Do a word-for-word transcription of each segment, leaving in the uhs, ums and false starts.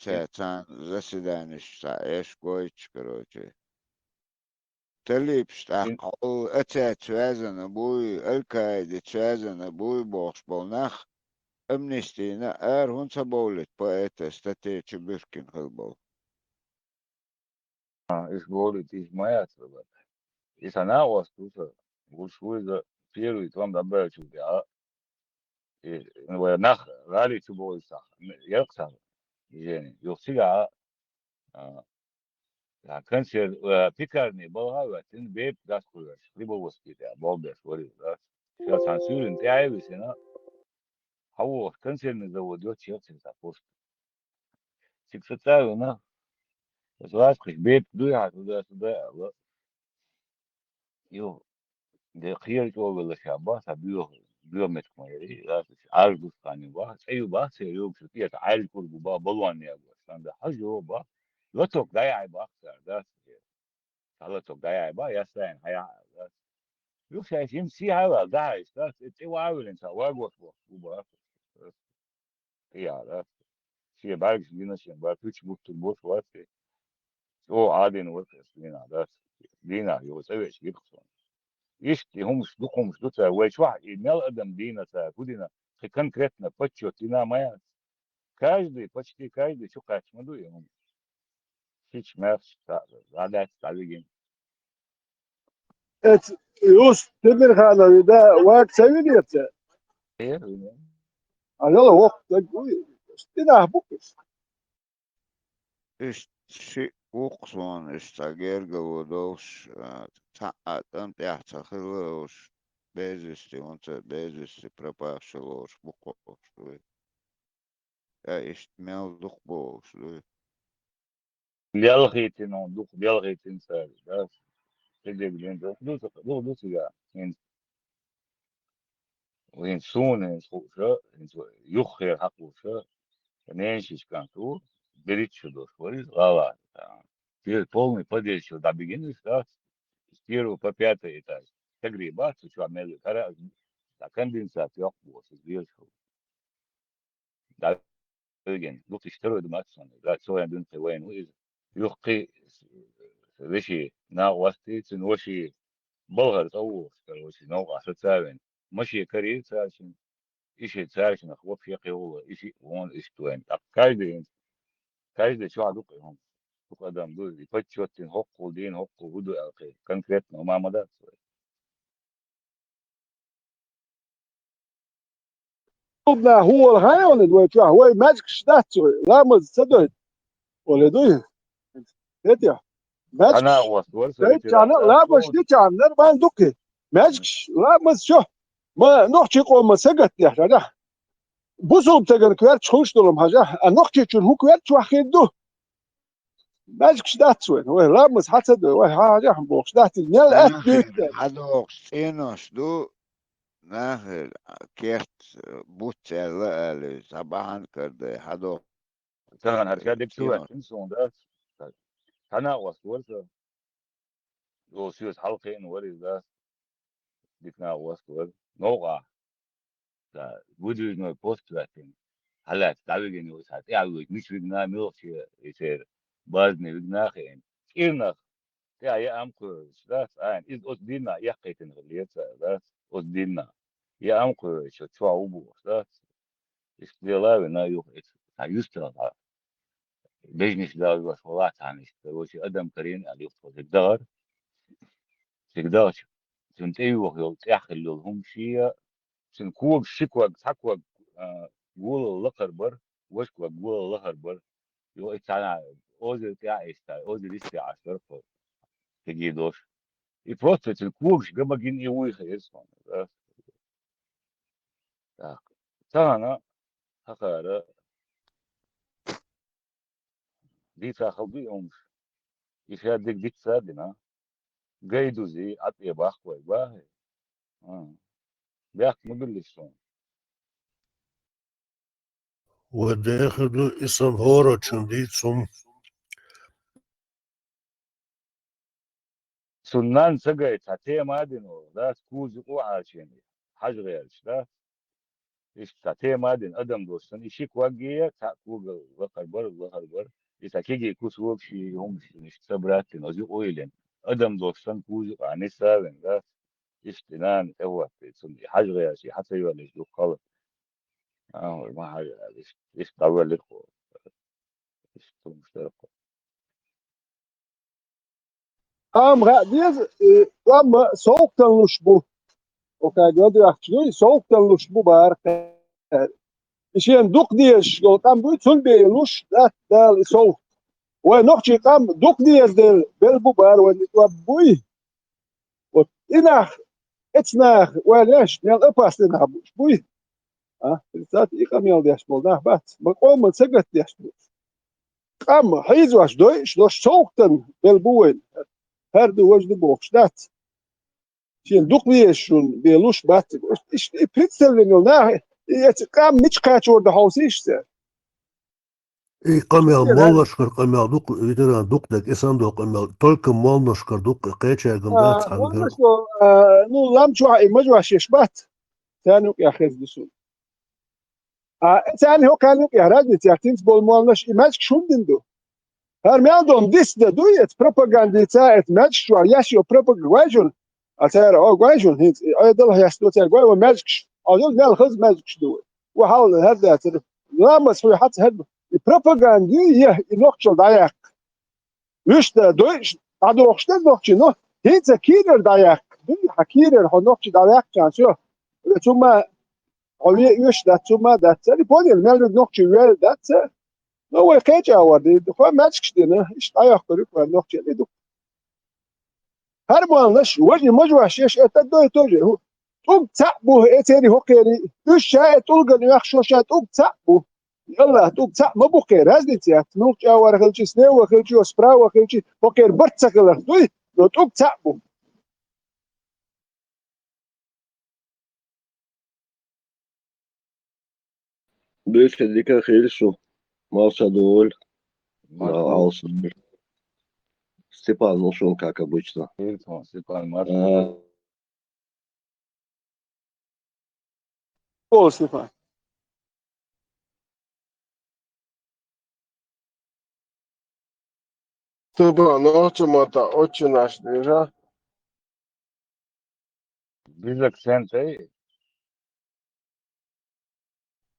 Ца-, царна заседанеш цхьа эш гойтуш, короче. Талибаш тӀаккха хьул, ацац вязана буй, Аль-Каида цвязана буй бохуш болу нах, амнистийна ара хӀунда ца бовлийта по этой статье чу буьркина хила болу? А, иш бовлийта, иш ма яц вала. И сан накъост ву сан, вуьш ву иза первый тӀом дӀабаьллачул тӀаьхьа. И, ну, вай нах гӀали чу бовлуш сахь, ялх сахь движение. Юха цигахь, а, а, консерв, а, пекарни балха а ваьттина, бепиг дӀасакхоьхьуш, Хлебоводский тӀехь болх беш вара иза, да. Ша цхьана суьйранна тӀаьхьа а висина, хьан вохуш, консервный завод йоццуш яра цигахь цхьа пост. Цига ца цӀа а вина, аса вац кхиш бепиг дуй хьан туда-сюда аьлла. Ю, де кхера чӀогӀа велла ша бах, сан боьха, боьха меттиг ма яра, Ӏаьржа дустхана ю бах, цӀе ю бах, церан йогуш тӀе сан Ӏаьржа кӀург ву бах, балон ягош, сан да хьажа бах, лоток дӀаяхьа бах цара, да, сан лоток дӀаяхьа бах, я стайн хьаяхьа, да. Юха шайша йина сий хьаваьлла, да, хьайша, да, цӀе ваха а виллина, сан вагош бах, ву бах. ТӀеяхьа, да. Шен бӀаьргаш гина шен, бара пуьча буттур бош вац те. ЧӀогӀа Ӏадина вара кхерча дийнахь, да. Дийнахь йо, цӀа веача гира суна. Иштта и хӀумаш, дукха хӀумаш ду цара. Вай чохь и мел адам дийна цара, хӀун дина, кхин конкретно подсчёт дина ма яц. Каждый, почти каждый чу кхаьчна ма ду и хӀума. Шича-маьхча дӀа-, дӀадаьтта, дӀавигина. Эц, Юс, Темирханови, да, ваг ца винера цара? Э, винера. А яла воккха даг вуй, динахь бу кхуьш. Иштта шиъ ву-кх суна, иштта цхьа гергало долуш, а, цхьа а тӀам тӀехь ца хилла уьш, без вести, хӀунца без вести пропавший лоруш бу-кх уьш, дуй. Я иштта мел дукха бохуш дуй. Лелхийтина, дукха лелхийтина цара, да? Кхидерг дина, дукха ду, дукха ду цигахь. ХӀинца, хӀинца суна хӀинца хууша, хӀинца юххера хьакхуша, ненан шишкант ву, берриг шу долуш вара иза, гӀала. Церан полный подъезд чу дӀабигина иза, да? С первого по пятый этаж. Стагарий бац, цу чохь мел ю, хӀара а, а конденсат йоккха бохуш, иза лелаш хилла. ДӀавигина, дукха иштта вай ду массо а, да, цо вайн дуьнахь вайна ву иза. Юххе вешин накъостий, цуьнан вешин балхара цӀа вогӀуш, короче, новкъахь саца а вина. Машен карийра цаьршинна, и ши цаьршиннах вообще кхин вула, и шиъ вон иштта вайна. ТӀаккха каждый, каждый чохь ду кхин хӀума. Дукха адам ду, и подсчёт дина, хӀоккхул дийна, хӀоккхул хӀун ду аьлла кхин, конкретно хӀума ма дац вай. Удна хӀун вала хьан йолу вай чохь? Вай маьжгаш дац вай, ламаз ца дойту. Оле дуй? ХӀетехь. Маьжгаш. Хьана васт вара со дайт чарна, ламаз ди чарна, нормально дукхи. Маьжгаш, ламаз чо. Ма нохчи къоман сагатдехь, хьажахь. Бусулба стагана коьртачу хуьлуш долу хьажахь, а нохчичун хӀун коьртачу ваххийна ду? Маьжгаш дац вайн, вай ламаз хьан ца до, вай хьан хьажахь бохуш дац, нел атта дуьйцу. ХьадогӀуш цӀенош ду, нахера керт буц аьлла али, цхьа бахьана кардай, хьадогӀу. Тахана хӀара ша дика ца ваьккхина суна, да? Хьана а васт вара со? Йо, соьца хьалакхиъна вара иза, да? Дика накъост вара. Новкъахь. Ца выдвижной пост ваьккхина. Хьалаьцна дӀавигина ю, ца тӀаьхьа вуьйцу, мича вигна, муьлхаче и церан базне вигна а хиъна. КӀирнах тӀаьхьа яа ам кхоьруш, дац, айна. Иза оцу дийнахь эккхийтина хилла цара, дац, оцу дийнахь. Яа ам кхоьруш, чохь ву бохуш, дац. Иштта дела а вина, юха эца, цхьа юьстах дӀа. Бежнаш далош валахь цхьаьна иштта, короче, адам карийна аьлла юха тхо цига дахара. Цига дахча, цуьнан тӀе юьйхина йолу, тӀехь хилла йолу хӀума шен, цуьнан когаш, ши ког, цхьа ког, а, голал лакхара бара, важа ког голал лахара бара. Йо, и цхьана озера тӀехь а иштта, озера йисте Ӏаш дара кхо цига долуш. И просто цуьнан когаш ган ма гина и вуй хеза суна, да? Так. Тахана хӀокхара дийца хала ду и хӀумаш. И ша дерг дицца а дина. Гай дузи, Ӏа тӀе баккха вай, бахьа. А. Бехк ма билла суна. Вай дехар ду, и сан хӀоранчун дийца хӀума. Цунна нанна ца гайта, цхьа тема а дина вара, да, куза юкъа а хьарчийна, хьажа гӀерташ, да? Иштта тема а дина, адам дош санна, и ши ког а, цхьаъ кога лакхара бара, лахара бара. И цхьа кегий кусок ши хӀумаш, иштта собрать дина, оцу юкъа а йиллина. Адам дош санна, куза юкъа нисса а вина, да? Иштта и нана тӀехӀоттийна, цунна и хьажа гӀерташ, и хьа ца йоьллича дукха хала. А, ма хьажа, иштта, иштта дӀавоьллира тхо. Иштта хӀумаш дара тхо. Амма хаа деза, э, амма совгӀатана луш бу. Окай, гадуьхча дуй, совгӀатана луш бу бара кхаьра. И шена дукха дезаш йолу къам буй, цунна бен луш дац Дала и совгӀат. Вай нохчийн къам дукха деза дела, бел бу бара вайн тӀом буй. Вот и нах, эцу наха, вай леш, мел опасный нах бууш буй. А, представьте, и къамел деш болу нах бац. Ма къоман сагатдеш бу. Къам хьийзош дойуш, дош совгӀатана бел бу вайн. ХӀара ду, важа ду бохуш дац. Шена дукха везаш шуна бен луш бац. Иштта и представление йолу нах, и эцу къам мича кхачор ду хьовсийша цара. И къамел, моллашкара къамел дукха, ветеран, дукха дерг, и санна долу къамел, только моллашкара дукха, кхечаьргара дац хьан гар. Моллаш, а, ну, лам чохь и мажош еш бац. Царна юкъехь хезна ду суна. А, царна хӀокхарна юкъехь разница яц, цуьнца болу моллаш и маьждигаш хӀунда дина ду? ХӀара мел долу дисдан дуй, эца пропагандица, эца маьждигаш чохь еш йолу пропаганда гой шуна? А цара, о, гой шуна, хӀинца, и Ӏедал хьесто цара гой, вай маьждигаш, о, мел хаза маьждигаш ду вай. Ва хьал хӀара дацара. Ламаз хьуй хьаца хӀара. И пропаганда ю, е, и нохчалла дӀаяккха. Уьш дан дойуш, дӀадохуш дара нохчий, но хӀинца кийрара дӀаяккха. Дуй, хьан кийрара хьо нохчий дӀаваьккхича, всё. Цу ма хьо ве оьшуш дац, цу ма дац. Цаьрга понял, мел верг нохчий вер дац. Но вай кхечу агӀор дийр ду, хьо маьждигаш дина, иштта дӀайоккхур ю вай нохчий, и ду. ХӀара моллаш, важа и мажош еш, это одно и то же. ТӀулг цхьаъ бу, э, церий хӀокхерий. Уьш ша э тӀулган оьхуш, шо ша тӀулг цхьаъ бу. Аллах, тӀулг цхьаъ ма бу кхеран, разница яц. Муьлххачу агӀор хилчи, слева хилчи, справа хилчи, хӀокхеран барт ца хиларх дуй, но тӀулг цхьаъ бу. Беседа дика хилла шу. Малсадовль. Марш. Степан ушёл, как обычно. Степан, марш. А. О, Степан. Степан, ну, чё мы-то очень наш, да? Без акцента, э?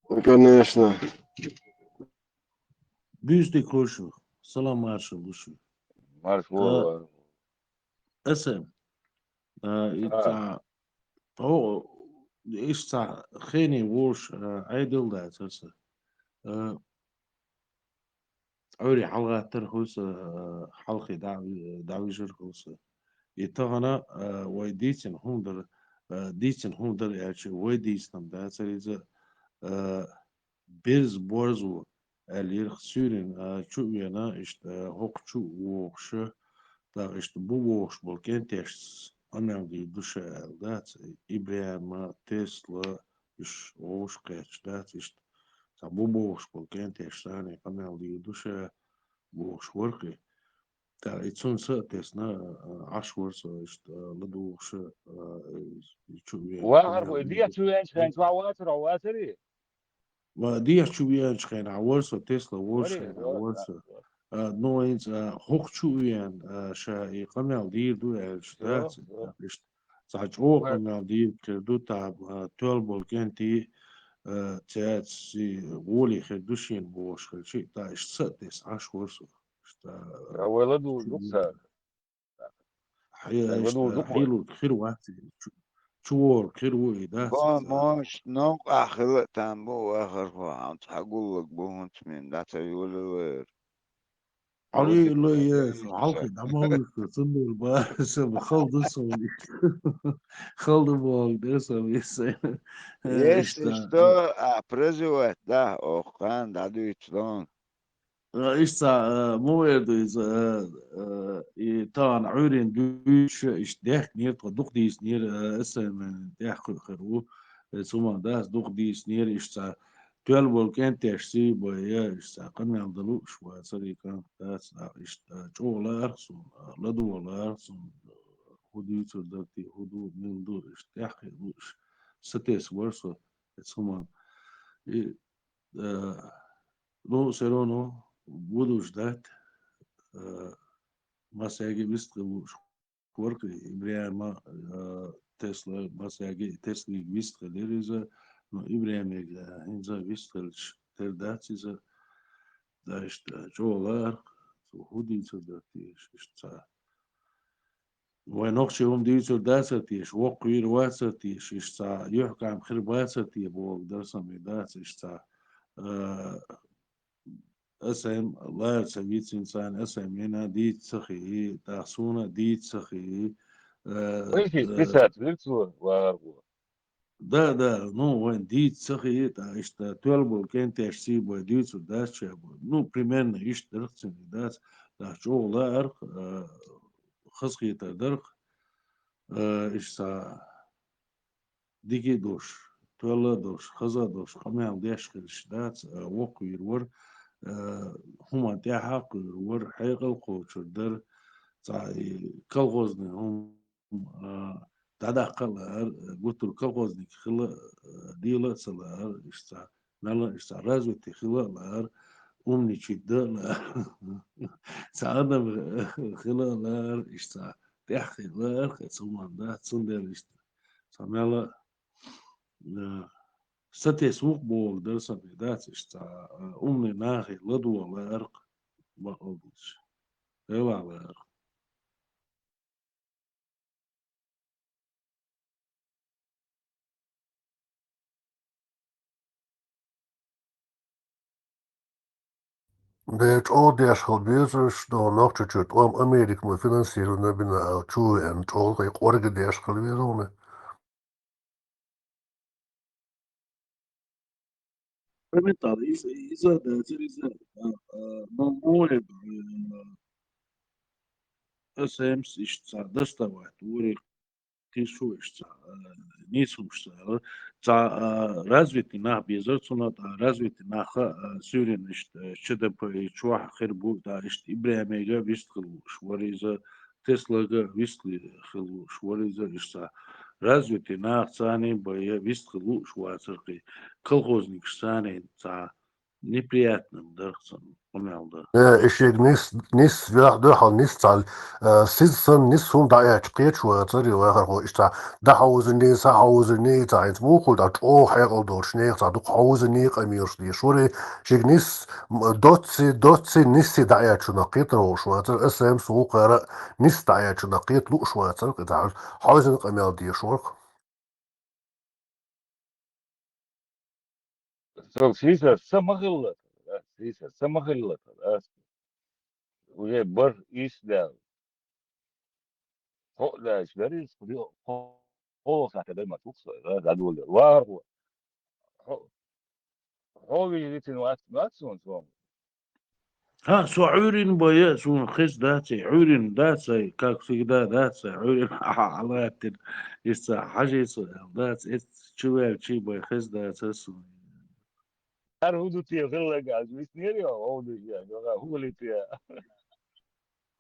Ну, конечно. Буьйса дика хуьлда шу. Салам маршалла ду шу. Маршалла. А, аса, а, и цхьа, о, иштта цхьа хене волуш, а, Ӏедал дац аса. А, Ӏуьйре хьалагӀаттар хуьлу сан, а, хьалхе дӀа-, дӀавижар хуьлу сан. И тахана, а, вай дийцина хӀума дара, а, дийцина хӀума дара аьлча, вай дийцина-м дацара иза, а, берза борзо аьлла йира суьйрана, а, чу а вена, иштта, а, хӀокху чу а вогӀуша, тӀаккха иштта бу вогӀуш болу кӀенташца къамел дийр ду ша аьлла дац, ИбрахӀима, Тесла, уьш вовшах кхаьчча дац, иштта цхьа бу бохуш болу кӀенташ санна къамел дийр ду ша бохуш вара кхин. ТӀаккха и цунна са а тесна, а, Ӏаш вара со иштта, а, ладугӀуш, а, и чу вен. Вахар къамел вай дийр ду. Дехьа чу веанчу хенахь чохь вацара, хьо вацарий? Ва дехьа чу веанчу хенахь вара со, Тесла волуш хенахь вара со. А, ну, хӀинца, а, хӀокху чу а веана, а, ша и къамел дийр ду аьлча, дац, иштта. Цхьа чӀогӀа къамел дийр хир ду, тӀаккха, а, тоьлла болу кӀентий, а, цаьрца гӀоле хир ду шена бохуш хилча, тӀаккха иштта са а тесна Ӏаш вара со. Иштта, а, вай ладугӀуш ду-кх цара. Хье-, вай ладугӀуш ду-кх вай. Хьийла хир вац, чу, чу вогӀург хир ву и, дац? Бо, мош, новкъахь хила а там бу, вахархо, хьан цхьа гуллаг бу, хӀунца мин дӀа ца йолалера. Хьалуьйлу еш, хьалхе дӀа ма вуьйш, цундела бара сан хала ду сан вуьйш. Хала ду боху дера сан вуьйш. Э, если иштта. Что, а, прозевать, да, ох, кхана дӀадуьйцу дон. Э, иштта, э, ма вер ду иза, э, э, и тахана Ӏуьйрина дуьйцуш, иштта даьхкинера, тхо дукха дийцинера, э, эс эм эм тӀехь кхуьу хир ву. Э, цу ма дац, дукха дийцинера, иштта тоьлла болу кӀенташ сий бай, я, иштта къамел дан лууш вацара и кӀант, дац, а, иштта чӀогӀа лаьара суна, ладогӀа лаьара суна, хӀун дуьйцур дара те, хӀун ду, мила ду, иштта тӀаьххе лууш, сатесна вара со, эцу хӀуманна. И, э, ну, всё равно будешь ждать, э, массаги вистхилуш вар-кх Ибрахьима, э, Тесла, массаги Теслига вистхилира иза, но Ибрахьимига, э, хӀинца вистхилча тера дац иза, да, иштта, чӀогӀа лаьрхӀа, цо хӀун дийцар дара теша, иштта цхьа. Вай нохчий хӀума дийцар дацар теша, воккхавийр вацар теша, иштта цхьа юьхькӀам хир бацар те бохург дара сан бен дац, иштта цхьа, э, СМ лара ца вицина царна, СМ-ина дийца ца хии, тӀаккха суна дийца ца хии, э, Вайший э, списать вир цо, вагӀархо. Да, да, ну, вайн дийца ца хии, тӀаккха иштта тоьлла болу кӀентий сий бой дуьйцур дац ша бой. Ну, примерно иштта дара-кх цуьнан дац, тӀаккха чӀогӀа лаьрхӀа, э, хазахетар дара-кх, э, иштта цхьа дика а долуш, тоьлла а долуш, хаза а долуш, къамел деш хилча дац, а, воккхавийр вара, а, хӀуманна тӀаьхьа а кхуьур вара, хьекъал кхочур дара, цхьа и колхозный хӀума, а, дӀадаккха а лаьара, гуттар колхозник хила, а, дела а ца лаьара, иштта цхьа мелла а, иштта цхьа развитый хила а лаьара, умничать дан а лаьара, цхьа адам хила а лаьара, иштта цхьа тӀаьхьа хила а лаьара, кхин цхьа хӀуманна дац, цундела иштта. Цхьа мелла, э, сатесна ву-кх бохург дара сан бен дац, иштта цхьа, э, умный нахе ладогӀа лаьара-кх, бакъалла дийцича. Делахь лаьара-кх. Де чӀогӀа деш хила безаш, но Нохчийчуьра тӀом Америка ма финансирование бина аьлла, чу веана чӀогӀа кхин кӀорга деш хила веза хьуна. Моментально иза, иза дацара иза, а, а, но моем, а, СМС иштта цхьа доставать вори кхин шу иштта цхьа, а, нийсхьамаш цхьа, цхьа, а, развитый нах безара цунна, ткъа развитый наха, а, суьйрина иштта, а, ЧДП чохь хир бу, ткъа иштта Ибрахьимега вист хила лууш вара иза, Теслага вист хила лууш вара иза, иштта цхьа развитый нах царний бай вист хила лууш вацара кхин, колхозникаш царний цхьа неприятно дара цунна къамел дан. Э, и шега нис, нис, вех дуьхьал нис цхьа, э, сиз санна нис хӀума дӀаэцча кхеташ вацара и вахархо, иштта цхьа дӀахьовзаний, схьахьовзаний, цхьа хӀинца муха хуьлу, тӀаккха чӀогӀа хьекъал долуш нехан цхьа дукха хьовзаний къамелаш деш вара, шега нис, м, доцций, доцций, нисций дӀаэцчунах кхетар волуш вацара, СМС вукхара а нис дӀаэцчунах кхета лууш вацара, кхин цхьа хьовзина къамел деш вара-кх. Со сийсара са ма хилла, сийсара са ма хилла, уже бархӀ ийс даьлла. Хьо а даьлча, берриг хьо-, хьо-, хьо сахьте дай ма туху со, дӀадолале. ВахархӀо, хьо, хьо вижа дитина вац, вац суна, суна. ХӀаъ, со Ӏуьйрина бай а, суна хеза дац, Ӏуьйрина дац, ай, как всегда, дац, ай, Ӏуьйрина хьалаьттина, иштта хьажий со аьлла дац, эцца чу ваьлчий бай хеза дацара суна. ХӀара хӀун ду те хилларг аз виснера йо, хӀун ду те, хӀун хили те?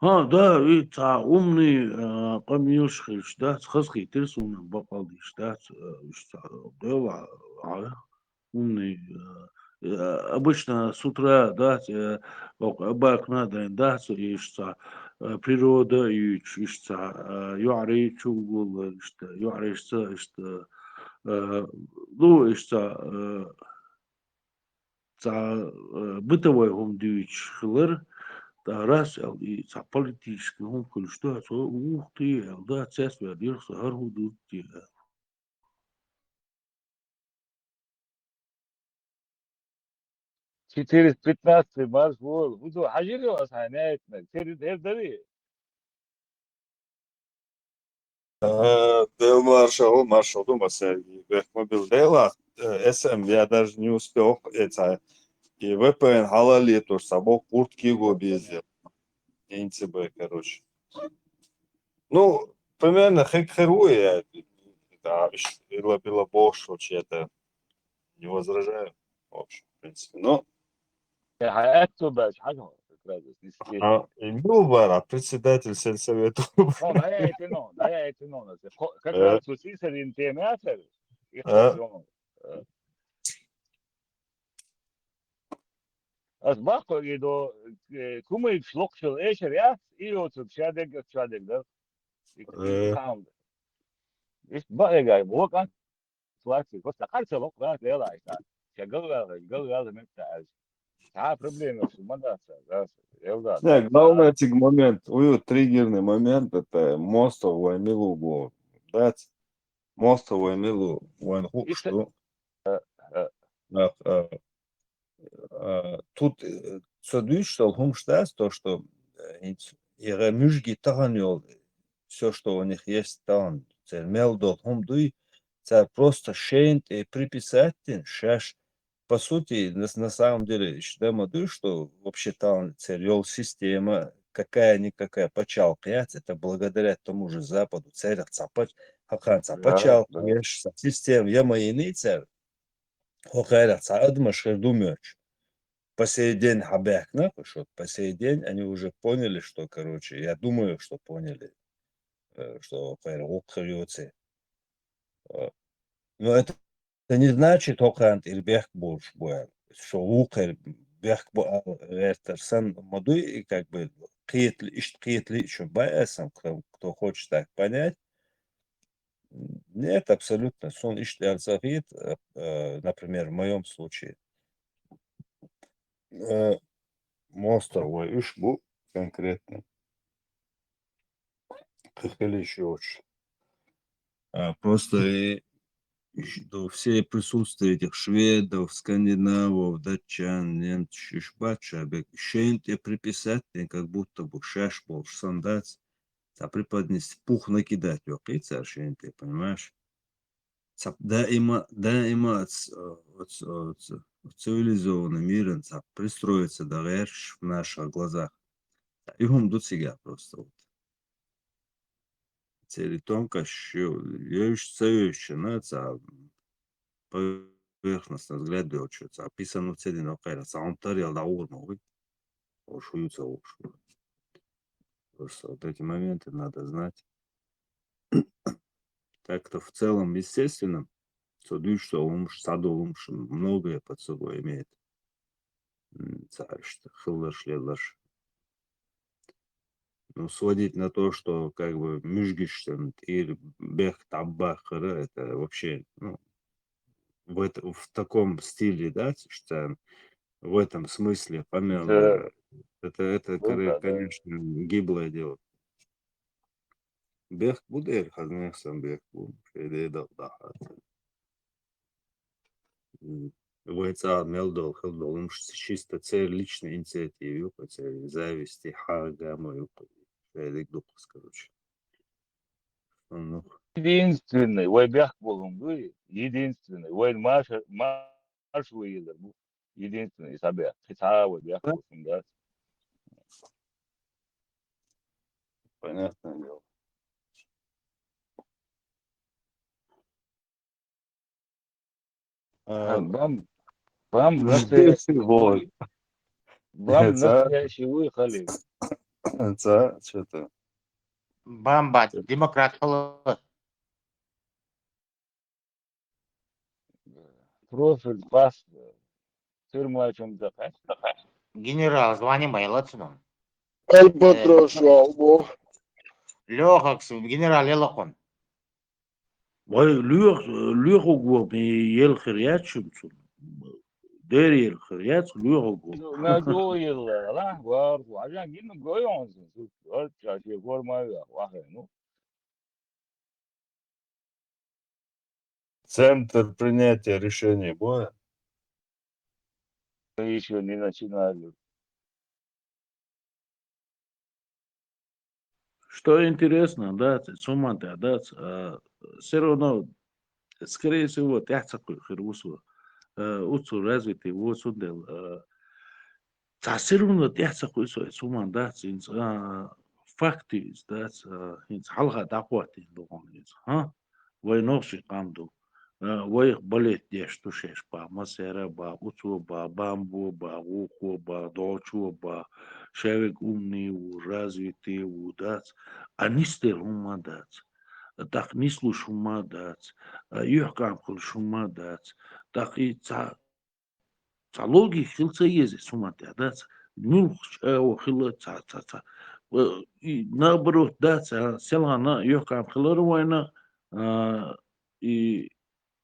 ХӀаъ, да, и цхьа умный, а, къамелаш хилча дац, хазахийтира суна бакъалла дийш дац, а, уьш цхьа, делахь, а, умный, а, а, обычно с утра дац, а, окху абакна дайн дац, иштта, а, природа юьйцуш, иштта, а, йоӀарий чу гулла, иштта, йоӀарийшца, иштта, а, ну, иштта, а, цхьа, э, бытовой хӀума дуьйцуш хилар, ткъа раз аьлла, и цхьа политический хӀума хуьлуш ду, цо ух те аьлла, да, цец вер дира со, хӀара хӀун ду те аьлла. Четыреста пятнадцатый марш вол, хӀун ду, хьажийра аса хьайн наьйтнаг, тера хӀера дарий? А, Дела маршалла, маршалла ду массаьрга, бехк ма билла. Делахь, э, СМ, я даже не успел, э, цхьа, и ВПН хьала летуш, цхьа боккха куртка го безе. НЦБ, короче. Ну, примерно хек хер ву я, да, иш-, ила-била бохуш, это не возражаю, в общем, в принципе. Но Э, хьан аьтту баьлча хьажа, как раз, здесь есть. А, и мила бара, председатель сельсовета. Ну, да я это, ну, да я это, ну, у нас, хо-, как Э. раз вот сисарин тема, а, сэр? И Э. хо-, э. Ас баккхо и до, э, кумайгаш локхачул эшар яц, и йоцург шадерг, шадерг дар. И, и, Э. и хаам. Ис баъ эгай, бо кан классик, просто харца локх, да, делай, да. Ша галгал, галгал, мет, да. Та проблема, что мадаса, да, элда, Не, да, главное, да. Тик момент, уйу, триггерный момент, это мостовой милу бу, да? Мостовой милу, вайн хук, Ис-, что? э, э. Ах, э, А, тут, э, цо дуьйцуш долу хӀумаш дац, то, что, э, хӀинца яра муьжги тахана йолу, всё, что у них есть тахана, церан мел долу хӀума дуй, цара просто шайна тӀе приписать дина, шаьш, по сути, на, на самом деле, иштта ма дуй, что вообще тахана церан йолу система, какая-никакая пачхьалкх яц, это благодаря тому же Западу, церах цхьа пач-, хӀокхарна цхьа Да, пачхьалкх да. еш, цхьа система я ма йиний цара. ХӀокхарах цхьа адамаш хир ду моьттуш. По сей день хьабаьхкина, что по сей день они уже поняли, что, короче, я думаю, что поняли, э, что хӀокхара гӀуллакх хир йоций. Э, но это не значит, хӀокхарна тӀера бехк болуш бу аьлла. Что вукхара бехк бу аьлла гӀертар санна ма дуй, и как бы кхетали, иштта кхетали, что бай аса, кто, кто хочет так понять. Нет, абсолютно. Суна иштта аьлла ца хета, э, э, например, в моём случае. Э, мостовой уьш бу конкретно. Кхин хила йиш йоцуш. А, просто и, и ш-, до все присутствие этих шведов, скандинавов, датчан, немцаш, уьш бац ша бек, шайна тӀе приписать дина, как будто бы шаьш болуш санна дац. Цхьа преподнести, пух накидать йоккхий цара шайна тӀе, понимаешь? Цхьа даима, даима оц-, оц-, оц-, цивилизованный миран цхьа пристроиться дан гӀерташ в наших глазах. И хӀума ду цигахь просто вот. Церан тонкосташ ю-, йовзуш ца йовзучунна, цхьа поверхностный взгляд йолчу, цхьа писано ца дина вакхара, цхьа хӀума таръяла дӀагӀур ма вуй. Уж хӀун ю ца хууш. Просто вот эти моменты надо знать. Так-то в целом, естественно, цо дуьйцуш долу хӀумаш, цхьадолу хӀумаш многое под собой имеет. М, цхьа иштта хилларш, лелларш. Ну, сводить на то, что как бы муьжгашна тӀера бехк дӀабаххара, это вообще, ну, в эт-, в таком стиле, да, что в этом смысле, по Да. Это, это, Ну кор-, да, да. Конечно, гиблое дело. Бехк бу дера, хазна сан бехк бу, шайн дедал дахьа. М, вай цӀа мел долу, хила долу хӀумаш чисто церан личный инициатива ю-кх, церан зависти, хьагама ю-кх, шайн дика ду-кх, короче. Ну. Единственный, вай бехк болу хӀума ду, единственный, вайн маша-, марш вуйилар бу, единственный, схьабехк, кхин цхьа а вай бехк болу хӀума дац. Понятное дело. А, А, бам-, бам-, настоящий вой. Бам-, Ца? Настоящий вой, Халил. Ца, чё ты? Бамба, демократ хала. Профиль, пас, тюрьма чем-то. Генерал, звание майлацунун. Альбатрос, Э, вау, во. Лёхакс, генерал, ялакъун. Вай лоьх-, лоьхуг ву, ме ел хир яц шуна цунна. Дера ел хир яц, лоьхуг ву. Ну, на дуо ел, ла, вар, вар, я гин гой он, су, вар, ча, че, вар, ма, я, вахе, ну. Центр принятия решений бу? Ещё не начинали. Что интересно, да, ц-, цу мантехь, да, ц-, а, всё равно, скорее всего, тӀаьхьа ца кхуьу хир ву со. Э, уцу развитие ву, цундела, э, цхьа всё равно тӀаьхьа ца кхуьу со, цу ман дац, хӀинца, а, факт иза, дац, а, хӀинца хьалха дӀахӀоттийна ду хьуна иза, хӀа? Вай нохчий къам ду. А, вайх балет деш ду шаьш, бах, массара, бах, уцо, бах, бамбо, бах, гӀукхо, бах, долчо, бах, шаверг умный ву, развитый ву, дац. А нисделла хӀумма дац. ТӀаккха нислуш хӀумма дац. А, юьхькӀам хуьлуш хӀумма дац. ТӀаккха и цхьа Цхьа логика хила ца еза цу маттехь, дац? Муьлххачу агӀор хила ца, ца, ца. Э, и наоборот, дац, а, селхана юьхькӀам хилар вайна, а, и,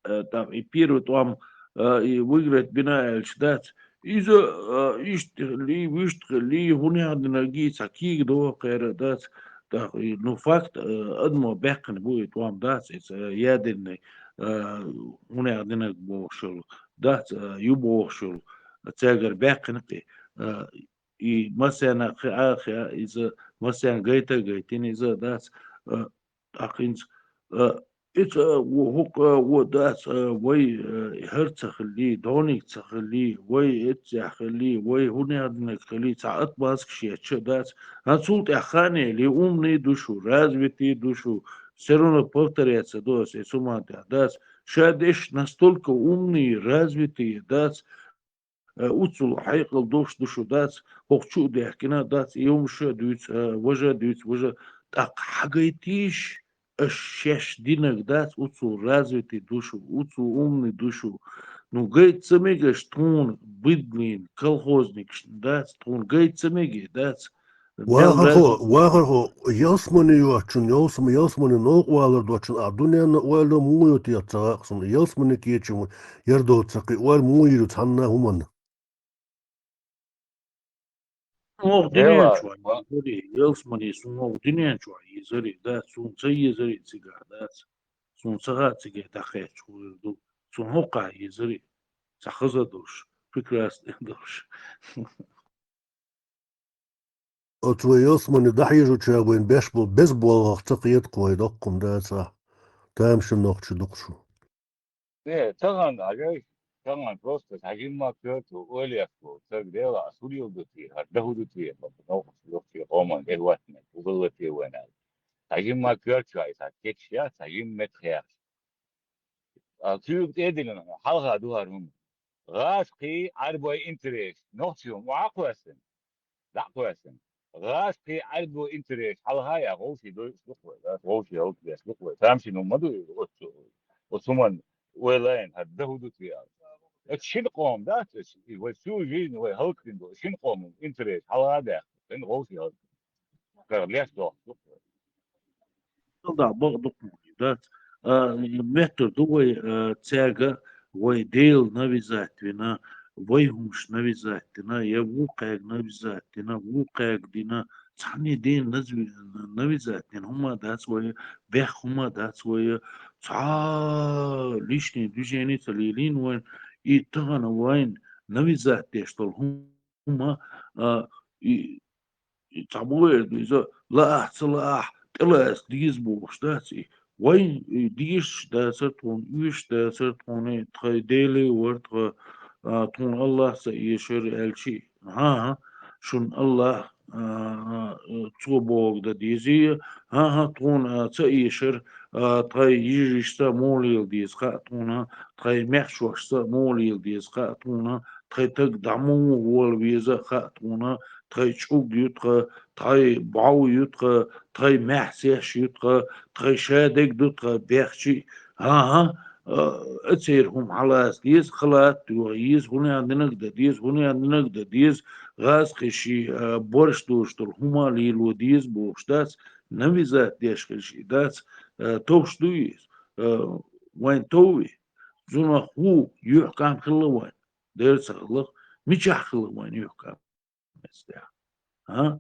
а, там, и первый тӀом, а, и выиграть бина аьлча, дац? Иза, а, иштта хилли, вуьшта хилли, хӀунех динаргий цхьа кийга доху кхера, дац? Так, и, ну, факт, а, адамо баьккхина бу и тӀом, дац? Иза, а, ядерный, а, хӀунех динарг бохуш йолу, дац? А, ю бохуш йолу, цаьргара баьккхина кхин. А, и массарна кхин а, кхин а, иза массарна гайта а гайтина иза, дац? А, тӀаккха хӀинца, а, иза, а, ву, хӀокху, а, ву, дац, а, вай, а, хӀара ца хилли, дониг ца хилли, вай эццехь хилли, вай хӀунех динарг хилли, цхьа отмазка шечча, дац? А цул тӀаьхьа хан а елли, умный ду шу, развитый ду шу, всё равно повторяться до, и цу маттехь, дац? Ша деш настолько умный, развитый, дац? Э, уцул хьекъал долуш ду шу, дац? ХӀокху чу а даьхкина, дац? И хӀумаш а дуьйцу, э, важа а дуьйцу, важа. ТӀаккха хьагайтийша, аша шаьш динарг, дац? Уцул развитый ду шу, уцул умный ду шу. Ну, гайта ца мега аша тхуна, быдлина колхозникашна, дац? Тхуна гайта ца мега, дац? Мел Вахархо, раз вахархо, ялсамани йоцучун, ялсам-, ялсамани новкъа валар доцучун, а дуьненна ойла муха йо те ца гӀакъ суна, ялсамани кечам яр доцу ца кхин ойла муха йир ю цхьанна а хӀуманна? Ногу Дела, дуьнен чохь ва- езари, ялсамани суна ногу дуьнен чохь езари, да, суна ца езари цигахь, дац. Суна ца хаьа цигахь дӀакхаьчча хӀун хир ду. Суна хӀокхахь езари, ца хаза долуш, прекрасный долуш. Оцу вай ялсамани дӀахьежучара вайн беш болу беза болгӀах ца кхета кхой доккхум дацахь. Тамашийна нохчий дукха шу. Не, тахана, хьажай, тахана просто хьажимма коьрту, ойлехку, царг дела, а сурил ду те, хӀара даху ду те, новкъа йохчий къоман тӀе ваттина, угалла те вайна. Хьажимма коьрту ай, ца кечъя, ца жимма метта хех. А, куьйга тӀе а диллина, хьалха ду хӀара хӀума. ГӀазкхий, Ӏарбой интерес, нохчий хӀума, охьа а кхоьссина, дӀа а кхоьссина. ГӀазкхий, Ӏарбой интерес, хьалха а вовший дойуш ду-кх вай, да, вовший хӀаллакдеш ду-кх вай. Тамашийна хӀума ма ду иза, оцу, оцу хӀуманна вай лайна, хӀара даху ду те аьлла. Оцу шина къоман дац, оцу, и вай всю жизнь вай хӀаллакдина ду, шина къоман интерес, хьалха а даьхна, шина вовший хӀаллакдина. Кара леш дохку ду-кх вай. Ил да бакъ ду-кх вай, дац? А, меттар ду вай, а, цаьрга вай Дела навязать вина, вай хӀумаш навязать дина, я вукхаьрга навязать дина, вукхаьрга дина, цхьанне дена назви-, навязать дина хӀума дац вай, бехк хӀума дац вай, цхьа лишний движение ца лелийна вайн, и тахана вайн навязать деш долу хӀума, а, и и цхьа бу вай иза лаахь, ца лаахь, тӀелаца деза бохуш дац и. Вайн и дезаш дацара тхуна, оьшуш дацара тхуна, тхайн Деле вара тхан, а, тхуна Аллах ца эшара аьлчи. ХӀан-хӀа, шуна Аллах, а, а, цо бохург дан дезий, хӀан-хӀа, тхуна, а, ца эшара, а, тхайн йижаршца муха лела деза хаьа тхуна, тхайн маьхчошца муха лела деза хаьа тхуна, тхайн таг дӀа муха вола веза хаьа тхуна, тхайн чӀуг ю тхан, тхайн бӀов ю тхан, тхайн маьхьсеш ю тхан, тхайн шадерг ду тхан бехчи. ХӀан-хӀа, а, церан хӀума хьалаца деза, халат а йоха еза, хӀунех динарг дан деза, хӀунех динарг дан деза, гӀазкхий ший, а, борш долуш долу хӀума лело деза бохуш дац, навязать деш хила ший дац, а, товш ду иза, а, вайн тов вай. Зунах ву, юьхькӀам хилла вайн. Дера ца хилла-кх, мичахь хилла вайн юьхькӀам? Эцтехь. А?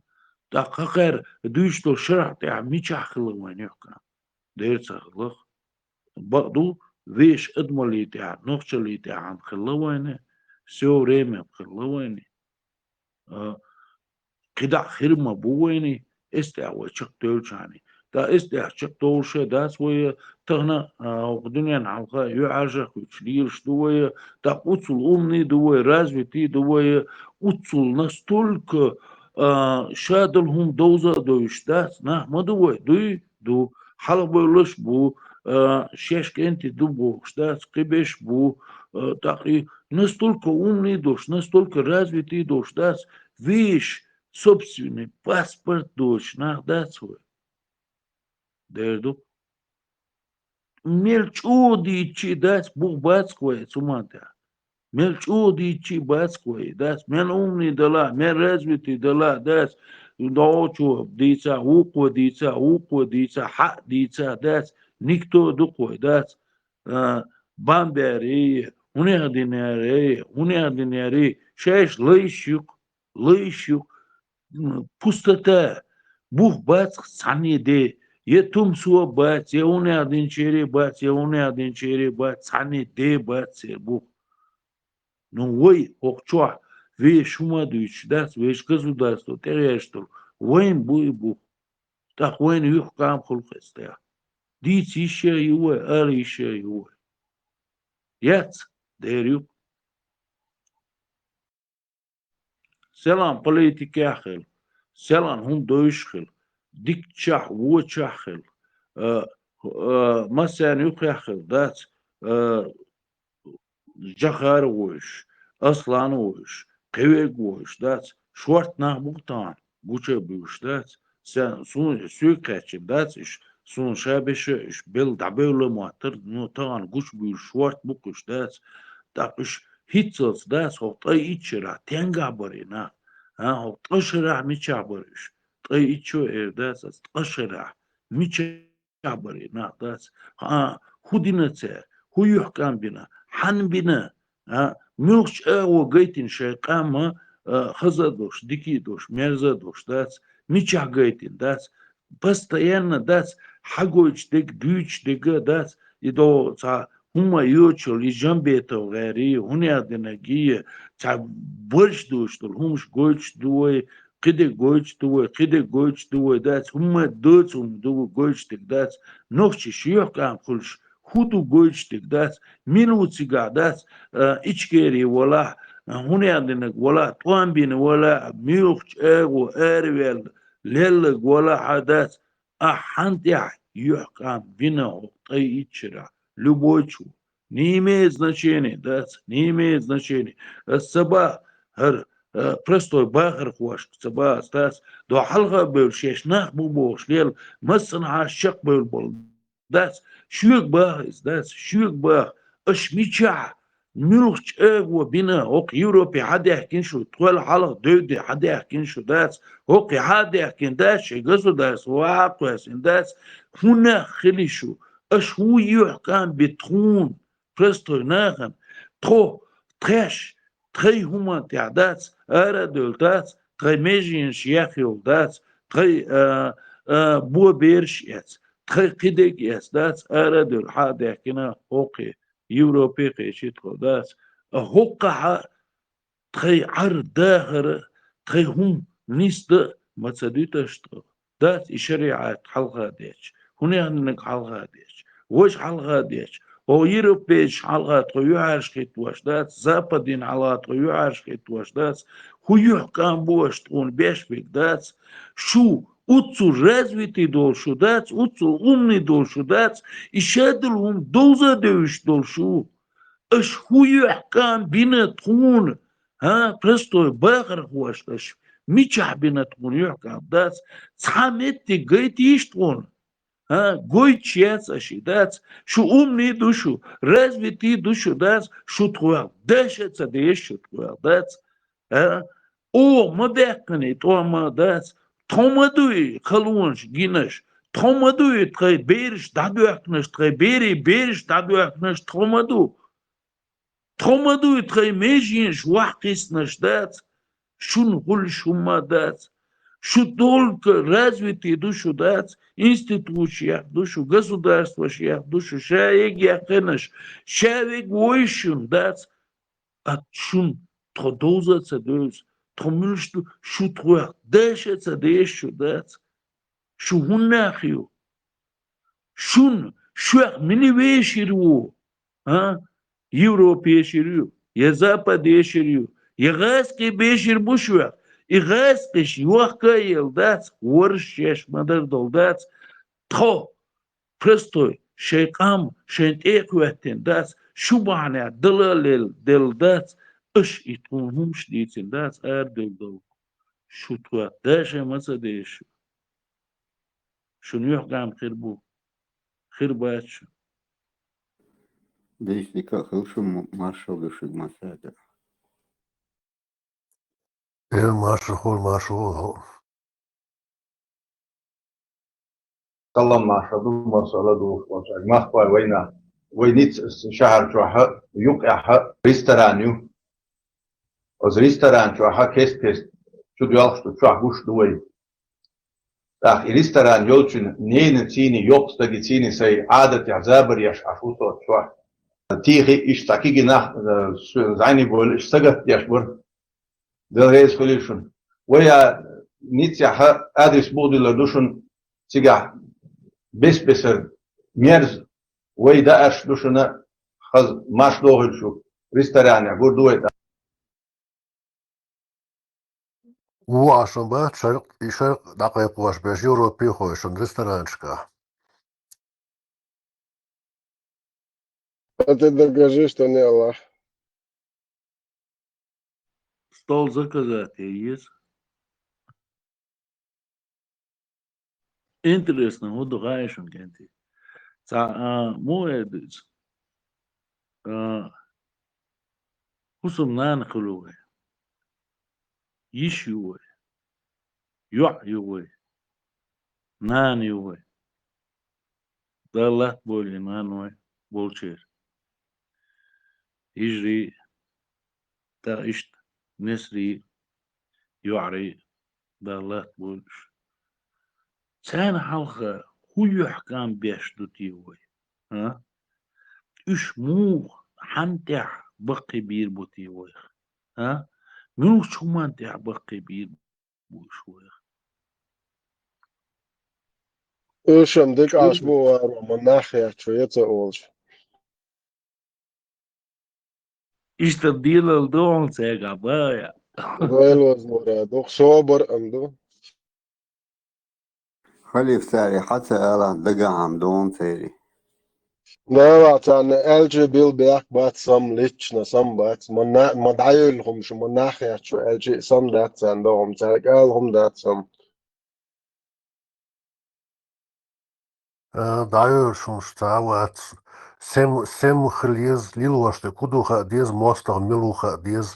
ТӀаккха хӀокхара дуьйцуш долу шарахь тӀехь мичахь хилла вайн юьхькӀам? Дера ца хилла-кх. Бакъду, вешан адамаллий тӀехь, нохчаллий тӀехь хилла вайна, всё время хилла вайна. А, кхидӀа хир ма бу вайна, эцтехь вай чекхдевллачхьана. ТӀаккха эцтехь чекхдовлуш а дац вай, тахана, а, хӀокху дуьненна хьалха юьхьӀаьржа а хуьлуш лелаш ду вай, тӀаккха уцул умный ду вай, развитый ду вай, уцул настолько, а, шадолу хӀума довза а довзуш дац, нах ма ду вай, дуй? Ду. Хьалхабевллаш а бу, а, шаьш кӀентий ду бохуш дац, кхин берш а бу, а, тӀаккха и настолько умный долуш, настолько развитый долуш дац, вешан собственный паспорт доцуш нах дац вай. Дера ду. Мел чӀогӀа дийцча а дац, бух бац-кх вай цу маттахь. Мел чӀогӀа дийцча а бац вай, дац, мел умный далахь, мел развитый далахь, дац, дӀочо дийца, вукхо дийца, вукхо дийца, хьа дийца, дац, никто дукхой, дац, а, бамбаьрий, хӀунех динарий, хӀунех динарий, шайш лайш юкъ, лайш юкъ, м, пустота, бух бац цхьанне де, е тумсо бац, е хӀунех динчерий бац, е хӀунех динчерий бац, цхьанне де бац цер бух. Ну, вай, хӀокху чохь, вешан хӀума дуьйцуш дац, вешан государство тӀегӀерташ долу, вайн бу и бух. ТӀаккха вайна юьхькӀам хуьлу хеза тӀехь. Дийца йиш а ю вай, ала йиш а ю вай. Яц, дера ю. Селхана политикехь хила, селхана хӀума девзаш хила, дикачохь, вочохь хила, а, а, массарна юххехь хила, дац, а, Джохар а вовзаш, Аслан а вовзаш, кхин верг а вовзаш, дац, шорта нах бу-кх тахана, гуча а буьйлуш, дац, сан, суна, соьга кхаьчна, дац, уьш, суна ша беша уьш белла дӀабевлла а моттара, ну, тахана гуча буьйлуш шорта бу-кх уьш, дац, тӀаккха уьш хӀинццалц, дац, хӀокху ткъе итт шарахь стенгахь бара и нах, а, хӀокху ткъа шарахь мичахь бара уьш? Ткъе итт шо эр, дац, аса ткъа шарахь мичахь бара и нах, дац? А, хӀун дина цара? ХӀун юьхькӀам бина? Хьанна бина? А, муьлхачу агӀо гайтина шайн къам, а, хаза а долуш, дика а долуш, мерза а долуш, дац? Мичахь гайтина, дац? Постоянно, дац, хьагойтуш дерг, дуьйцуш дерг а, дац, и до цхьа хӀумма йоцуш йолу, и Джамбетов гӀерий, хӀунех динаргий, цхьа борш доцуш долу хӀумаш гойтуш ду вай, кхидерг гойтуш ду вай, кхидерг гойтуш ду вай, дац, хӀумма доцу хӀума ду вай гойтуш дерг, дац, нохчий шех къам хуьлуш, хӀун ду гойтуш дерг, дац, мила ву цигахь, дац, а, Ичкери валахь, а, хӀунех динарг валахь, тӀом бина валахь, муьлхачу агӀо араваьлла, лелларг валахь а, дац, ахь хьан тӀехь юьхькӀам бина хӀокху ткъе итт шарахь, любой чу? Не имеет значения, дац, не имеет значения. Аса ца боху хӀара, э, простой бахархошка ца боху аса, дац, до хьалха а бевлла шаьш нах бу бохуш лела, массанхьа а чекхбевлла болу, дац, шуьга боху иза, дац, шуьга боху, аша мичахь, муьлхачу агӀо бина, хӀокху Европе хьадаьхкина шу, тхол хьалха девде хьадаьхкина шу, дац, хӀокхе хьадаьхкина, дац, шайн государство ваха а кхоьссина, дац, хӀун нах хили шу, аша хӀун юьхькӀам би тхуна, простой нахана, тхо, тхаьш, тхайн хӀуманна тӀехь, дац, ара а девлла, дац, тхайн меженаш ехйолу, дац, тхайн, а, а, бо бераш эц, тхайн кхидерг эц, дац, ара а девлла, хьа а даьхкина хӀокхе, Европе кхечи тхо, дац. А хӀокхахьа тхайн Ӏар дахар, тхайн хӀума нисдан а ма ца дуьту аша тхо. Дац, и шариӀат хьалха детташ, хӀунех динарг хьалха детташ, важа хьалха детташ, хӀо европейцаш хьалха тхо юьхьӀаьржа хӀиттош дац, западин хьалха тхо юьхьӀаьржа хӀиттош дац, хӀун юьхькӀам бу аша тхуна беш берг, дац, шу, уццул развитый долуш шу, дац, уццул умный долуш шу, дац, и шадолу хӀума довза а девзаш долуш шу. Аша хӀун юьхькӀам бина тхуна? ХӀа, простой бахархошна аша мичахь бина тхуна юьхькӀам, дац? Цхьа меттиг гайтийша тхуна? ХӀа, гойтуш яц аша и, дац? Шу умный ду шу, развитый ду шу, дац? Шу тхох деш а ца дезаш шу тхох, дац? А? Оха ма баьккхина и тӀом а, дац? Тхо ма ду и халонаш гинарш, тхо ма ду и тхайн бераш дӀадоьхкинарш, тхайн берийн бераш дӀадоьхкинарш тхо ма ду. Тхо ма ду и тхайн меженаш ваха кхиссинарш, дац? Шуна хуьлуш хӀумма а дац. Шу только развитый ду шу, дац? Институташ ехь ду шу, государстваш ехь ду шу, ша ег яьккхинарш, ша вег войшуна, дац? А шуна тхо довза а ца девза, тхо муьлш ду, шу тхох деш а ца дезаш шу, дац? Шу хӀун нах ю? Шуна, шух мила вешийр ву? А? Европешийр ю, я западешийр ю, я гӀазкхий бешийр бу шух? И гӀазкхиш йохка а елла, дац, ворш шаьш ма-дарра долу, дац? Тхо, простой, шайн къам шайна тӀе а хӀоьттина, дац, шу бахьанехь дала а лел-, делла, дац, аша и тхуна хӀумаш дийцина, дац, арадевлла долу. Шу тхох деш а ма ца деза шу. Шуна юьхькӀам хир бу. Хир бац шу. Дийшика а хила шу, м-, маршал ду шуьга массаьрга. Э, марша хуьла, марша хуьла. Салам, марша ду, марша ладугӀуш болчаьрга. Махкахой вайна. Вай Ницца шахьар чохь а, юккъехь а ресторан ю. Оцу ресторан чохь а кест-кест чу доьлхуш ду, чохь гуш ду вай. ТӀаккха и ресторан йолчун ненацийний, йоккха стагацийний сайн Ӏадатехь забар еш Ӏаш ву со чохь. Тийхи иштта цхьа кегий нах, э, зӀене бойла, иштта сагатдеш бара. Дела реза хуьлийла шуна. Вай а Ниццехь а адрес бухадиллар ду шуна, цигахь бес-бесара мерза вай даарш ду шуна, хаза марш дохийла шу, ресторанехь гур ду вай тӀаккха. Ву Ӏаш ма бац, шаркъ, и шаркъ дӀакхайкхош берш, европехой шуна ресторанчикахь. А ты докажи, что не Аллах. Стол заказать ян еза. Интересно, хӀун ду хаьий шуна, кӀентий? Цхьа, а, муха эр ду иза? А, хӀусамнана хуьлу вай. Йиш ю вай. ЙоӀ ю вай. Нана ю вай. Дала латта бойла и нана вай болчеран. Йижарий, тӀаккха иштта несарий, йоӀарий, Дала латта бойла уьш. Царна хьалха хӀун юьхькӀам беш ду те вай? А? Уьш муха, хьанна тӀехь баккхийбийр бу те вайх? А? Муьлхачу хӀуманна тӀехь баккхийбийр бу уьш вайх? Уьш-м дика Ӏаш бу, варо, ма нах яц шу, я ца олуш. Иштта делал ду хьуна цаьрга, бая. Вайлоз мура ду, собар ам ду. Халиф цаьрий хьан ца алахь, дагахь ам ду хьуна церий. Дала царна аьлча бил бехк бац, сам лична, сам бац. Ма на-, ма дӀайолу хӀума шу, ма нах яц шу аьлча, сам дац царна ду хӀума, цаьрга ала хӀума дац сам. Э, дӀайолуш хӀумаш ца вац. Сем, сем хила еза, лилош дерг хӀун ду хаа деза, мостагӀа мила ву хаа деза.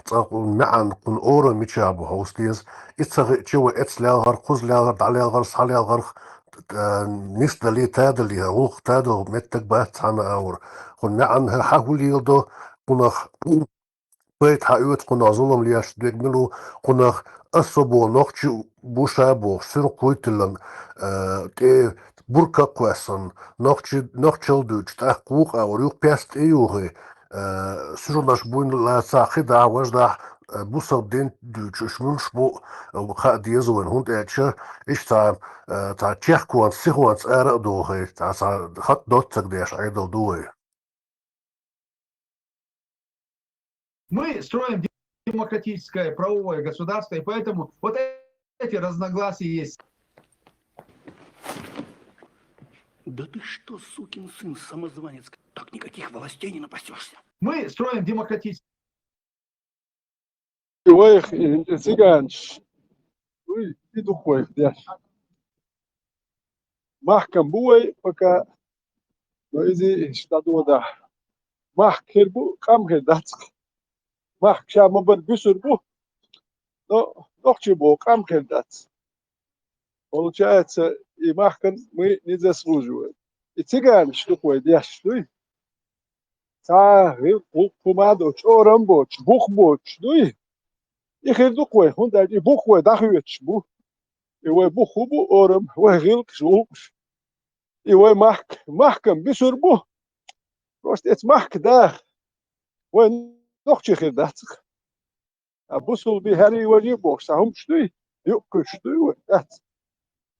ЦӀаккха маьӀна кхунна орам мичахь бу хьовса деза. И ца хиъча вай эцлаьлхар, кхузлаьлхар, дӀалаьлхар, схьалаьлхарх, э, нисдале, тадале, гӀуллакх тадалгӀа меттиг бац цхьана а агӀор. Кхунна маьӀна хьан хӀун леладо, кхунах пайда хьаоьцу, кхунах зулам леш дерг мила ву, кхунах особо нохчи бу ша бохуш, суьрхуй тиллан, э, тӀе бурка а кхоьссина, нохчи, нохчалла дуьйцуш, тӀаккха вукху агӀор юха пес тӀе юхий, э, суьрханаш буйна лацахь, хи дахь, важа дахь, э, бусалба дин дуьйцуш, уьш муьлш бу, э, хаа деза вайна, хӀунда аьлча иштта, э, цхьа чехконца, сихонца ара а дохий, цхьа, цхьа хатта доццаг деш Ӏедал ду вай. Мы строим демократическое правовое государство, и поэтому вот эти разногласия есть. Да ты что, сукин сын, самозванец, так никаких властей не напасешься. Мы строим демократическое Вайх и, и цигана, уй, и ду-кх вайх деш. Махкана бу вай, пока, но иза иштта дӀадода. Махка хир бу, къам хир дац-кх. Махка ша ма-барра буьсур бу, но нохчий боху къам хир дац. Получается, и махкана мы не заслуживаем. И циганаш ду-кх вай деш, дуй? Цхьа гӀуллакх хӀума а доцуш, орам а боцуш, бух а боцуш, дуй? И хир ду-кх вай, хӀунда аьлча и бух вай дӀахоьцуш бу. И вай бух хӀун бу, орам, вай гӀиллакхаш, гӀуллакхаш. И вай махка, махкана буьсур бу. Просто эца махка даха, вай нохчий хир дац-кх. А бусулба хӀара вай бохуш, цхьа хӀумаш дуй, юкъ кхуьйсуш дуй вай, дац.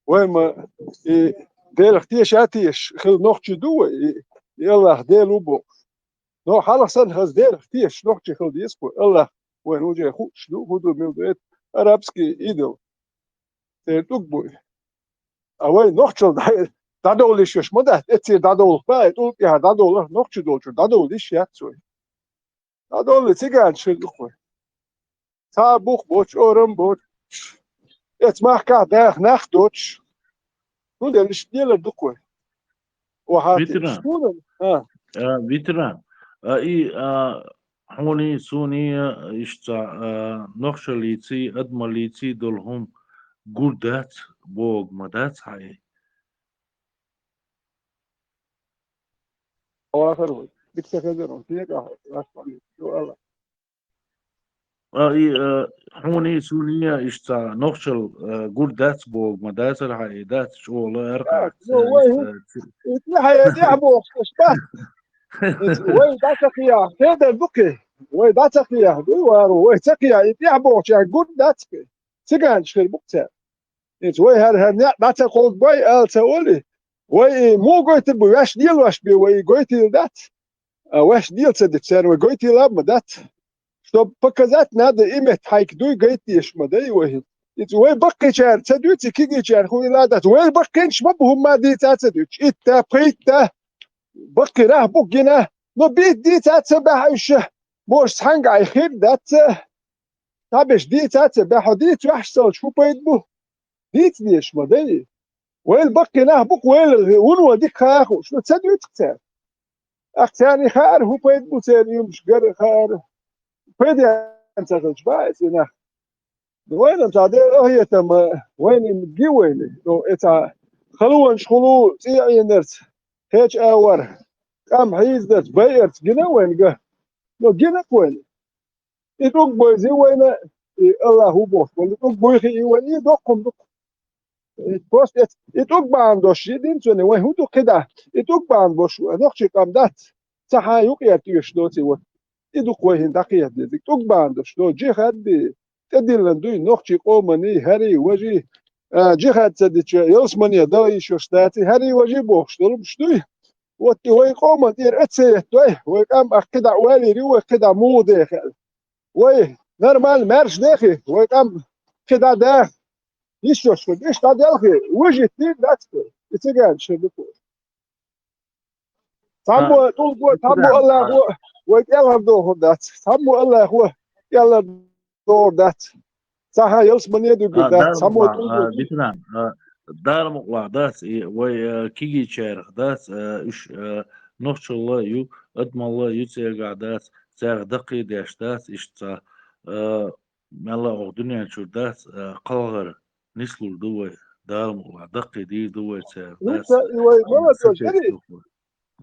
Вай ма и Делах теша а тешаш хила нохчий ду вай, и, и Аллах Дела ву бохуш. Но хьалха санна хаза Делах тешаш нохчий хила деза-кх вай, Аллах вайна уже хууш ду, хӀун ду, мила ду, это арабский идол. Церан тӀулг бу и. А вай нохчалла дӀа-, дӀадовла йиш йолуш ма дац, эццера дӀадовлуш бац, и тӀулг тӀехьа дӀадовларх нохчий долчуьра дӀадовла йиш яц вай. ДӀадовлий, циганаш хир ду-кх вай. Цхьа а бух боцуш, орам боцуш. Эца махкахь даха нах доцуш. ХӀунда аьлча иштта лелар ду-кх вай. О, хьан Ветеран. тешаш хӀунда? А. А, ветеран, а, и, а, хьуний, суний, а, иштта, а, нохчаллийций, адамаллийций долу хӀума гур дац, боху ма дац хьан и? Вахар вай. Битта хезар вай. Текъа, лаш вай. Ю Алла. А, и, а, хьуний, суний, а, иштта нохчалла, а, гур дац боху ма дацара хьан и, дац чӀогӀа лаьара. Так, ну, вай, иштта, ци- итни хьан я тӀехь бохуш, аш бац. Вай дӀа ца кхиахь, хедар ду кхи. Вай дӀа ца кхиахь, дуй варо, вай ца кхиахь, и тӀехь бохучехь гур дац кхи. Циганаш хир бу-кх цара. Иза вай хӀара, хӀара некъ дӀа ца кховдабой ала ца олий, вай и муха гойтур бу, ваьш лелош бен вай и гойтийла дац? А ваьш лела ца дича, церан вай гойтийла а ма дац. Чтоб показать надо, и метта хьайга дуй гайта дезаш ма дай вай хӀинца. Иза вай баккхийчара ца дуьйцу, и кегийчара хӀун хилла а дац. Вай баккхийнаш ма бу хӀумма а дийца а ца дуьйцуш. Итта, пхийтта, баккхий рагӀ бу-кх гина. Но бийца дийца а ца баьхьа уьш, бохуш цхьаьнгахь хир дац. Цхьаберш дийца а ца баьхьа, дийца ваьхьаш ца хилча хӀун пайда бу? Дийца дезаш ма дай. Вайл баккхий нах бу-кх, вайл вуно дика хаа хууш, ну, ца дуьйцу-кх цара. ТӀаккха царна и хаара, хӀун пайда бу церан юмаш гара хаара? Пайда ца хилча бац и нах. Вайна цхьа дера къахетам, вайна ги вайна. Ну, и цхьа халонаш хуьлу цӀий Ӏийнарца, кхечу а вар, кӀам хьийзарца, байарца гина вайна га. Ну, гина-кх вайна. И тӀулг бойзи вайна, и Аллах ву бохуш болу, и тӀулг буй хии вайна, и доккхун ду-кх. И просто эц-, и тӀулг бахьана долуш, и динцуьне вай хӀун ду кхидӀа? И тӀулг бахьана болуш, нохчий къам дац, цхьа хьан юкъера тӀоьшуш доций вот. И ду-кх вай хӀинца дӀакхета дезиг. ТӀулг бахьана долуш, до, джихад бий, тӀедиллина дуй, нохчий къоманний, хӀарий, важий, а, джихад ца дича, ялсамане дала йиш йолуш даций, хӀарий, важий бохуш долу, муш дуй? Вот и вай къоман тӀера эццееттуй, вай къам а кхидӀа валийр ю, вай кхидӀа муха дехар. Вай нормально маьрша дехи, вай къам кхидӀа да, йиш йолуш хуьлу, иштта дӀаделхи, вуьжиттийр дац-кх, и циганаш хир ду-кх. Цхьаммо тӀулго, цхьаммо Аллахо вай кӀелхьардохур дац, цхьаммо Аллахо кӀелхьардохур дац. Цхьа хьан ялсамане дуьгур дац, цхьаммо тӀулго. Ветеран, Дала мукъалахь дац, и вай, а, кегийчарах дац, а, уьш, а, нохчалла ю, адамалла ю цигахь дац, царах даккхий деш дац, иштта цхьа, а, мелла а оха дуьнен чуьра дац, а, кхалгӀар нислур ду вай, Дала мукъалахь даккхий дийр ду вай царах дац. Нуьца и вай молодёжь дара.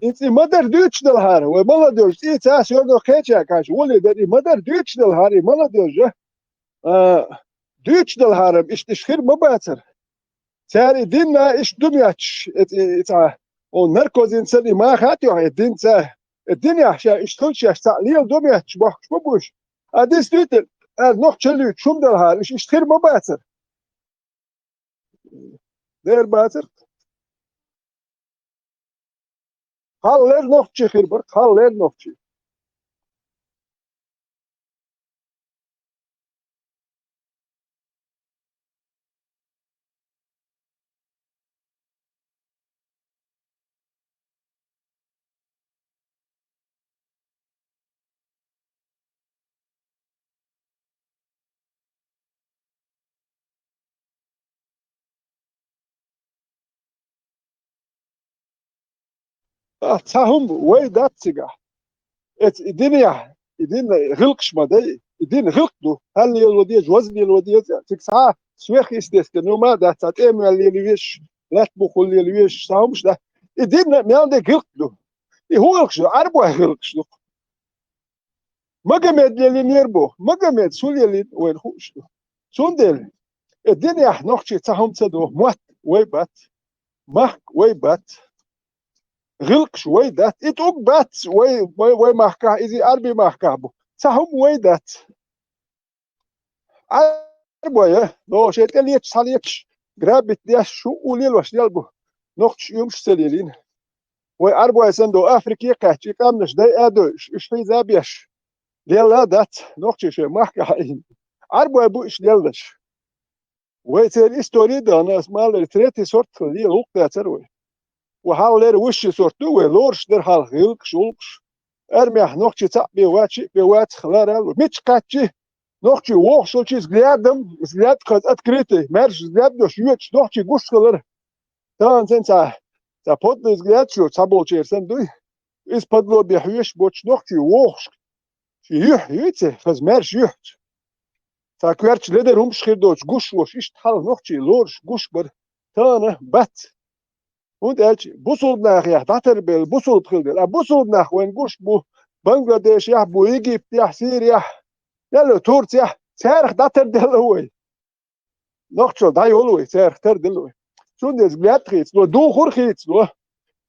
Иза и ма-дарра дуьйцуш делахьара, вай молодёжь, цӀий цас йордо кхеча кхача, воле дара, и ма-дарра дуьйцуш делахьара, и молодёжь, а, дуьйцуш делахьара, иштта, иштта хир ма бацара. Цара и динна иштта ду моьттуш, и, и, и цхьа, о, наркозин санна и маха а тоьхна, и динца, и динехь ша иштта хилча шаьш цхьаъ лела ду моьттуш бохкуш ма бу уьш. А дистуьйтар, ара нохчалла юьйцуш хӀума делахьара, уьш иштта хир ма бацара. Дера бацара. Хьаллера нохчий хир бара, хьаллера нохчий. А, цхьа хӀума вай дац цигахь. Эца и динехь, и дин гӀиллакхаш ма дай, и дин гӀиллакх ду. Хьал лело деза, ваза лело деза, цига цхьа сверхъестественный хӀума а дац, цхьа тӀеман лела везаш, лаьтта бухула лела везаш, цхьа хӀумаш дац. И дин мел де гӀиллакх ду. И хӀун гӀиллакхаш ду? Ӏарбой гӀиллакхаш ду. Магомед лелийнера боху. Магомед су лелийна вайна хууш ду. Цундела, э, динехь нохчий цхьа хӀума ца доху, мотт вай бац, махка вай бац, гӀиллакхаш вай дац, и тӀулг бац вай, вай, вай махкахь, иза Ӏарби махкахь бу. Цхьа хӀума вай дац. Ӏарбой, э, но шайн тӀе леташ, схьалеташ, грабить деш, шу у лелош дел бу. Нохчаш уьмаш ца лелийна. Вай Ӏарбой санна до Африке а кхаьчча, и къаьмнаш дай а дойуш, уьш хьийза а беш, лелла а дац, нохчий шайн махкахь а ийна. Ӏарбой бу уьш леллаш. Вай церан истори а дахана, ас ма аллара, третий сорт хила лела гӀуллакх дацара вай. Ва хьаллера высший сорт ду вай, лоруш дара хьалха гӀиллакхаш, гӀуллакхаш. Армехь нохчий цхьаъ бен вац, шиъ бен вац, хилар а лу. Мича кхаьччи, нохчий вохуш волчий взглядом, взгляд хаза открытый, маьрша взгляд дош йоьдуш, нохчий гуш хилар. Тахана санна цхьа, цхьа подлый взгляд шу цхьаболчеран санна дуй. из подлобье хьоьжуш боцуш нохчий вохуш, ши юьхь юьйци, хаза маьрша юьхьца. Цхьа коьртачу ледара хӀумаш хир доцуш гуш волуш, иштта хьалха нохчий лоруш гуш бара, тахана бац. ХӀунда аьлча бусулба нахехь дӀатарбелла, бусулба хила дела. А бусулба нах вайн гуш бу Бангладешехь, бу Египтехь, Сирехь, ялла Турцехь, царах дӀатарделла вай. Нохчалла дӀайолу вай, царах тарделла вай. Цундела лаьтта хийцало, духур хийцало,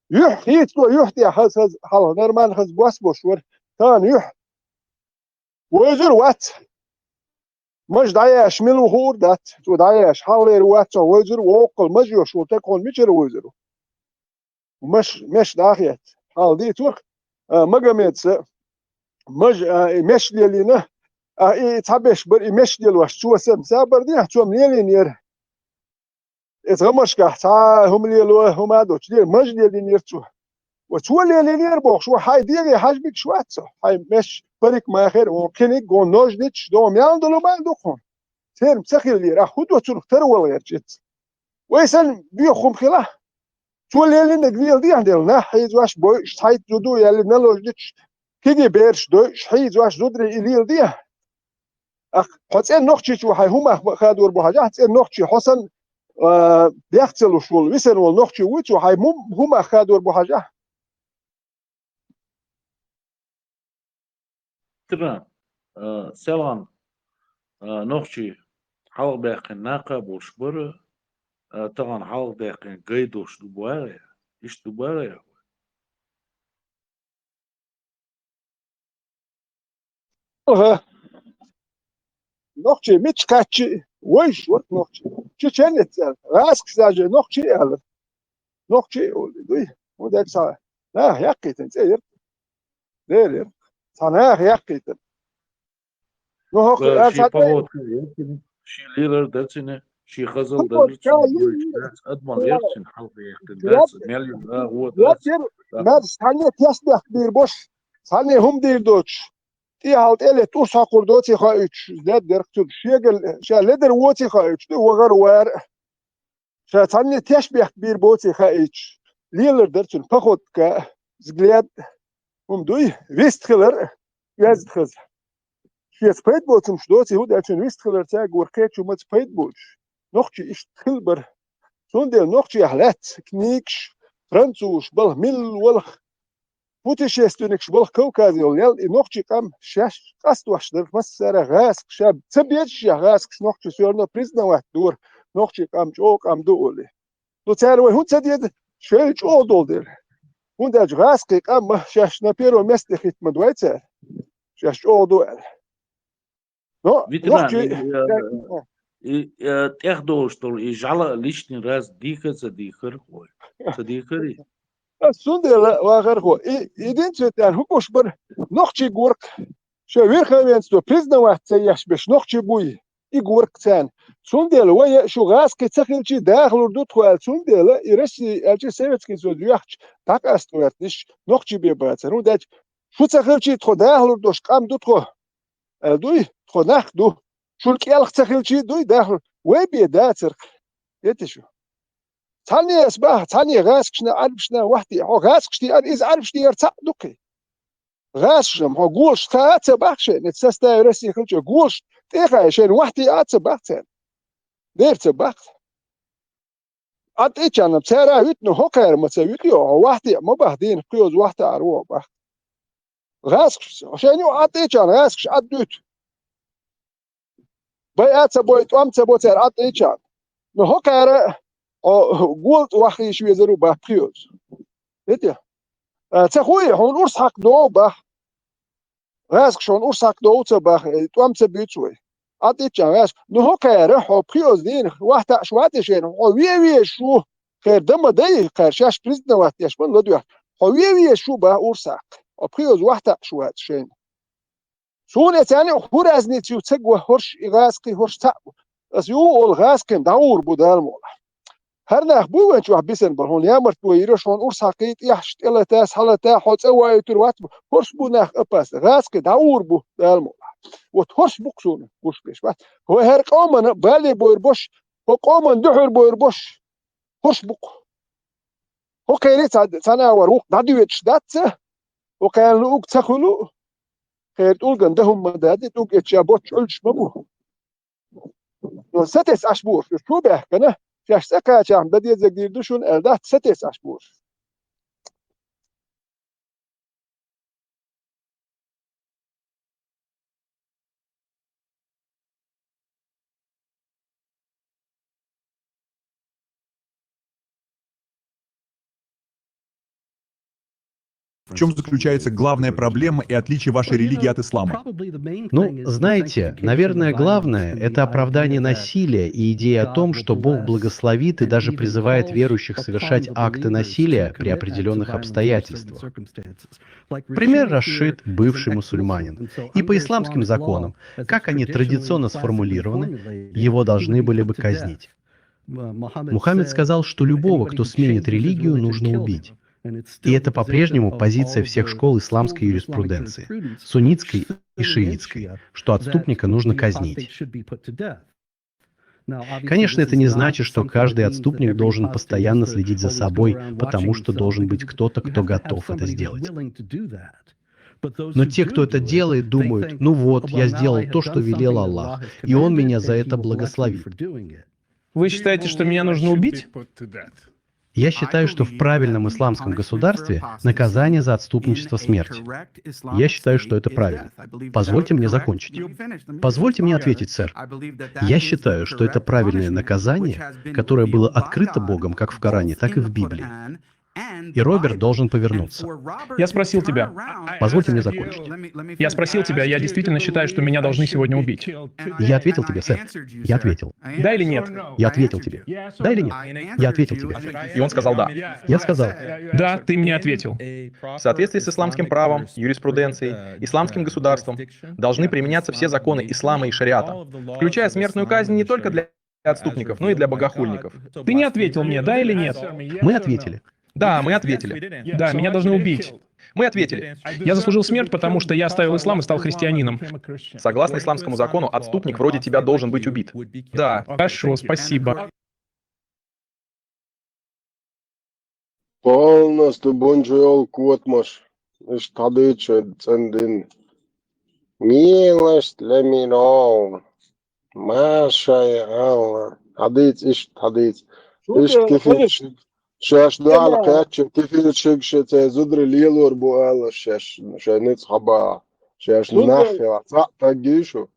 юьхь хийцало, юьхь тӀехь хаза, хаза, хьалха нормально хаза бос бош вара, тахана юьхь. Вевзар вац. Маж дӀаяьш мила ву хуур дац. Цо дӀаяьш хьалхалера вац, цо вевзар ву, воккхал маж йош ву, тахана мичара вевзар ву? Меш, меш дӀахецна. Хьалха дийцурх, а, Магомедса, маж, а, и меш лелийна, а, и цхьа беш бара, и меш лелош, цо санна, сабар дехьа, цо-м лелийнера. Иза гӀамашкахь цхьа хӀума лело, хӀума а доцуш, ле-, маж лелийнера цо. Ва цо лелийнера бохуш, ва хьайн дегӀе хьажбигаш вац цо. Хьайн меш парикмахер, вон кхиниг, вон ножничаш, догӀу мел долу ма ду хьуна. Церан ца хиллера, ахь хӀун до цунах тарвала гӀерташ ицца? Вай санна боьха хӀума хила. Цо лелийнарг леладе ахь дела, нах хьийзош, бойуш, цхьайтта зуда яьлла, налож диташ, кегий бераш дойуш, хьийзош, зударий и леладе. Ахь хьо цӀена нохчичо хьайн хӀумах хадор бу хьажахь, цӀена нохчи хьо санна, а, бехк ца луш волу, висина волу нохчи вуй цо, хьайн хӀум-, хӀумах хадор бу хьажахь. Тина, а, селхана, а, нохчий хьалхабаьккхина накха а болуш бара, а, тахана хьалхадаьккхина гай долуш ду бара, иштта ду бара. Аха. Нохчий мича кхаьччи, вайш вара нохчий. Чеченец аьлла, гӀаскаш даже нохчий аьлла. Нохчий олу дуй. ХӀунда аьлча цхьа наха яккхийтина цӀе яра. Дера яра. Цхьа наха яккхийтина. Ну, хӀокху Ша ар шен схьа тӀе- походка яра цуьнан, шен лелар дара цуьнан, шен хазалла дара Походка цуьнан, йолчу дац, адамал яра цуьнан хьалха яьккхина, дац, мел ю, а, гӀо дац. Лаьттара, маьрша цхьанне тесбехк бийр бош, цхьанне хӀума дийр доцуш. ТӀехьал тӀелетта урс хьокхур доций хаийтуш, ледара цуьнан шегал, ша ледара воций хаийтуш, тӀе вахар вара. Ша цхьанне тешбехк бийр боций хаийтуш, лелар дара цуьнан походка, взгляд, хӀума дуй, вист хилар, оьзда хаза. Шеца пайда боцу хӀумаш доций, хӀунда аьлча вист хилар цаьрга вара кхечу маца пайда боцуш. Нохчий иштта хила бара. Цундела нохчех лаьцна книгаш, французаш балха, милла валха, путешественникаш балха Кавказе йолу лел, и нохчий къам шаьш къастош дара массара гӀаскаш, ша ца безаш а гӀаскаш нохчий всё равно признавать дора, нохчий къам чӀогӀа къам ду олий. Ну, цара вай хӀунда ца деза? Шайна чӀогӀа долу дела. ХӀунда аьлча гӀаскхий къам шаьш на первом месте хӀиттаман вай цара. Шаьш чӀогӀа ду аьлла. Но, Виталий, нохчий, и, э, и, э, тӀехдолуш долу, и жӀала а личный раз дийхар а ца дийхар хьо. Ца дийхар и? Ас цундела вахар хьо. И, и динцветян хӀун гуш бара? Нохчий горка. Шо верховенство признавать ца еш беш нохчий буй. И горка царна. Цундела вай шу гӀаскхий ца хилчий дахалур ду тхо аьлла. Цундела и Россия аьлча Советский Союз юьхча дӀакъаста гӀертниш нохчий бен бацар. ХӀунда аьлча шу ца хилчий тхо дахалур дош къам ду тхо. Аьлла дуй, тхо нах ду. Шуна кӀелх ца хилчий дуй дахалур. Вай бен дацарх. Эти шу. Цхьанне ас баха, цхьанне гӀаскашна, Ӏарбашна вахтий. Хьо гӀаскаш тиара, иза Ӏарбаш тиара цхьаъ ду кхин. ГӀаскашна, хьо голаш тха а ца баха шайна, составе России хилча, голаш тӀехьа шайна вахтий а ца баха царна. Дера ца баха. Ӏад иччанна цара а витну, хӀокхара ма ца виту, хьо вахтий а ма баха дийна, кхоьза вахта ара вон баха. ГӀаскаш, шайна ю Ӏад иччанна, гӀаскаш Ӏад дуьту. Бай а ца бой, тӀом ца бо цара Ӏад иччанна. Ну, хӀокхара, хьо гол тӀе вахийша везар ву баха кхоьза. Эти? А, ца хуй, хьуна урс хьакха догӀу баха. ГӀаскаш хьуна урс хьакха догӀу ца баха, э, тӀом ца буьйцу вай. Ӏад иччан гӀаскаш. Ну, хӀокхара, хьо пхиоза дийна, вахтааш вац шайна, хьо ве везаш ву, кхера дан ма дай, кхера шаьш признавать деш ма ладоьгӀна. Хьо ве везаш ву баха урс хьакха. Хьо пхиоза вахтааш вац шайна. Суна эцарна а хӀун разница ю ца го, хӀорш и гӀаскхий, хӀорш цхьаъ бу. Ас ю олу гӀаскхин дӀагӀур бу Дала мукъалахь. ХӀара нах буй вайн чохь бисина бара, хьуна ямарт бо йира, хьуна урс хьакхий, тӀехьаш тӀелата, схьалата, хьо цӀа ваийтур вац бу. ХӀорш бу нах опасный, гӀаскхий дӀагӀур бу Дала мукъалахь. Вот хӀорш бу-кх суна гуш беш бац. Хьо хӀара къомана бале бойр бош, хьо къоман дуьхьур бойр бош, хӀорш бу-кх. ХӀокхерий цхьа, цхьана а вара вукх дӀадоьдуш дац ца? Цу кхаьрна луъург ца хуьлу, кхеран тӀулгана дан хӀума ма дац, и тӀулг эцча боццуш Ӏуьллуш ма бу. Но сатесса Ӏаш бу уьш, уьш чу баьхкина, шаьш цӀа кхачахьа дан дезарг дийр ду шуна аьлла дац, сатесса Ӏаш бу уьш. В чем заключается главная проблема и отличие вашей религии от ислама? Ну, знаете, наверное, главное — это оправдание насилия и идея о том, что Бог благословит и даже призывает верующих совершать акты насилия при определенных обстоятельствах. Пример Рашид, бывший мусульманин. И по исламским законам, как они традиционно сформулированы, его должны были бы казнить. Мухаммед сказал, что любого, кто сменит религию, нужно убить. И это по-прежнему позиция всех школ исламской юриспруденции, суннитской и шиитской, что отступника нужно казнить. Конечно, это не значит, что каждый отступник должен постоянно следить за собой, потому что должен быть кто-то, кто готов это сделать. Но те, кто это делает, думают: «Ну вот, я сделал то, что велел Аллах, и Он меня за это благословит». Вы считаете, что меня нужно убить? Я считаю, что в правильном исламском государстве наказание за отступничество — смерть. Я считаю, что это правильно. Позвольте мне закончить. Позвольте мне ответить, сэр. Я считаю, что это правильное наказание, которое было открыто Богом как в Коране, так и в Библии. И Роберт должен повернуться. Я спросил тебя. Позвольте мне закончить. Я спросил тебя, я действительно считаю, что меня должны сегодня убить. Я ответил тебе, сэр. Я ответил. Да или нет? Я ответил тебе. Да или нет? Я ответил тебе. И он сказал да. Я сказал. Да, ты мне ответил. В соответствии с исламским правом, юриспруденцией, исламским государством должны применяться все законы ислама и шариата, включая смертную казнь не только для отступников, но и для богохульников. Ты не ответил мне, да или нет? Мы ответили. Да, мы ответили. Да, меня должны убить. Мы ответили. Я заслужил смерть, потому что я оставил ислам и стал христианином. Согласно исламскому закону, отступник вроде тебя должен быть убит. Да. Хорошо, спасибо. Полностью бунчуйол котмаш. Иш тадыча цендин. Милость для миров. Машай Аллах. Хадыц, иш тадыц. Иш кефирчиг. Шаш дала кача кефирчиг ше це зудри лелор бу Аллах шаш. Шай ниц хаба. Шаш нахила. Ца тагишу.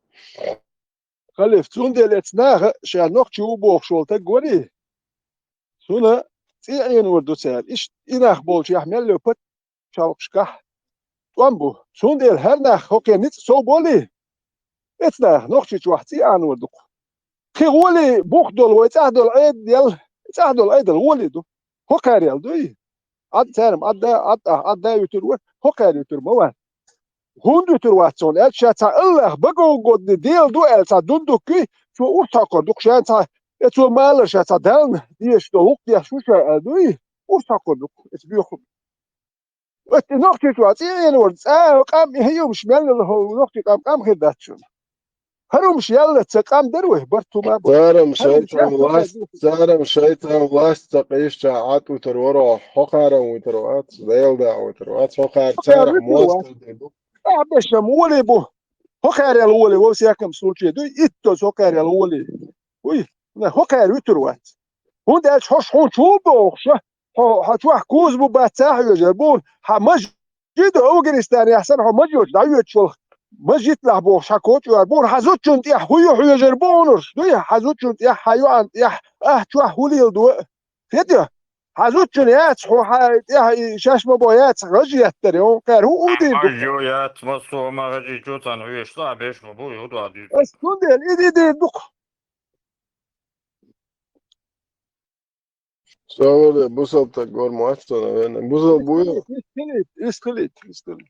Халиф, цундела эц наха ша нохчи ву бохуш волу таг вари? Суна цӀе Ӏенор ду цара. Иш и нах болчу яхь мел ло пат чалкхашкахь. ТӀом бу. Цундела хӀара нах хӀокхе ницкъ сов боли? Эц наха нохчи чохь цӀе Ӏанор ду-кх. Кхин гӀоли бух долу вай цӀахь долу Ӏедал, цӀахь долу Ӏедал гӀоли ду. ХӀокхарел дуй? Ӏад царам Ӏадда, Ӏад ахь Ӏадда вуьтур ву, хӀокхаьрна вуьтур ма вац. ХӀунда вуьтур вац цунна аьлча, цхьа Аллах багов годни Дела ду аьлла цхьа дундуккуй, цо урс хьокхур ду-кх шен цхьа, э, цо малар ша цхьа Дална дезаш долу гӀуллакх деш ву ша аьлла дуй, урс хьокхур ду-кх, эца боьху. Оцу нохчичо цӀе Ӏенор, цӀа а къам, и хӀумаш мел ло хӀо нохчи къам, къам хир дац шуна. ХӀара хӀумаш яллалц ца къам дара вай, барт хӀума бу. Царам шайтан власть, царам шайтан власть ца къийсча Ӏад вуьтур варо, хӀокхарам вуьтур вац, Дела да вуьтур вац, хӀокхара царах мостагӀа ду. Ахь бешам воле бу. ХӀокхарел воле, во всяком случае, дуй, иттаза хӀокхарел воле. Уй, на хӀокхара вуьтур вац. ХӀунда аьлча хьо шуна чу бохуша, хьо хьо чохь куза бу бац ца хьоьжар бу, хьан маж Жида Афганистанехь санна хьо мажоьчу дӀайоьдуш волу, мажитлахь бохуш хьан кочуьйр бу, хьан зудчунна тӀехь хӀун ю хьоьжар бу хьуна уьш, дуй, хьан зудчунна тӀехь, хьан йоӀанна тӀехь, ахь чохь хӀун леладо а? Хеда, хьан зудчунна яц хьо хьан тӀехь и шаьш ма бо яц гӀаж еттаре, хьуна кхаьра хӀун удийр ду? Хьажо яц, массо а ма гӀажийчо царна хьоьжуш цӀа беш ма бу, юха дуьйцу. Ас цундела и ди дийр ду-кх. Савале, бусалба стаг гор ма вац со, наверное. Бусалба буй? Исхилит, исхилит, исхилит.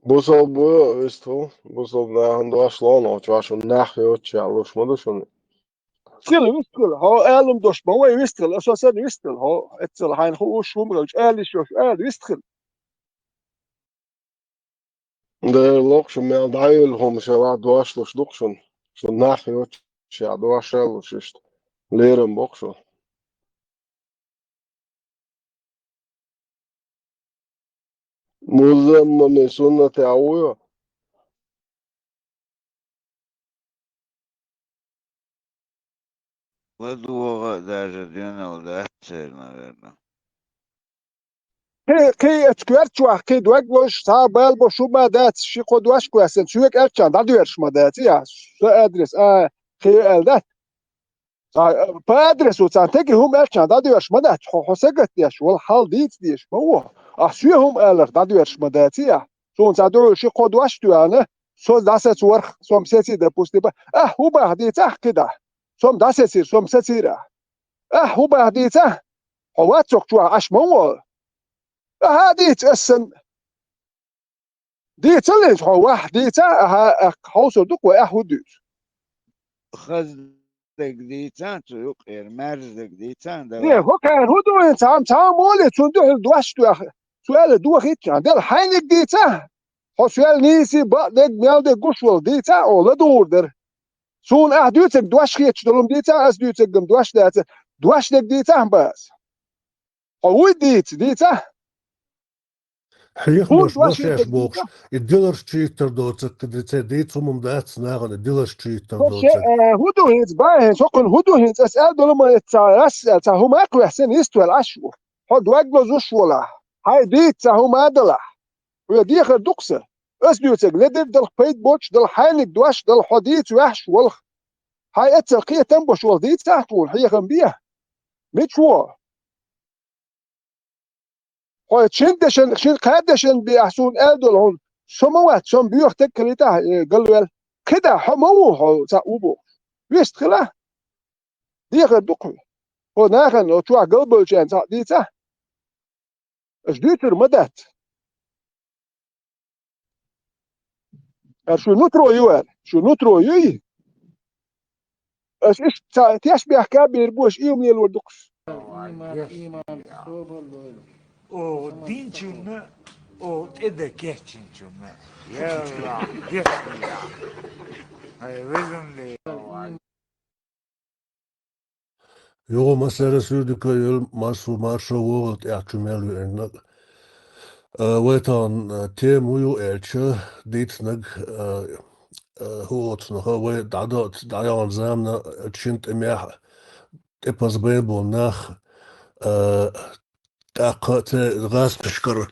Бусалба буй, вистху, бусалба нахана дош ло, но чош нах йоцча луш ма ду шуна. Хила, вистхила, хьо алам дош ма вай, вистхила, аса сан вистхила, хьо эццал хьайна хууш хӀума гӀелча, ала йиш йолуш, ала, вистхила. Дера локху шу мел дӀайолу хӀума шала дош луш ду-кх шуна. Шу нах йоцчу ша дош а луш иштта. Лерам бокху шу. Музаммани суннатехь вуй? ЛадогӀа а даже доьналла дац церан, наверное. Кхин, кхин оцу коьрта чохь, кхин дог лозуш, цхьа а бала беш хӀума дац, ши-кхо дош кхоьссина, соьга аьллачарна дӀадоьрзуш ма дац, я, сан адрес, а, кхин аьлла дац. Цхьа, э, по адресу цхьана стеган хӀума аьллачарна дӀадоьрзуш ма дац, хьо, хьо сагатдеш, вала хьал дийца дезаш ма ву. Ахь соьга хӀума аларх дӀадоьрзуш ма дац, я. Суна цхьа дуьхьал ши-кхо дош а тоьхна, со дӀасацорх, со-м сеций, допустим, ахь хӀун боху дийцахь кхидӀа? Со-м дӀасецира, со-м сецира ахь. Ахь хӀун боху дийцахь? Хьо вац цу чохь, Ӏаш ма ву. Ахьа а дийца ас санна. Дийцал иза хьо, ваьхьа дийца, ахьа, ахь хьовсур ду-кх вай, ахь хӀун дуьйцу? Хаза дерг дийцахь цу юкъера, маьрша дерг дийцахь, не, давай. ХӀокхара хӀун ду хӀинца, цхьа, цхьа а моле, цунна дуьхьал дош а тоьхна, цо аьлла дохийта, дела хьайниг дийцахь, хьо соьл нийса, бакъдерг, мел дерг гуш волу дийцахь, оха ладугӀур дара. Суна ахь дуьйцург дош хеташ долу-м дийцахь, ас дуьйцург-м дош дацара, дош дерг дийцахь-м база. Хьо вуй дийца, дийцахь? Хьехамаш, хӀунда дош бохуш, и диларш чуьйттар доцург, кхин церан дийца хӀума-м дац нахана, и диларш чуьйттар доцург. Э, хӀун ду хӀинца, бан хӀинца, хӀокхуьнан хӀун ду хӀинца, ас аьлла долу ма эццахь, ас аьлла, цхьа хӀума а кхоьссина, йист ваьлла Ӏаш ву. Хьо дог лозуш волахь, хьайн дийца цхьа хӀума а далахь. Хьоьга дехар ду-кх сан. Ас дуьйцург ледара далахь, пайда боцуш далахь, хьайниг дош далахь, хьо дийца ваьхьаш волахь. Хьайн эццал кхетам а беш волахь, дийцахь тхуна, хьехам бе. Мича ву? Хьо шина дешан, шина кхаа дешан бен ахь суна аьлла долу хьуна, со ма вац, со-м боьха стаг хилийтахь, э, галваьлла. КхидӀа хьо ма ву, хьо цхьаъ ву бохуш. Вист хилахь. Дехар ду-кх хьоьга. Хьо нахана, хьо чохь галбевллачарна цхьаъ дийцахь? Аша дуьйцур ма дац. Ара шу нутро ю аьлла, шу нутро юй? Аш иштта ца теш бехка бийр бу, аш ийман лелор ду-кх аш. Ийман, ийман, собар лойла. О, динчунна, о, тӀе дан кечйинчунна. Ялла, дешнила. Ай, везан ле. Юха массара суьрдика а йолу, массо маршо вогӀал тӀехь чу мел веанарг. А, вай тахана, а, тема хӀун ю аьлча, дийцинарг, а, а, хӀун оцу наха, вай дӀадо-, дӀаяхана замана, а, шина тӀемехь, тӀепаза бен болу нах, а, тӀаккха церан гӀазкхашкара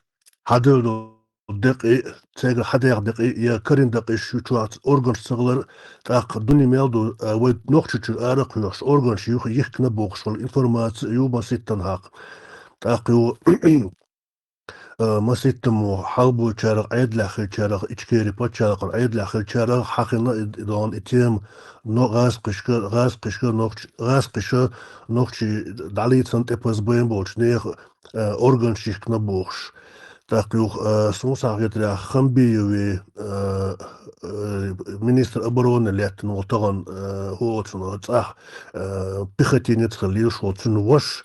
хьаделла долу декъий, церан хьадаьхна декъий я карийна декъий шу чохь органаш ца хилар, тӀаккха дуьне мел ду, а, вай Нохчийчуьра ара а кхоьхьуш, органаш юха йихкина бохуш волу информаци ю маситтана хьакха. ТӀаккха ю, а, маситтамо хьалабойчарах, Ӏедалехь хилчарах, Ичкери пачхьалкхана Ӏедалехь хилчарах хьахийна и, и догӀна и тема, но гӀазкхашка, гӀазкхашка нохч-, гӀазкхаша нохчий дӀалийцина тӀепаза бен болчу нехан а, органаш йихкина бохуш. ТӀаккха юха, а, суна схьахетарехь, Хамбиеве, а, а, министр обороны лаьттина волу тахана, а, хӀун оцу цӀахь, а, пехотинец хилла лелаш волу цуьнан ваша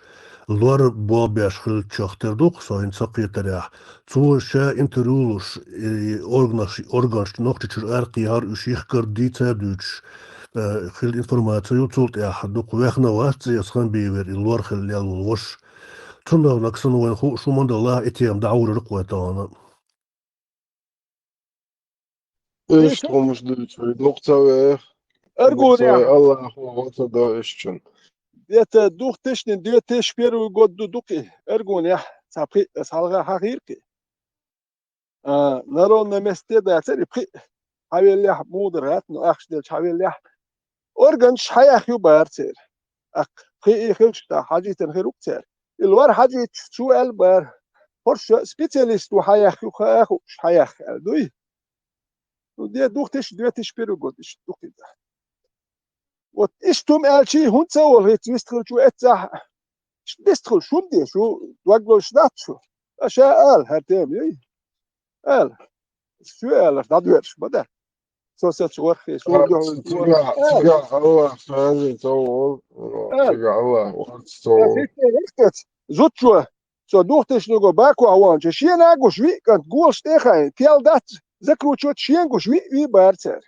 лор болх беш хиллачух тера ду-кх со хӀинца схьакхетарехь. Цо ша интервью луш, и органаш, органаш Нохчийчуьра ара кхехьара, уьш йихкар дийца а дуьйцуш, а, хилла информаци ю, цул тӀаьхьа дукха ваьхна вац иза Хамбиевера и лор хилла лелла волу ваша. Цунах нагахь санна вайна хууш хӀума дан лаахь, и тема дӀагӀур ю-кх вай тахана. Иштта хӀумаш дуьйцу, вай дукха ца веха. Аргунехь. Аллахо гӀо ца до иштачунна. Это две тысячи, две тысячи первый год ду, ду-кх и. Аргунехь, цхьа пхиъ, аса хьалха хьахийра-кх и. А, народном месте дацара и пхиъ. Хьавеллехь, муха дара хӀаьта, но ахча делча хьавеллехь. Органаш хьаяьхна ю бара церан. ТӀаккха пхиъ хилча, тӀаккха хьажийтина хир ву-кх цара. И лор хьажийча, цо аьлла бара: «ХӀорш специалист ву хьаяьхна ю, хаа хууш хьаяьхна», аьлла дуй. Ну, де, две тысячи, две тысячи первый год, иштта ду-кх иза. Вот иштта хӀума аьлча, хӀунда ца волу хӀинца вистхилчо эццахь? Иштта вистхилча, хӀума де шу, дог лозуш дац шу. Аша ала, хӀара тема юй? Ала. Соьга аларх дӀадоьрзуш ма дац. Со сацу ворхӀе, со дуьхьал. Цигахь, цигахь Аллах рази ца волу. Ала. Цигахь Аллах вац ца волу. Зудчо, со две тысячи го Бакохь ваханчу, шена а гуш виъ кӀант, голаш тӀе а хаийна, кел дац, закручивать шена гуш виъ вий бара цара.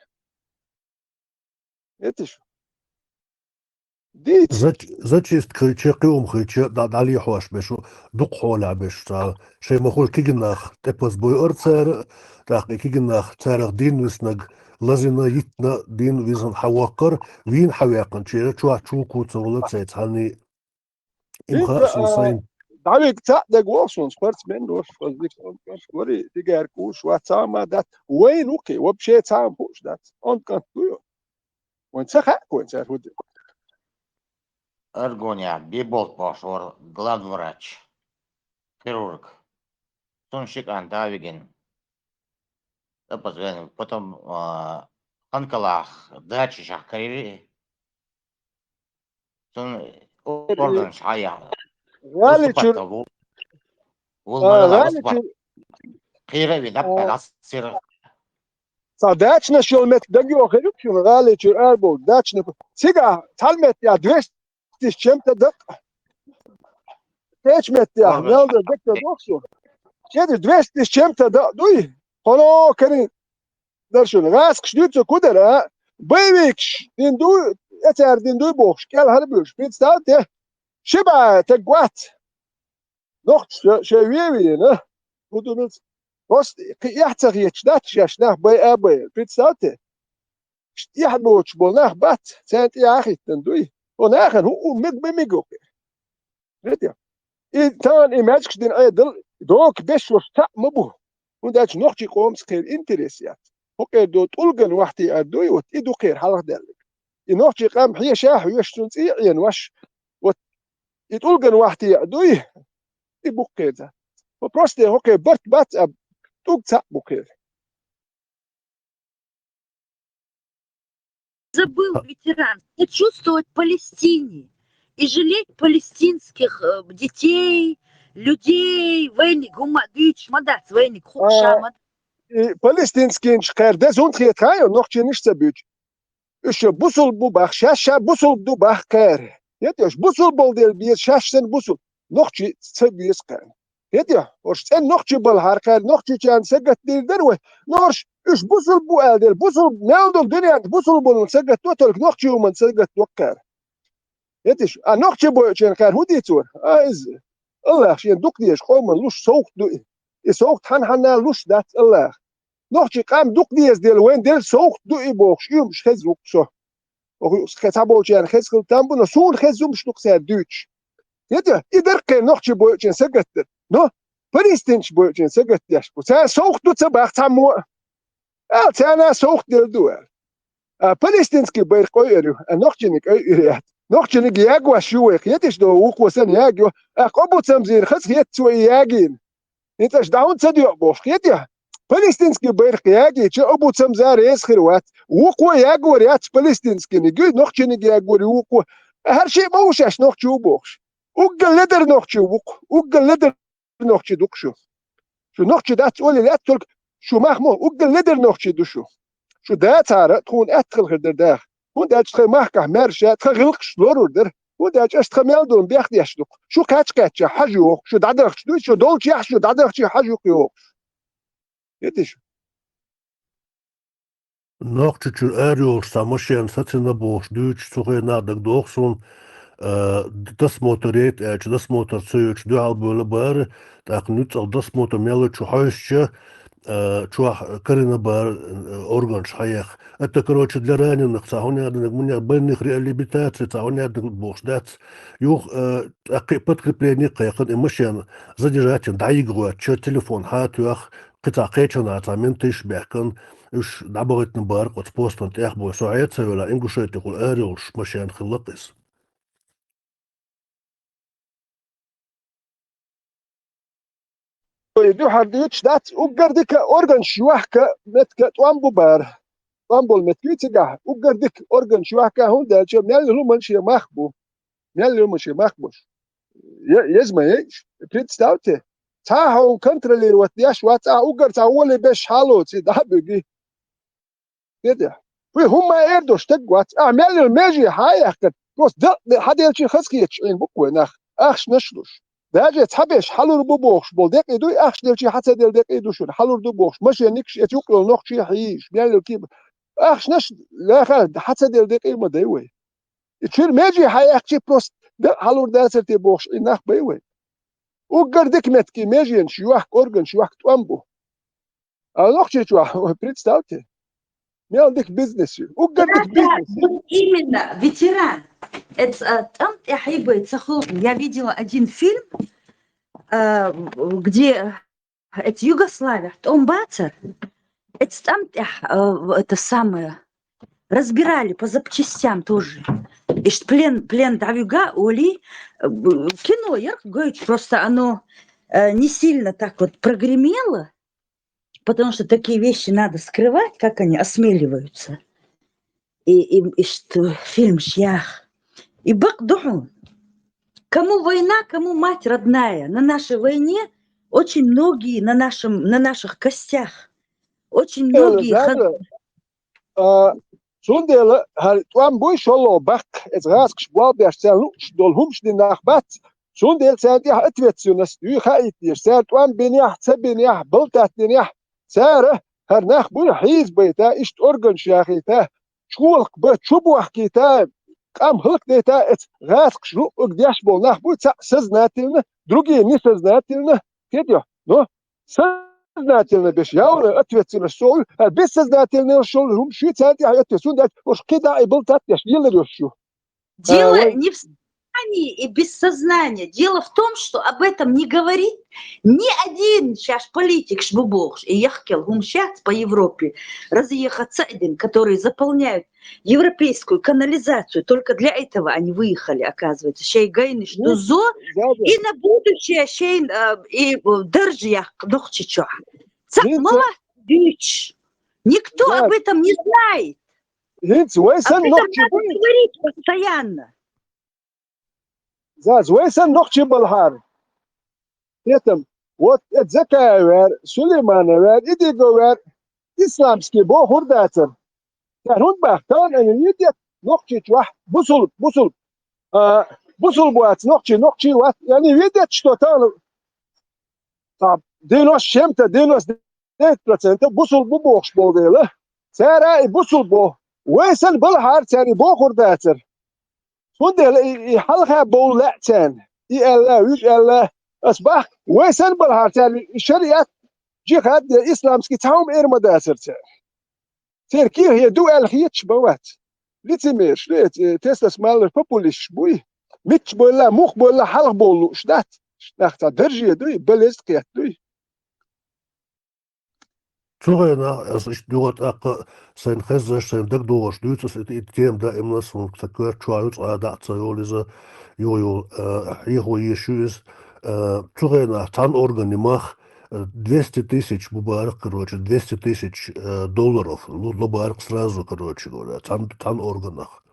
Эцаш. Дийца. Зач-, зачистка хилча, кхиъ хӀума хилча, дӀа-, дӀалехьош берш, дукха хьолахь берш цхьа. Шайн ма хуьлу кегий нах тӀепаза бойура цара, тӀаккха и кегий нах царах дийна виснарг лазийна, йитина, дийна визина хьавоккхура, вийна хьаваьккхинчеран чохь чу куцавала цай цхьанний. Им хаьа суна а, сайн. ДӀавига цхьаъ дага воху суна, спортсмен вара, вари, тигар куш, вац цхьа а ма дац. Вайна ву кхин, вообще цхьа а хууш дац. Он кӀант ду ю. Вайн ца хаьа, вайн цара хӀу ду. Аргоня Биболт бохуш вара главврач, хирург. Цунна ши кӀант а вигина. Тапаза потом, а, Ханкалах дача шахкарили. Цунна орган шхьа яхьа. ГӀали чур-, выступать ву. Вул а, мала гӀали выступать. Чур-, кхера ви даппа а, дас сира. Ца дачнаш йолу мет даг йохуьйту шуна, гӀали чур арбол, дачна. Цигахь цхьана меттехь двести с чем-то дакъа. Кхечу меттехь, мел дан дакъа дохсу. Шеда двести с чем-то дакъа дуй? Хьо карин дар шуна. ГӀаскаш дуьйцу куьдара, боевикаш дин дуй, эцара дин дуй бохуш, кӀел хӀара буьлуш. Представьте, ши бӀе таг вац. Нохча шайн вен вийна. ХӀун ду милца? Просто кхин эхь ца хеташ дац шаьш нах бай а бай. Представьте. Эхь боцуш болу нах бац, царна тӀе а хӀиттина дуй. Хьо нахана хӀун мег ма мега хӀокхе. Видя? И тахана и маьжгаш дина Ӏедал дока беш волуш цхьаъ ма бу. ХӀунда аьлча нохчийн къомаца кхеран интерес яц. ХӀокхера до тӀулган вахьте а дуй, вот и ду кхера хьалха даьллиг. И нохчийн къам хьеша а хьоьжуш цунна цӀий а Ӏенош, вот и тӀулган вахьте а дуй, и бу кхера. Хьо просто хӀокхе барт бац а, тӀулг цхьаъ бу кхера. Забыл ветеран. Сочувствовать Палестине и жалеть палестинских, э, детей, людей, вайниг хӀума дуьйцуш ма дац, вайниг хууш ма дац. И палестинскийнаш кхара деза хӀунда хета хаьий, нохчийнаш ца буьйцу. Уьш ша бусулба бу бах, шаьш ша бусулба ду бах кхара. ХӀета уьш бусулба болу дела беза, шаьш санна бусулба. Нохчий ца беза кхара. ХӀета, хӀорш цӀена нохчий балахьара кхара, нохчийчарна сагатдийр дара вай. Но хӀорш уьш бусулба бу аьлла дела, бусулба мел долу дуьненна бусулба болу сагатдо, только нохчий хӀуманна сагатдо кхара. ХӀеташ, а нохчий бойучеран кхара хӀун дийцора? А иза. Аллах шен дукха дезаш къоман луш совгӀат ду и. И совгӀат хьан-хьанна луш дац Аллах. Нохчий къам дукха деза дела, вайн дела совгӀат ду и бохуш, уьмаш хеза ву-кх со. Оха юкъа кхин цхьаболчарна хеза хила там бу, но суна хеза хӀумаш ду-кх цара дуьйцуш. ХӀета, и дара кхин нохчий бойучеран сагатдар. Но палестинчу бойучеран сагатдеш бу. Цара совгӀат ду ца бах цхьаммо а. Ала, царна совгӀат делла ду аьлла. А палестинский байракх ойур ю, а нохчийниг ойур яц. Нохчийниг ягош ю вай, хеташ ду, вукхо санна ягайо. А къобуцамзийна хаза хета цо и ягийна. ХӀинца аша дӀа хӀунда ца доьгӀу бохуш, хетий? Палестинский байракх ягийча, Абу Цамза реза хир вац. Вукхо ягор яц палестинскийниг, нохчийниг ягор ю вукхо. ХӀара шиъ ма ву шаьш нохчи ву бохуш. Уггар ледар нохчи ву-кх, уггар ледар нохчи ду-кх шу. Шу нохчи дац олий лаьтта, только шу мах мо, уггар ледар нохчи ду шу. Шу дацахьара, тхуна аьтта хила хир дара даха. ХӀунда аьлча тхайн махкахь маьрша, тхан гӀиллакхаш лорур дара. ХӀунда аьлча аша тхан мел долу бехдеш ду-кх. Шу кхаьчча-кхаьчча хьажа йоху, шу дӀадахча дуй, шу долчу яхь шу дӀадахча хьажа юкъ йохуш. ХӀеташ? Нохчийчуьра арайолуш цхьа машен сацина бохуш дуьйцуш, цу хенахь дагадогӀу суна, а, досмотр яйта аьлча, досмотр ца йоьдуш дуьхьал бевлла бара, тӀаккха нуьцкъала досмотр мел чу хьовсча, а, чохь карина бара, а, органаш хьаеха. Это, короче, для раненых, цхьа хӀун яздинарг, мунех больных реабилитации, цхьа хӀун яздинарг бохуш дац. Юха, а, тӀаккха и подкрепление кхайкхина, и машен задержать йина дӀайига гӀоьртича, телефон хьан а тоьхна, кхин цхьа кхечанхьа цхьа менташ а баьхкина, уьш дӀабахийтина бара оцу постан тӀехь бой. Со хье а ца йолу, Ингушетихула арайолуш машен хилла-кх иза. Ой, дуьхьал дуьйцуш дац, уггар дика органаш йохка метка тӀом бу бара. ТӀом болу метка ю цигахь, уггар дика органаш йохка, хӀунда аьлча мел хӀуманаш мах бу. Мел хӀуманаш мах бу. Е-, еза ма ейш, представьте, цхьа а хьуна контролировать деш вац, ахь уггар цхьа воле беш хьалоций дӀа а буьгий. Дедехь. Вай хӀумма а эр долуш стаг вац. Ахьа мел йолу меже хьан а яьккхина, просто дакъа де хьан делчи хазахеташ Ӏийна бу-кх вай нах, ахчанаш а луш. Даже цхьаберш хьалур бу бохуш болу декъий дуй, ахча делчи хьан ца делла декъий ду шуна, хьалур ду бохуш, машенникаш эца юкъа йолу нохчий хьийзаш, мел йолу киба. Ахчанаш лаьхара хьан ца делла декъий ма дай вай. И чуьра меже хьаяьккхача просто дакъа хьалур дацар те бохуш, и нах бай вай. Уггар дика меттиге меженаш йохка, органаш йохка тӀом бу. А нохчийчохь, представьте, мел дика бизнес ю. Уггар дика бизнес ю. Вот именно, ветеран. Это э, там тӀехь хьийбай ца хуьлу. Я видела один фильм, э, где это Югославия, тӀом бацар. Это там тӀехь, э, это самое, разбирали по запчастям тоже. Иштта плен, плен дӀавига, олий, э, б- кино ярх гойтуш, просто оно э, не сильно так вот прогремело, потому что такие вещи надо скрывать, как они осмеливаются. И, и, и что фильм шьях. И бакъ духу. Кому война, кому мать родная. На нашей войне очень многие на, нашем, на наших костях. Очень многие... Цундела хӀара тӀом буй шолгӀа баккха, эца гӀазкхаш болх беш царна лууш долу хӀумаш дина нах бац, цундела царна тӀехь ответственность юй хаийта деза. Цара тӀом бинехь, ца бинехь, балтат динехь, цара хӀара нах буй хьийзабайта, иштта органаш яхийта, чулакх бан, чубохкийта, къам хӀаллакдайта, эца гӀазкхаш луъург деш болу нах буй, цхьаъ сознательно, другие несознательно, кхетий, но сознательно беш, явно ответственность со, а бессознательно шел, хӀума шуьца тӀехь ответственность, уж кхидӀа и балтат деш, лелар йош ю. Дело не в сознании и без сознания. Дело в том, что об этом не говорит ни один сейчас политик, шбубохш, и яхкел хумшац по Европе, разъехаться один, которые заполняют европейскую канализацию. Только для этого они выехали, оказывается. Шей гайниш дузо, и на будущее шей э, и э, держи я нохчичо. Цак мала дичь. Никто об этом не знает. ХӀинца вай сан нохчий буй. Постоянно. Заз, вай сан нохчий балхьара. Хетам, вот э Закаев вер, Сулейманов вер, Идигов вер, исламский бохур дацар. Цара хӀунда бах, тахана ани видет, нохчий чохь, бусул, бусул. А, бусул бац, нохчий, нохчий вац, ани видет, что тахана. Там, девяносто семь-то, девяносто девять процентов бусул бу бохуш болу дела. Цара и бусул бо. Вай сан балхьара цара и бохур дацар. Цундела и, и хьалха бовла лаьа царна. И аьлла, уьш аьлла, ас бах, вай сан балхьара царна и шариат, джихад я исламский цхьа хӀума эр ма дацар цара. Церан кехе ду аьлла хеташ бан вац. Лицемерш, э, тестас маллар популисташ буй. Мичча бойла, мух бойла, хьалха бовла лууш дац. Нах цхьа дарже дуй, балеза кхет дуй. Цу хенахь аса иштта дуьгӀа тӀаккха сайн хеззаш, сайн дагадогӀуш дуьйцу аса и, и тема даимна суна ца коьрта чохь ю, цкъа а дӀа а ца йолу иза, юха-юха, э, хьехо йеш ю иза. Э, цу хенахь цхьана органе мах, э, двести тысяч бу бара-кх, короче, двести тысяч, э, долларов ло, ло бара-кх сразу, короче говоря, цхьана, цхьана органах.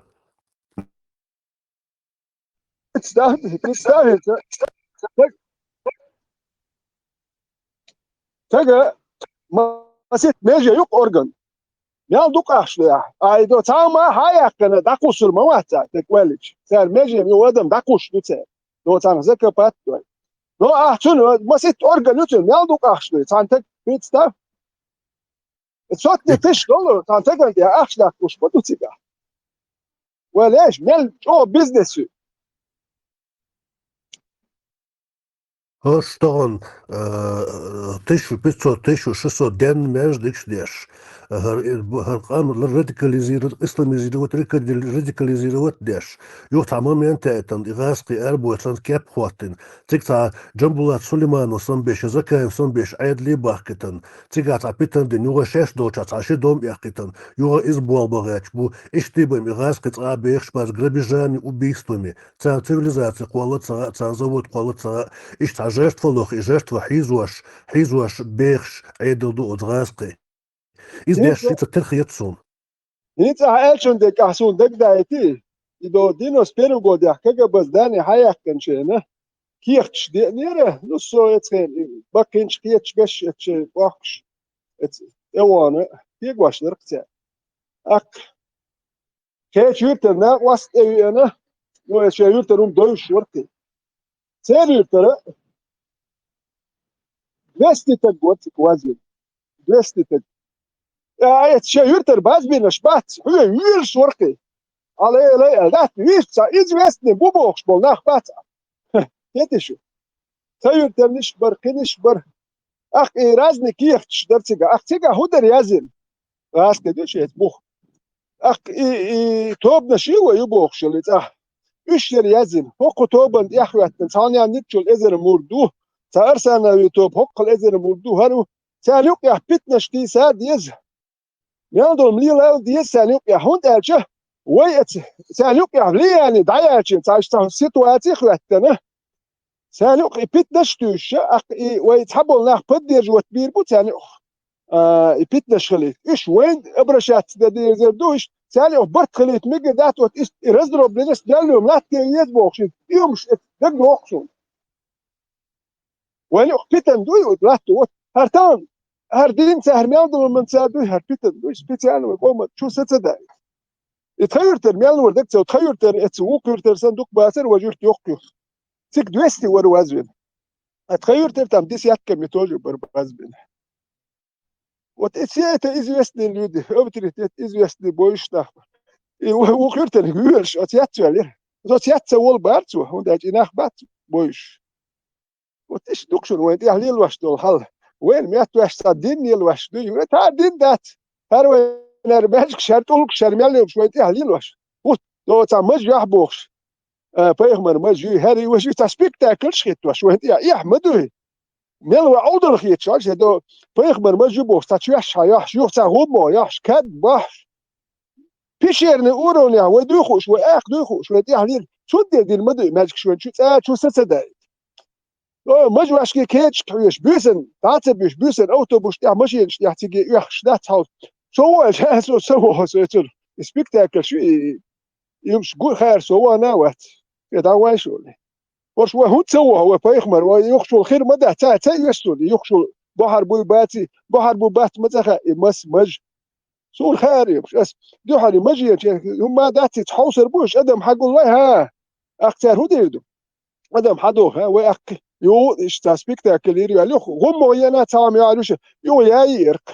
Представь, представь, это. Тага масит меже юкъ орган. Мел ду къахча лоьхьа. Ай до цхьа ма хьа яьккхина, дӀакхуссур ма вац цхьа, тек ваьллича. Цара меже ю адам дӀакхуссуш ду цара. До цхьа закопать дой. Но ахь цуьнан масит орган ю цуьнан, мел ду къахча лой, цхьана таг, представь. Сотни тысяч долларов, цхьана тагана тӀе ахча даккхуш ма ду цигахь. Вай леш, мел чӀогӀа бизнес ю. ХӀорш тахана, э, тысячу пятьсот, тысячу шестьсот денна маьждигаш деш. ХӀара, хӀара къам радикализировать, исламизировать, радикали-, радикализировать деш. Юха цхьа момент яйтана, и гӀазкхий арабойтан кеп хӀоттина. Цига цхьа Джамбулат Сулейманов санна беш, Закаев санна беш, Ӏедале бахкийтина. Цигахь цхьа питана дина, юха шаьш долчохь цхьа ши дом эккхийтина. Юха иза болх бан гӀерташ бу. Иштта бен и гӀазкхий цкъа а бехаш бац грабежами, убийствами. Царна цивилизаци кхолла ца хаьа, царна завод кхолла ца хаьа. Иштта цхьа жертва лоху, и жертва хьийзош, хьийзош бехаш Ӏедал ду оцу гӀазкхий. Иза деш шица тера хета суна. ХӀинца ахьа аьллачун дерг ахьа суна дагадайти, и до девяносто первый годехь КГБ здани хьаяьккхинчу хенахь, кехаташ деанера, ну, со эцхьен, баккхинчу кхеташ беш эцчу бохкуш, эц-, тӀевогӀана, кегош дара-кх цаьрга. Аккха, кхечу юьртара накъост тӀевеана, ну, эс шайн юьртара хӀума довзуш вара-кх. Церан юьртара двести таг вара цига вазийна. Двести таг. Ай, эца шайн юьртара базбинарш бац, хьоьга вуьйлуш вара-кх. Хьала элай аьлла, дац, вист ца известный бу бохуш болу нах бац. Хетиш ю. Ца юьртарниш бар, кхиниш бар. Ахь и разный кехаташ дар цига. Ахь цига хӀун дар язйина? Гӏаскхи ду шеца бух. Ахь и, и тобанаш ю вай ю бохуш йолу и цӀахь. Уьш яра язйина. ХӀокху тобанна тӀехь хӀоьттина. Цхьана нитчул эзар мурд ду. Цхьа Арсановий тоба хӀокхул эзар мурд ду. ХӀара ву. Царна юкъехь питанаш тийса деза. Мел долу лелал деза царна юкъехь. ХӀунда аьлча вай эца царна юкъехь влияние дӀаяьлча, цхьа иштта ситуаций хӀоьттина. Царна юкъа и питанаш а туьйсуш, аккха и вай цхьаболу нах поддерживать бийр бу царна юкъа, а, и питанаш хилийта. Уьш вайн обращаться дан дезар ду, уьш царна юкъа барт хилийта мегар дац, вот и, и раздробленность, дальнюю латта еза бохуш, и хӀумаш эца даг йоккху суна. Вайн юкъа питана дуй, вот латта, вот, хӀара тахана, хӀара дин цара мел долу ман цара дуй, хӀара питана дуй, специально вай къоман чу са ца даьлла. И тхан юьртара мел вара даг ца, тхан юьртара эца вукху юьртара сан дукха бацара, важа юьрта йоккхуьйту. Цига двести вара вазвина. А тхан юьртара там десятками тоже бара базвина. Вот и все это известные люди, авторитет известный бойуш нах. И ву-, вукху юьртара вуьйлуш, оцу яц ваьллера. Оцу яц ца волу бара цо, хӀунда аьлча и нах бац бойуш. Вот иштта ду-кх шуна вайн тӀехь лелош долу хьал. Вайна метташ цхьа дин лелош дуй. Вай цара дин дац. ХӀара вайнара маьждигаш, хӀара тӀулгаш, хӀара мел лелаш вайн тӀехь лелош. Вот, до цхьа мажа юьхь бохуш. А, пайхамар мажа юй, хӀара и важа юй, цхьа спектакльш хӀиттош вайн тӀехь. Эхь ма дуй. Мел вай Ӏовдал хеташ, хӀара до пайхамар мажа ю бохуш, цхьа чоьш хьан йохьуш, юха цхьа гӀуммо йохьуш, кад бохьуш. Пещерный уровнехь вай дуй хууш, вай акха дуй хууш, вай тӀехь лела. Цундела дина ма дуй, маьждигаш вайн чу цӀа чу са ца даьлла. О, мажошкий кечиг хьоьжуш, буьйсан, дӀа а ца буьйш, буьйсан автобус тӀехь, машинаш тӀехь циге оьхуш дац хьовса. Со ву аьлча, со, со ву, со цуьнан. И спектакль шу и, и, и уьш гу хаар со вана а вац. Э, дӀа вай шуна. ХӀорш вай хӀунда ца воху, вай пайхамар, вай юхачул хир ма дац, ца, ца оьшуш суна, юхачул бохьар буй баций, бохьар бу бац ма ца хаьа, и мас, маж. Суна хаьара юхаш, ас дуьхьал и мажечу, хӀумма дац, ца хьовсар бу, уьш адам хьагуллой, хӀа? Аккха цара хӀун дийр ду? Адам хьадоху, хӀа, вай аккхи. Ю, иштта спектакль йир яьлла, юха гӀуммо йена цхьа ма яьлла, юха яйи ирх.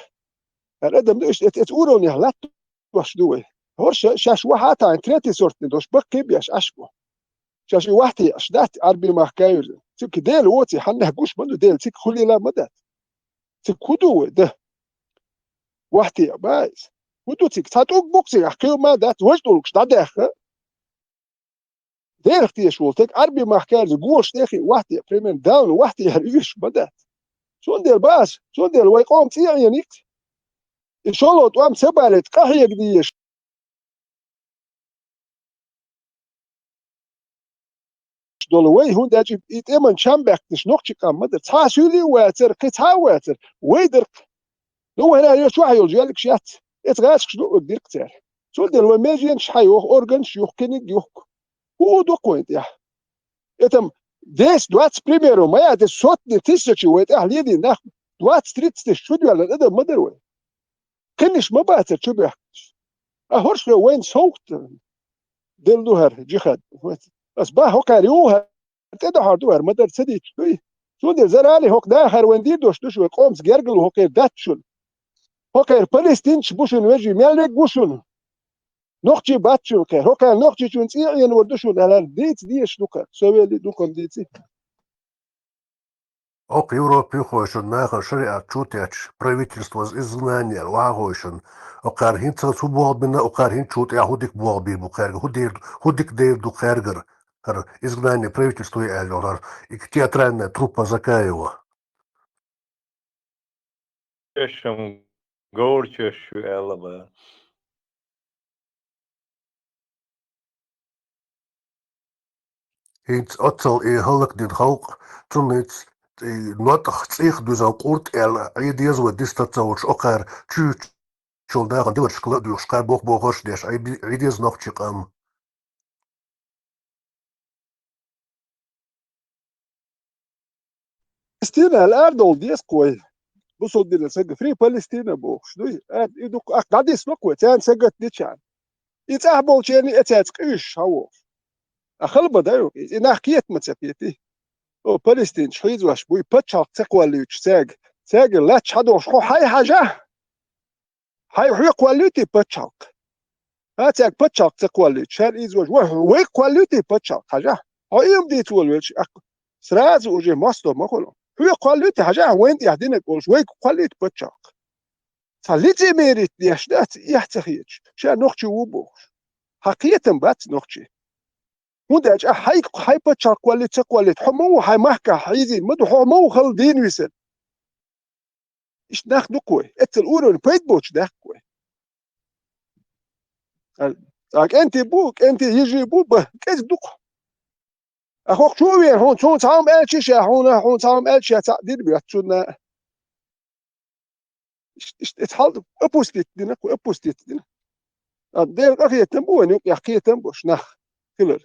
ХӀара адам ду, иштта эц, эц уровнехь латтош ду вай. ХӀорш шаьш вахьа тайна, третий сортный долуш, баккхий беш Ӏаш бу. Шаьш и вахьте Ӏаш дац, Ӏарби махка юьзна. Цуьнга Дела воций, хьаннех гуш ма ду, Дела цига хӀу лела ма дац. Цига хӀу ду вай, да? Вахьте а ба иза. ХӀу ду цига? Цхьа тӀулг бу-кх цига, ахь кхин ма дац, важа тӀулгаш дӀадаьхна. Делах теша волу стаг Ӏарби махка юьзна, гуш тӀехи вахьте, примерно, Далла вахьте яра уьш ма дац. Цундела бац, цундела вай къоман цӀе а Ӏенийкх. И шолгӀа тӀом ца балийта, къахьега дезаш долу вай, хӀунда аьлча и тӀеман чам баьккхинарш нохчий къам ма дара. Цхьа суьйлий а вацара, кхин цхьа а вацара. Вай дара-кх. Ну, вайна йо чохь йолу жоьллигаш яц. Эца гӀазкхаш ду дира-кх цара. Цундела вай меженаш хьайоху, органаш юхку, книг юхку. ХӀун ду-кх вайн тӀехь? Это десять, двадцать примеров, моя, это сотни тысячи вай тӀехь лелийна нах, двадцать, тридцать тысяч чу доьллина адам ма дара вай. Кхиниш ма бацара чу баьхкинарш. А хӀорш хьо вайна совгӀат делла ду хӀара джихад. Ас бах хӀокхара юха тӀедахьар ду хӀара, ма-дарра ца дийцча дуй. Цундела зарале хӀокху дахар вайн дийр долуш ду шу, вайн къомца гергарло хӀокхера дац шуна. ХӀокхера палестинцаш бу шуна вежарий, мел верг ву шуна. Нохчий бац шуна кхера. ХӀокхара Нохчийчун цӀе а Ӏенор ду шуна аьлла, дийца дезаш ду кхара. Со велли дукха дийци. Окху Европехойшна нахана шариат чу тетташ, правительство изгнания вахахойшна, окхара хӀинца хӀу болх бина, окхара хӀинца чу тӀехь хӀу дика болх бийр бу кхаьрга, хӀу дийр, хӀу дика дийр ду кхаьргара, хӀара изгнание правительство аьлла йолу хӀара, и театральная труппа Закаева. Чешам говрчаш шу аьлла бан. ХӀинца оццул и хӀаллакдина халкъ, цунница и нотӀах цӀих дуьзал къурт аьлла, Ӏе деза вай диста ца волуш, окхара чуьйчул дахана диларшка ла а дуьйхуш, кхара боху бохурш а деш, Ӏе би-, Ӏе деза нохчи къам. Палестина аьлла арадовла деза-кх вай. Бусалба динан сага Free Palestine бохуш дуй. Ара, и ду-кх, ахь дӀадисна-кх вай, царна сагатдичарна. И цӀахь болчерний эцаьцкъа уьйш хьан вохуш. А хала ма дай ву, и нах кхета ма ца кхетий. О, палестинцаш хьийзош буй, пачхьалкх ца кхоллуьйтуш цаьрга. Цаьрга лаьтташ хьадохуш, хьо хьай хьажа? Хьай хьоькхваллуьйтий пачхьалкх? Ха, цаьрга паччахьалкх ца кхоллуьйтуш, шаьра ийза волуш, вай, вайга кхоллуьйтий паччахьалкх, хьажахь. Хьо ийман дийца волавелча, сразу уже мостагӀа ма хуьлу. Хьоьга кхоллуьйтий, хьажахь, вайна тӀехь динарг олуш, вайга кхоллуьйтий паччахьалкх. Цхьа лицемерие деш дац, эхь ца хеташ, ша нохчи ву бохуш. Хьан кхетам бац нохчи. ХӀунда аьлча ахьа хьайга, хьайн паччахьалкх кхоллуьйтий, ца кхоллуьйтий, хьо ма ву, хьайн махкахь хьийзийна ма ду, хьо ма ву хала дийна висина. Иштта нах ду-кх вай. Эццал уровень пайда боцуш нах-кх вай. Цкъа кӀентий бу, кӀентий йижарий бу, ба, кӀезиг ду-кх. Ахьа хӀокху чу а веана, хьуна цунна цхьа хӀума аьлча ша, хьуна, хьуна цхьа хӀума аьлча ша, цхьаъ дина боьтту цунна. Иштта, иштта, иштта хьал ду, опустить дина, кху опустить дина. А, Делан къахетам бу вайна юкъахь кхетам болуш нах хилар.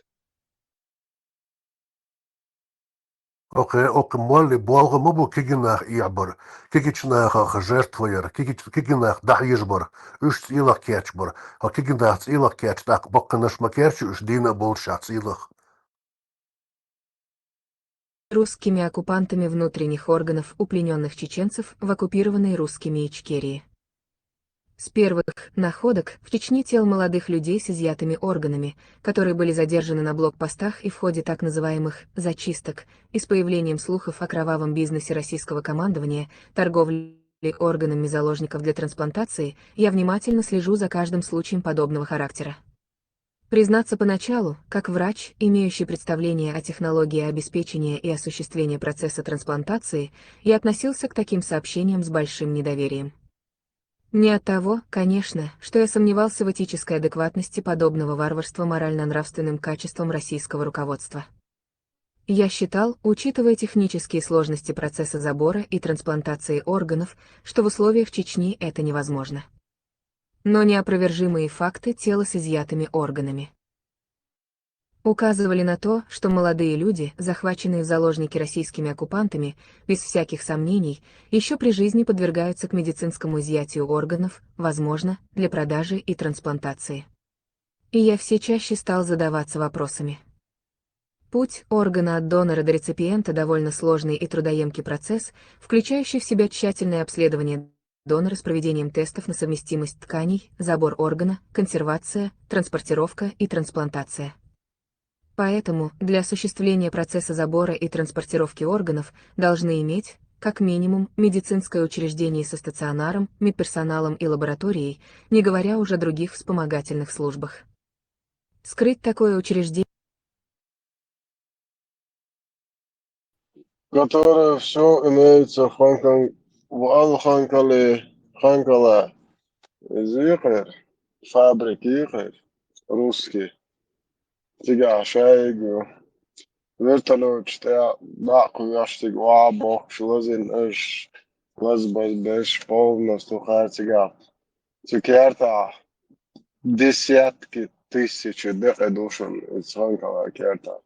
Окху, окху молли болх ма бу кегий нах эхьабар, кегийчу нахах жертва яр, кегий-, кегий нах дӀахьежабар, уьш цӀийлахь кечбар. Хьо кегий нах цӀийлахь кечча, тӀаккха баккхийнаш ма кечйо уьш, дийна а боллушехь, цӀийлахь. Русскими оккупантами внутренних органов у пленённых чеченцев в оккупированной русскими Ичкерии. С первых находок в Чечне тел молодых людей с изъятыми органами, которые были задержаны на блокпостах и в ходе так называемых «зачисток», и с появлением слухов о кровавом бизнесе российского командования, торговле органами заложников для трансплантации, я внимательно слежу за каждым случаем подобного характера. Признаться, поначалу, как врач, имеющий представление о технологии обеспечения и осуществления процесса трансплантации, я относился к таким сообщениям с большим недоверием. Не от того, конечно, что я сомневался в этической адекватности подобного варварства морально-нравственным качествам российского руководства. Я считал, учитывая технические сложности процесса забора и трансплантации органов, что в условиях Чечни это невозможно. Но неопровержимые факты тела с изъятыми органами указывали на то, что молодые люди, захваченные в заложники российскими оккупантами, без всяких сомнений, еще при жизни подвергаются к медицинскому изъятию органов, возможно, для продажи и трансплантации. И я все чаще стал задаваться вопросами. Путь органа от донора до реципиента довольно сложный и трудоемкий процесс, включающий в себя тщательное обследование донора с проведением тестов на совместимость тканей, забор органа, консервация, транспортировка и трансплантация. Поэтому для осуществления процесса забора и транспортировки органов должны иметь, как минимум, медицинское учреждение со стационаром, медперсоналом и лабораторией, не говоря уже о других вспомогательных службах. Скрыть такое учреждение которое всё имеется в Ханкан-, в Ал-Ханкале, Ханкала. Иза йикхира, фабрика йикхира, русский. Цигахь шайга ю. Вертолёташ тӀе дӀа а кхоьхьуш, цига охьа а бохкуш, лазийна аш, лазбазбеш, полностью кхара цигахь. Цу кертахь десятки тысяч декъе ду шуна, иза Ханкала кертахь.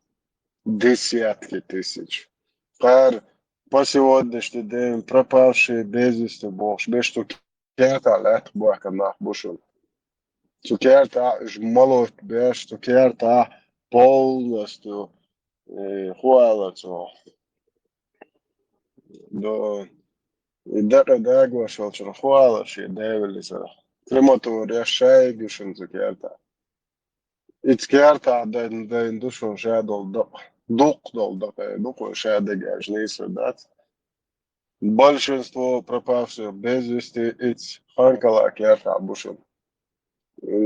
Десятки тысяч. Кхара по сегодняшний день пропавшие без вести бохуш, беш цу кертахь лаьттах бохкан нах бу шуна. Цу кертахь уьш молот беш, цу кертахь полностью, э, хӀун ала цо? До, и декъе дагош волчун хӀун ала шен девллица? Крематорий шайга ю шуна цу кертахь. Ицу кертахь дайна, дайна ду шуна ша долу дакъа. Дукха долу дакъа, дукха ша дегаш нийса дац. Большинство пропавших без вести ицу Ханкала кертахь бу шуна.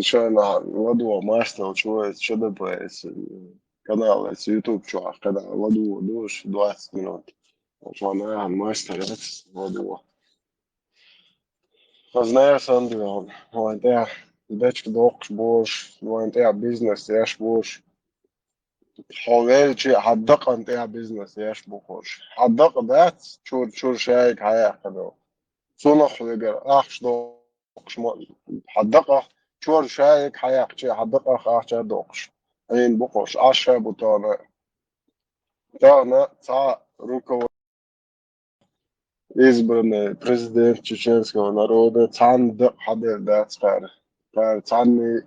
Шайна ладо мастер чуэца Ч Д П эс канал эца YouTube чохь кхидӀа ладо душ двадцать минут. Шуна мастер эца ладо. Хазна сан дуьхьал, вайн тӀехь дечка доккхуш болуш, вайн тӀехь бизнес еш болуш. Хьо велча, хьан дакъан тӀехь бизнес еш бу хӀорш. Хьан дакъа дац, чур, чур шайга хьаяьккхина. Цунах вегар ахча доккхуш мо, хьан дакъах чур шайга хьаяьккхича, хьан дакъах ахча доккхуш. Хьийна бу хӀорш, Ӏаш ша бу тахана. Тахана цхьа руководство избранный президент чеченского народа цхьанна дакъа хьаделла дац кхара. Кхара цхьанна,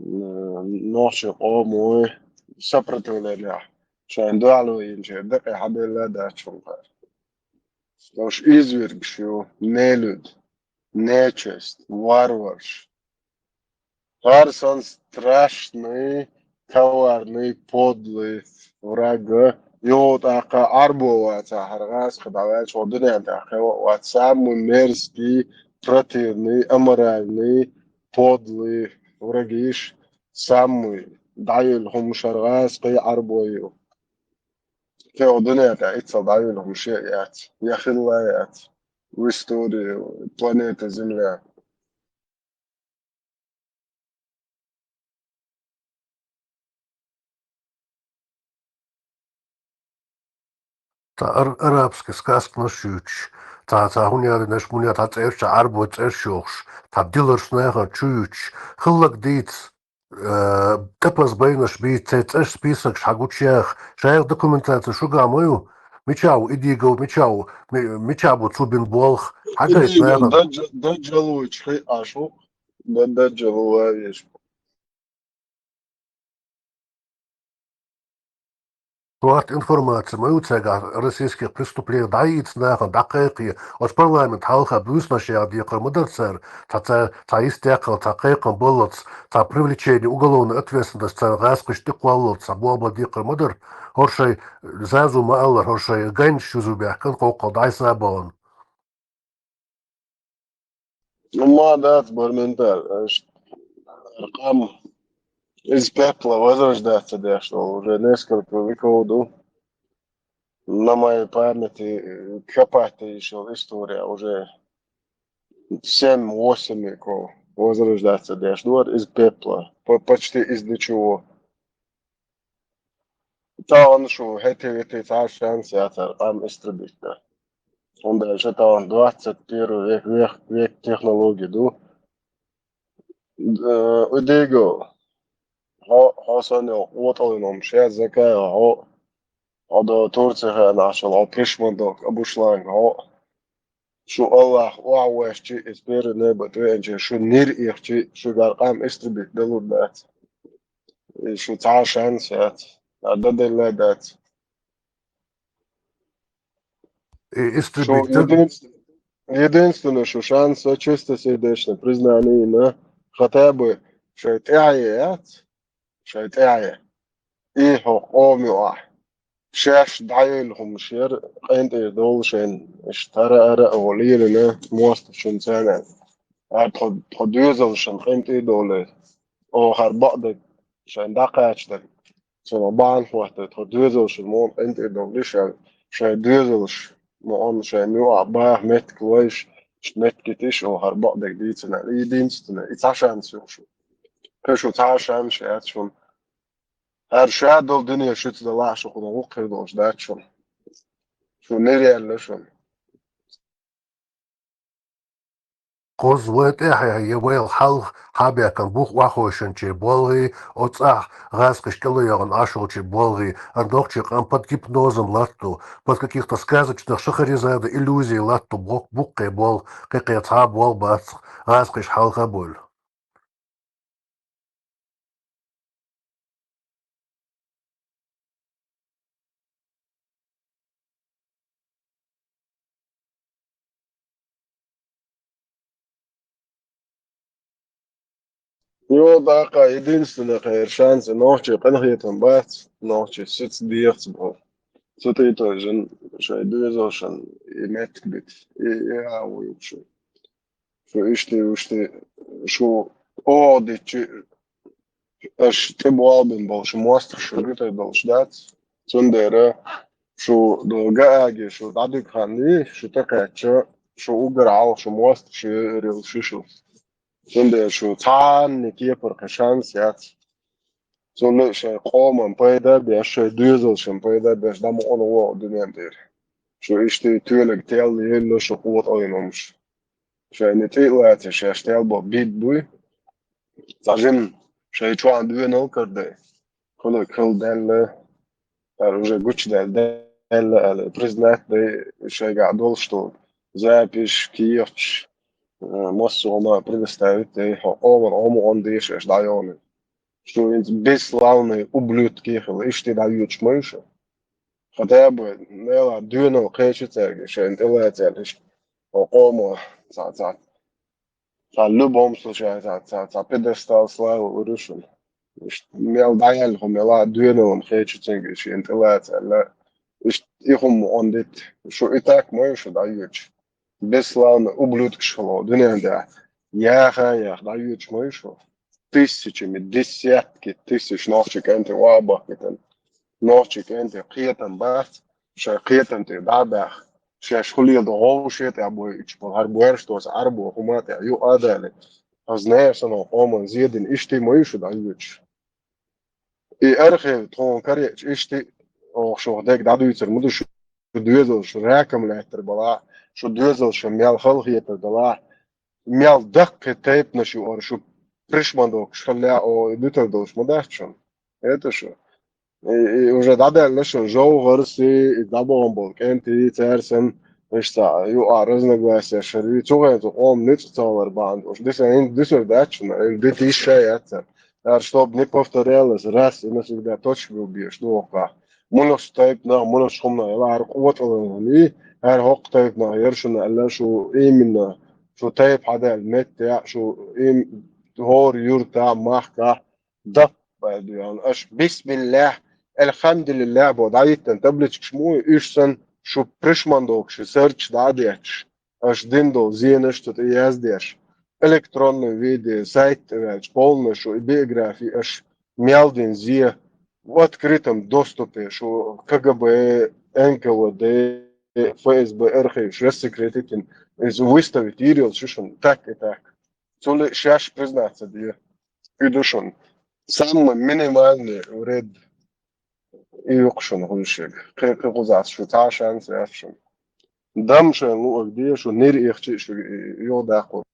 м, нохчийн къомой сопротивлениехь шайн дуьхьало йинчеран дакъе хьаделла дац шуна кхара. Уьш извергаш ю, нелуьд, нечесть, варварш. ХӀара сан страшный, коварный, подлый враг. Йо, тӀаккха Ӏарбо ваца, хӀара гӀаскхи дӀаваьлча, хӀо дуьнен тӀехь кхеван вац. Самый мерзкий, противный, аморальный, подлый врагиш, самый дӀайолу хӀума шара гӀаскхий, Ӏарбой ю. Кхин хӀо дуьнен тӀехь иццал дӀайолу хӀума шен а яц, я хилла а яц в истории планеты Земля. Цхьа ар-, арабский сказканаш юьйцуш, цхьа, цхьа хӀун яьлла, неш муьлха цхьа цӀераш, цхьа Ӏарбой цӀераш йохуш, цхьа диларш нахана чу юьйцуш, хилларг дийца, э, тӀепаза байнарш бийца, церан цӀераш списокаш хьагучуяха, шайх документаци шуьгахь ма ю, мичахь ву Идигов, мичахь ву, ми-, мичахь бу цо бина болх, хьагайта Идигов нахана. Даджа-, Даджалович хиъ Ӏаш ву, да-, Даджалов ван веш. Цу хӀорта информаци ма ю цигахь, российских преступлений дӀайийца нахана, дӀакхайкхий, оцу парламент хьалха буьйсанаш яха декхар ма дара цара, цхьа, цхьа, цхьа йистехкалла, цхьа кхайкхам баллалц, цхьа привлечение уголовной ответственности царна гӀаскхишна тӀекхоллалц, цхьа болх бан декхар ма дара. ХӀора шайн зазо ма-аллара, хӀора шайн гайнаш юзу баьхкина, кхоккхал дӀасабахана. Ну, ма дац барментар, аш къам из пепла возрождаться деш долу уже несколько веков ду. На моей памяти, э, копать йиш йолу история уже семь-восемь веков возрождаться деш ду из пепла, по-, почти из ничего. Тахана шу хӀетте-ветте цхьа шанс яцара къам истребить дан. ХӀунда аьлча тахана двадцать первый век, век, век технологий ду. Э, Идигов, хьо, хьо санна йолу къотӀаллин хӀума шен закай хьо, хьо до Турция хенахь шел, хьо пришман дог, Абушланг, хьо. Шу Аллах охьавоьшчи, из первый небо тӀе а веанчи, шу нир ихчи, шуьгара къам истребить далур дац. И шу цхьа а шанс яц. А даделла дац. И истребить шу дан единственное, единственное, шу шанс, чистосердечное признание, хотя бы шайн тӀаьхье яц, шайн тӀаьхье. И хьо къоми ахь. Шаьш дӀайойла хӀума шера къинтӀера довла шайна, иштта хӀара-ара а лелина мостагӀчун царна. Ара тхо, тхо доьзалшна къинтӀера довла. Оха хӀара бакъдерг шайна дӀакхачдарг, цунах бахьана хӀоттайо, тхо доьзалшна муха къинтӀера довлийша, шайн доьзалш муха шайна юкъахь баха меттиг лойш, иштта меттиг йитийша, оха хӀара бакъдерг дийцина, и дийцина, и цхьа шанс ю шу. Кхин шу цхьа а шанс яц шуна. ХӀара ша долу дуьне шуьца далахь, шу кхунах вукху хир долуш дац шуна. Шу нир яьлла шуна. Кхуза вай тӀаьхье я вайл хьалха хьабаьхкина бух охьахевшинчийн болгӀий, оцу цӀахь гӀазкхаш кӀел а йогӀун Ӏаш волчийн болгӀий, ара нохчийн къам под гипнозом латту, под каких-то сказочных Шахрезада иллюзий латту, боху буккхе болх, кхин кхин цхьа а болх бац гӀазкхаш хьалха а бевлла. Йо, даккха единственный кхеран шанс, нохчийн къинхетам бац, нохчийн сица дехаца боху. Цу тӀе а тойжина шайн доьзалшна и меттиг бита, и, и а вуй шу. Шу иштта, иштта, шу оха дитчи, аша тӀеболбина болу шу мостагӀ шу гуьтар долуш дац. Цундела шу до Гааге шу дӀадуьгу ханна, шу тӀекхаьчча, шу уггар хьалха шу мостагӀ шу йойур йолуш ю шу. Цундела шу цхьанна кепара кхин шанс яц. Цунна а шайн къоман пайда а беш, шайн доьзалшна пайда а беш, дӀа ма къона вогӀу дуьнен тӀера. Шу иштта тоьлаг тел елла шу къотӀаллин хӀумаш. Шайна тӀе а лаций, шаьш тел бо бид буй. Цхьа жимма шайн чохь доьналла карадай. Кхуьнан кхел даьлла, аьлла, уже гучудаьлла, даьлла аьлла, признать дай шайгахь долуш долу записьш, кехаташ, э, массо а хӀума предоставить дай, хьо къоман ӀомагӀон дезаш аша дӀайогӀур. Шу хӀинца бесславные ублюдки хила, иштта дӀайоьдуш ма ю шу. Хотя бы нела доьналла кхечи цаьрга, шайна тӀе лаций аьлла, иштта хьо къомо цхьа, цхьа Цхьа любом случае, цхьа, цхьа, цхьа пьедестал славы лур ю шуна. Иштта мел дӀаяьлла хӀума, мел а доьналла хеташ цуьнга шена тӀелаца аьлла. Иштта и хӀума ма дитта. Шу и так ма ю шу дӀайоьдуш. Бесславный ублюдкаш хилла дуьнен тӀа. Яха а яха дӀайоьдуш ма ю шу. Тысячами, десятки тысяч нохчий кӀентий охьабахкийтина. Нохчий кӀентий кхетам бац, шайн кхетам тӀера дӀа а баьхна, шаьш хӀун леладу гӀовше тӀехь бойуьйтуш болу хӀара боьрша доцу Ӏаьрбо хӀума тӀехь юкъа а далийна. Хаза нехан санна къоман зе дина, иштта ма ю шу дӀайоьдуш. И архив тхуна караеъча, иштта оха шух дерг дӀадуьйцур ма ду, шу доьзалш ракам лаьттар балахь, шу доьзалшна мел халахетар далахь, мел даккхий тайпанаш ю ара шу пришмандокаш хилла а, оха и дуьтур долуш ма дац шуна. Это шу. И, и уже дӀадаьлла шуна жовхӀарси, и дӀабахана болу кӀентий, цаьрсан, иштта юкъахь разногласияш хир ю. Цу хенахь цу къоман ницкъ ца хилар бахьана долуш. Дисна хӀинца дуьсур дац шуна, хӀинца дита йиш а яц цара. Цара, чтобы не повторялось, раз и навсегда точка бу безаш ду хӀокхахь. Мунаш тайпанах, мунаш хӀуманах яла хӀара къотӀалан хӀума ю, хӀара хӀокху тайпанах яра шуна аьлла, шу именно, шу тайпа хьадаьлла меттехь, шу им-, хӀора юьртахь, махкахь, дап баьлла ду аьлла. Аша бисмиллахь, алхьамдулиллахь боху дӀахӀиттина табличкаш ма ю, уьш санна шу пришмандокаш сарчаш дӀа а детташ, аша дина долу зенаш цу тӀе яздеш, электронный виде, сайт тӀе ваьлча, полный шу и биографи аша мел дина зе в открытом доступе, шу КГБ, НКВД, ФСБ архиваш рассекретить йина, иза выставить йийр йолуш ю шуна, так и так. Цуьнан шаьш признаться де. И ду шуна. Самый минимальный вред и ю-кх шуна хӀуьшиг. Кхин, кхин кхузахь шу цхьа шанс яц шуна. Дам шайн луъург де, шу нир ихчи шу юхадаккхур.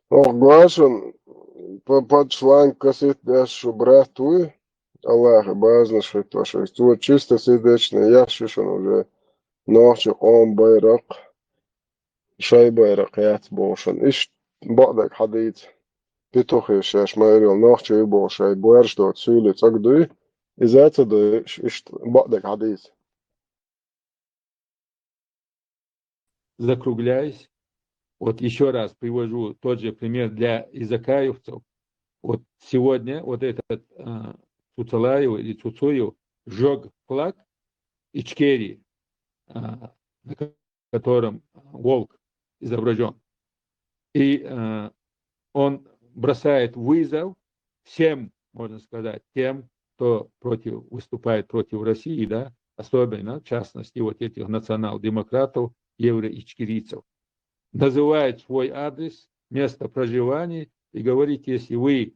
Ох, Гошин, по, под шланг косить деш шу брат вуй, Аллахе бажанаш хӀиттош вуй. Цо чистосердечный еш ю шуна уже нохчийн къоман байракх, шайн байракх яц боху шуна. Иштта бакъдерг хьадийца. Петухи шаьш ма эр йолу нохчий ю боху шайн боьрша доцу суьйлий цӀа дуй. Иза а ца дуй, иштта бакъдерг хьадийца. Закругляясь, вот еще раз привожу тот же пример для изакаевцев. Вот сегодня вот этот э, Цуцалаев или Цуцуев сжег флаг Ичкерии, э, на котором волк изображен. И э, он бросает вызов всем, можно сказать, тем, кто против, выступает против России, да, особенно, в частности, вот этих национал-демократов, евроичкерийцев. Называет свой адрес, место проживания и говорит, если вы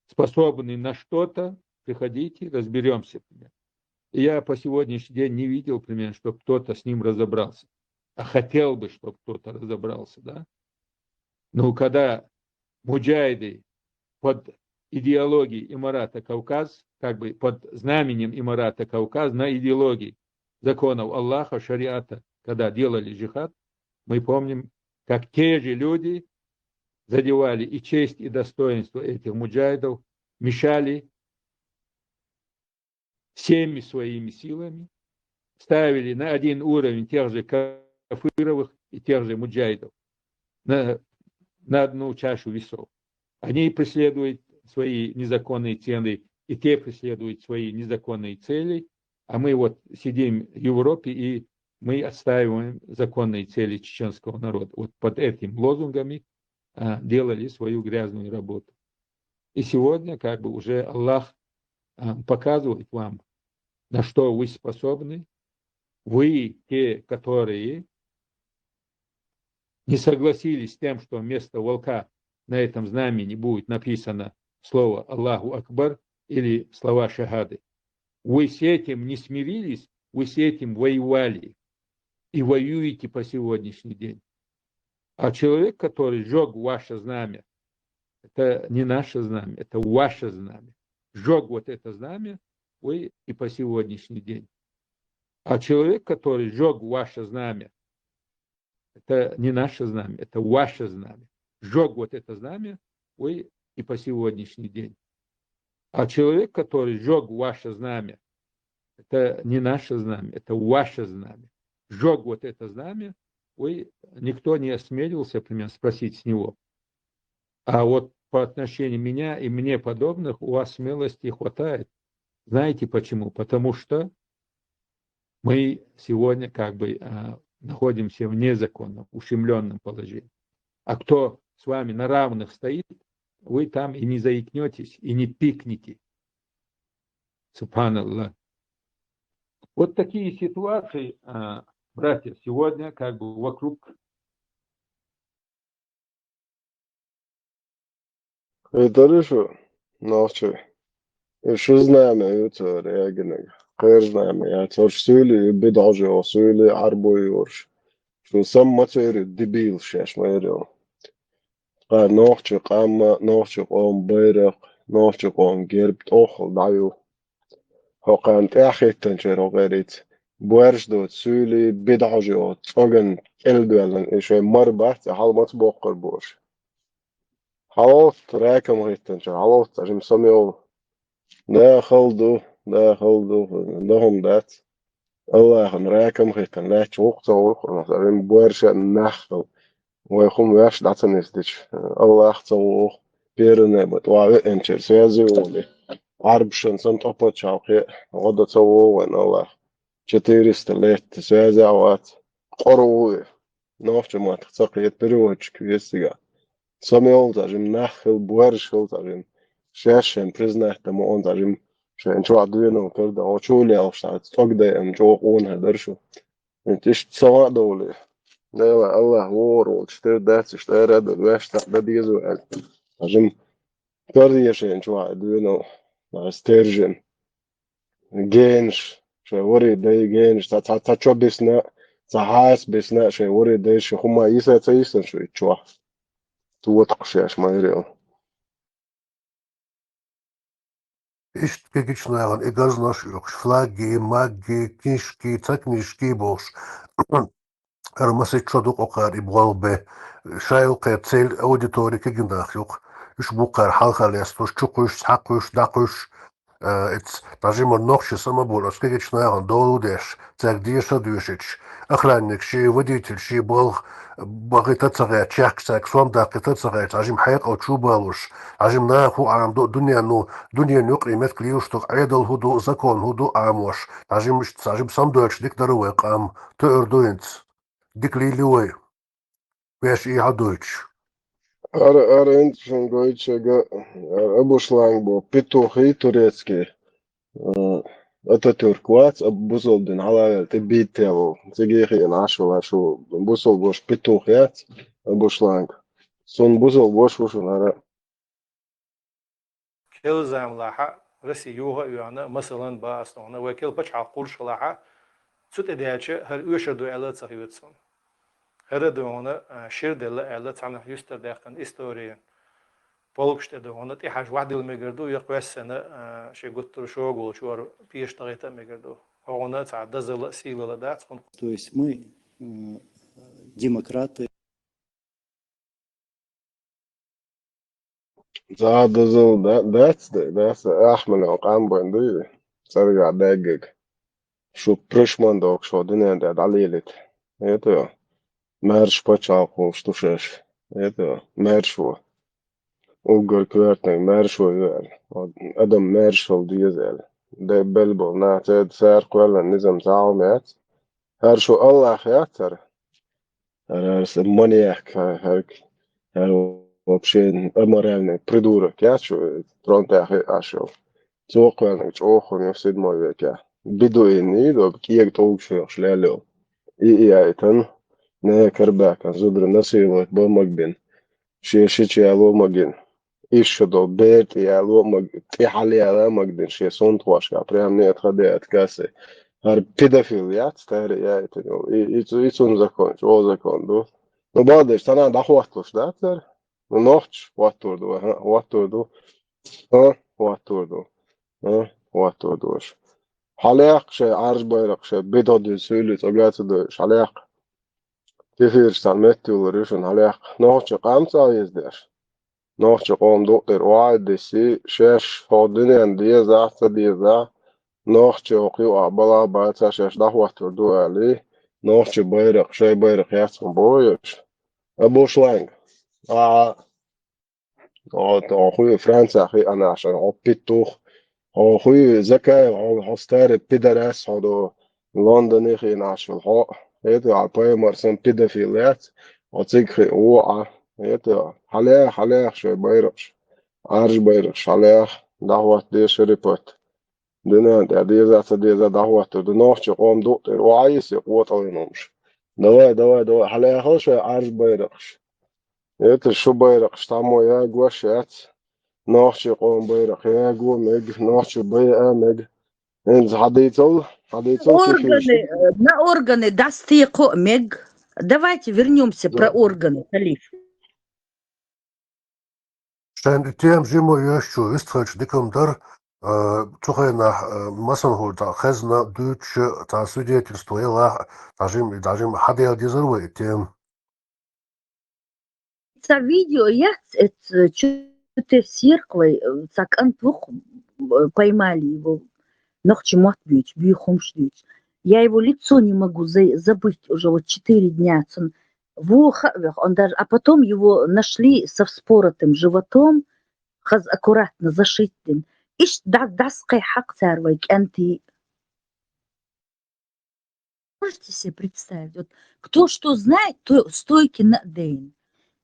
способны на что-то, приходите, разберемся. И я по сегодняшний день не видел, примерно, чтобы кто-то с ним разобрался. А хотел бы, чтобы кто-то разобрался, да. Ну, когда муджаиды под идеологией имарата Кавказ, как бы под знаменем имарата Кавказ, на идеологии законов Аллаха, шариата, когда делали джихад, мы помним, как те же люди задевали и честь, и достоинство этих муджаидов, мешали всеми своими силами, ставили на один уровень тех же Кафыровых и тех же муджаидов, на, на одну чашу весов. Они преследуют свои незаконные цели, и те преследуют свои незаконные цели, а мы вот сидим в Европе, и мы отстаиваем законные цели чеченского народа. Вот под этими лозунгами а, делали свою грязную работу. И сегодня как бы уже Аллах а, показывает вам, на что вы способны. Вы те, которые не согласились с тем, что вместо волка на этом знамени будет написано слово Аллаху Акбар или слова шахады. Вы с этим не смирились, вы с этим воевали и воюете по сегодняшний день. А человек, который сжег ваше знамя, это не наше знамя, это ваше знамя. Сжег вот это знамя, вы и по сегодняшний день. А человек, который сжег ваше знамя, это не наше знамя, это ваше знамя. Сжег вот это знамя, вы и по сегодняшний день. А человек, который сжег ваше знамя, это не наше знамя, это ваше знамя. Сжег вот это знамя, вы, никто не осмелился, например, спросить с него. А вот по отношению меня и мне подобных у вас смелости хватает. Знаете почему? Потому что мы сегодня как бы а, находимся в незаконном, ущемленном положении. А кто с вами на равных стоит, вы там и не заикнетесь, и не пикнете. Субханаллах. Вот такие ситуации, а, братья, сегодня как бы вокруг. Итарышу, нохчи. И шу знамя ю цо регинег. Кхер знамя я цо суйли бидгӀажи о суйли арбой юрш. Шу сам мацери дебил шеш мэрил. Ткъа нохчи къамма, нохчи къом байракъ, нохчи къом герб тӀохал дӀаю. Хьо кхаьн тӀаьххӀиттанчер хьо гӀериц. Боьрш доцу суьйлий, бидӀожо, цӀоган кӀелдоьллан и шайн мар бац, и хьал маца боккхур бу аша. Хьалалц ракам хӀиттанча, хьалалц Ӏа жима самайолу. Да хала ду, да хала ду, да хӀума дац. Аллахьан ракам хӀиттан лаьттачу гӀуллакх ца гӀуллакх, Ӏа жима боьрша нах хала. Вай хӀума ваьш дӀа ца нисдича, Аллахь ца вогӀу, перанай бан тӀе веанчара связи а волий. Ӏарбашан санна тӀо пачхьалкхе а гӀо дан ца вогӀу вайн Аллахь. Четыреста лет связи а вац, къора ву и. Нохча маттах ца кхета переводчик веза цигахь. Самайолу цхьа жима нах хила, боьрша хила цхьа жима. Шаьш шайн признать дан ма ону цхьа жима шайн чохь доьналла карда, гӀо чу лелхаш цхьа цӀогдайъам чӀогӀа къонахий дара шу. Иштта сама а довлий. Дела, Аллахь вогӀур волчу тера дац, иштта ара а дан, ваьш цхьаъ дан дезо аьлла. Цхьа жима карда ешайна чохь а доьналла, стержень. Генаш, шайн вари дай генаш, цхьа, цхьа, цхьа чо бисна, цхьа хьаса бисна, шайн вари дай ши хӀума йиса ца йисна шу и чохь. Тотакх шаьш ма йирел. Иштта кегичнахьан и гарзанаш а оьхуш, флаги, магги, книжки, ца книжки бохуш. ХӀара масийтта шо ду кхокхара и болх бе. Шайла кхе цель аудитори кегинах юкъа. Уьш бу кхара хьалха лесталуш, чукхуьйсуш, цхьакхуьйсуш, дӀакхуьйсуш. Эц, дӀажимар нохчи сама болу, аса кегичнахьан долу деш, цаьрга деша а доьшуьйтуш. Охранник ши, водитель ши, балха бахита ца гӀерта, чехка цаьрга сом даккхита ца гӀерта, дӀажима хьекъал чу балуш, дӀажима наха хӀу Ӏамду, дуьнен, ну, дуьнен юкъе меттиг лелаш ду, Ӏедал хӀу ду, закон хӀу ду Ӏамош, дӀажима, дӀажима самадоьлча дика дара вай къам, тоьар ду хӀинца. Дика лийли вай. Веш и хьадойтуш. Ара, ара, хӀинца шун гойтуш ага, ара, Абушланг бо, петухи турецкий. Ататюрк вац, а бусалба дин хьалавел тӀе бийттелу. Циге хиъна Ӏаш вала шу бусалба ваша петух яц, Абушланг. Сун бусалба ваша ву шун ара. Кел замалахьа Россия юха а йоьхна, масалан, баастонна, вай кел пачхьалкх кхурш хилахьа, цу тӀе даьлча, хӀара оьшар ду аьлла а ца хьоьцу суна. ХӀара а дуьхьуна, а, шира делла аьлла, цхьаннах юстара даьккхина история. Полкаш тӀе дуьхьуна, тӀехьажа вахдилла мегар ду, я кхоьссина, а, ши гуттара шога волчу вара пеша тахийта а мегар ду. ХӀогӀуна цхьа дозалла а, сийлалла а дац, хӀунда. То есть мы, м, демократы. Цхьа дозалла да-, дац, да-, дац, Ахмалан къам бан дуй, цӀаргахь даьггаг. Шу пришман догуш хьо дуьнен тӀе дӀалелийта. Это, маьрша пачхьалкх волуш ду шаьш. Это, маьрша ву. Уггар коьртаниг маьрша ву аьлла. Адам маьрша хила деза аьлла. Де белла болу нах, церан цара кхоьллина низам цхьа а хӀума яц. ХӀара шу Аллах яц хӀара? ХӀара, хӀара сан маньяк, хӀара, хӀара, хӀара вообще аморальный придурок яц шу, трон тӀехь а Ӏаш йолу. Цо кхоьллинарг чӀогӀа хӀума ю седьмой векехь. Бедуин йийр ду, кӀега тӀулгаш хьоьхуш лелла йолу. И, и яйтан, нехан карабаьккхина зударий насиловать бан магбина. Шен шича яло а магина. Иштта долу бер тӀе яло а маг-, тӀе хьалаяла а магдина шен сунтхошкахь, прям нет хода от кассы. ХӀара педофил яц, тара яйтина йолу. И, и цу-, и цунна закон, чӀогӀа закон ду. Ну, бакъдерг, цхьанхьа дӀахӀотталуш дац хӀара? Ну, нохчаш хӀоттор ду, хӀа, хӀоттор ду. ХӀа, хӀоттор ду. ХӀа, хӀоттор ду аша. Хьалаяккха шайн Ӏаржа байракх, шайн бедо дуьйцу суьйлий цӀога а ца дойуш, хьалаяккха. Кефираш цхьана метта юллур ю шуна, хьалаяккха. Нохча къам цӀа веза деш. Нохча къоман дукъ тӀера охьа а диссий, шаьш хӀокху дуьненна дезахь а, ца дезахь а, нохча хӀокху юкъахь балахь а бацахь а, шаьш дӀахӀоттор ду алий, Нохчийн байракх, шайн байракх яц хьуна бохуш. А бохуш лаьнга. А, хьо, хьо хуй Францехь хиъна, шайн хьо питтух. Хьо хуй Закаев, хьо, хьо старый пидорас, хьо до Лондоне хиъна, шул хьо. Это а поймар сан педофил яц. Хьо цига хи уа. Это хьалех, хьалех шайн байракхаш. Ӏаьржа байракхаш хьалех, дӀахӀотта де шерипат. Дуьнен тӀехь деза, ца деза, дӀахӀоттар ду. Нохчийн къоман дукъ тӀера охьа йиси къотӀаллин хӀумаш. Давай, давай, давай, хьалаьхал шайн Ӏаьржа байракхаш. Это шу байракхаш, цхьаммо ягош яц. Нохчийн къоман байракх яго мега, нохчо байа мега. ХӀинца хьадийцал, хьадийцал цига органы, э, на органы дӀасатекхо а мега. Давайте вернёмся про органы, Халиф. Шайн и тема жима йоьшучо вистхилча дика-м дара, а, цу хенахь, а, массанхьа дӀа хезна, дуьйцуш, цхьа свидетельство ялахь, цхьа жима, цхьа жима хьаделла дезара вай и тема. Цхьа видео яц, эца чу тӀе серкъалой, э, цхьа кӀант ву-кх, э, поймали его, нохчийн мотт буьйцу, буьйху хӀумаш дуьйцу. Я его лицо не могу за-, забыть уже вот четыре дня, цун вуо хаа вех, он даже, а потом его нашли со вспоротым животом, хаза аккуратно зашить дина. Иштта дӀа-, дӀасакхехьа-кх цара вай кӀентий. Можете себе представить, вот кто что знает, то стойки на день.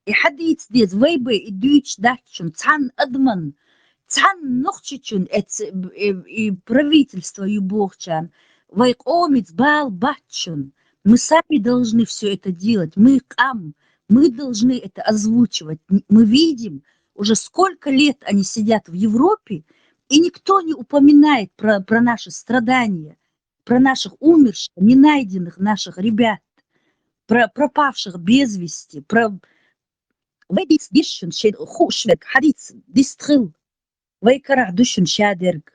И хьадийца деза, вай бай и дуьйцуш дац шуна, цхьанна адаман, цхьанна нохчичун, эц-, э, и правительство ю бохучарна, вай къомаца бала бац шуна. Мы сами должны всё это делать. Мы къам, мы должны это озвучивать. Н-, мы видим, уже сколько лет они сидят в Европе, и никто не упоминает про, про наши страдания, про наших умерших, не найденных наших ребят, про пропавших без вести, про вай дийца деза шуна шайн хууш верг, хьадийца дистхила. Вай карахь ду шуна шадерг.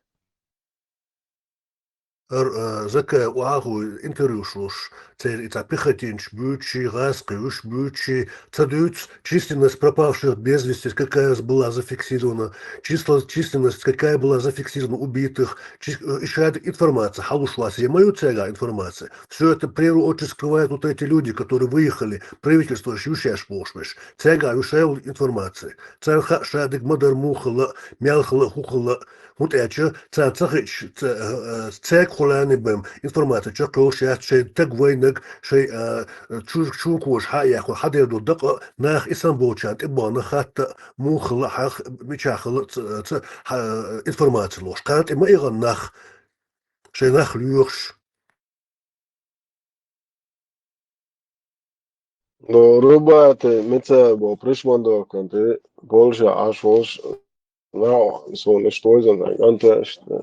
Ар-, а, Закаев охьахуй интервьюш луш, церан и цхьа пехотинцаш буьйцуш, гӀазкхий уьш буьйцуш, ца дуьйцу численность пропавших без вести, какая была зафиксирована, числа, численность, какая была зафиксирована убитых, чис-, э, и шадерг информация, хьалуш вац, я мою церга информация. Всё это в первую очередь скрывают вот эти люди, которые выехали, правительство ш-, ю шаьш бохуш берш. Церга ю шайла информация. Царна хаьа шадерг ма-дарра муха хилла, мел хилла, хӀун хилла, хӀунда аьлча, царна ца хиъча, ца-, э, э, цаьрга хулаьнна бен информация чекхйолуш яц, шайн таг вайнаг, шайн, э, чу-, чункоша хьа а яьккхина, хьаделла долу дакъа нах и санна болчарна тӀе бахана хатта, муха хилла, хьах-, мичахь хилла, ца-, ца-, хьа-, информация лош. Кхана тӀе ма эгӀана нах, шайн нах лоьхуш. Ну, рубати, мица бо пришмандо кӀант, Польша Ӏаш волуш, нах, суна иштта вайзан, кӀант, иштта,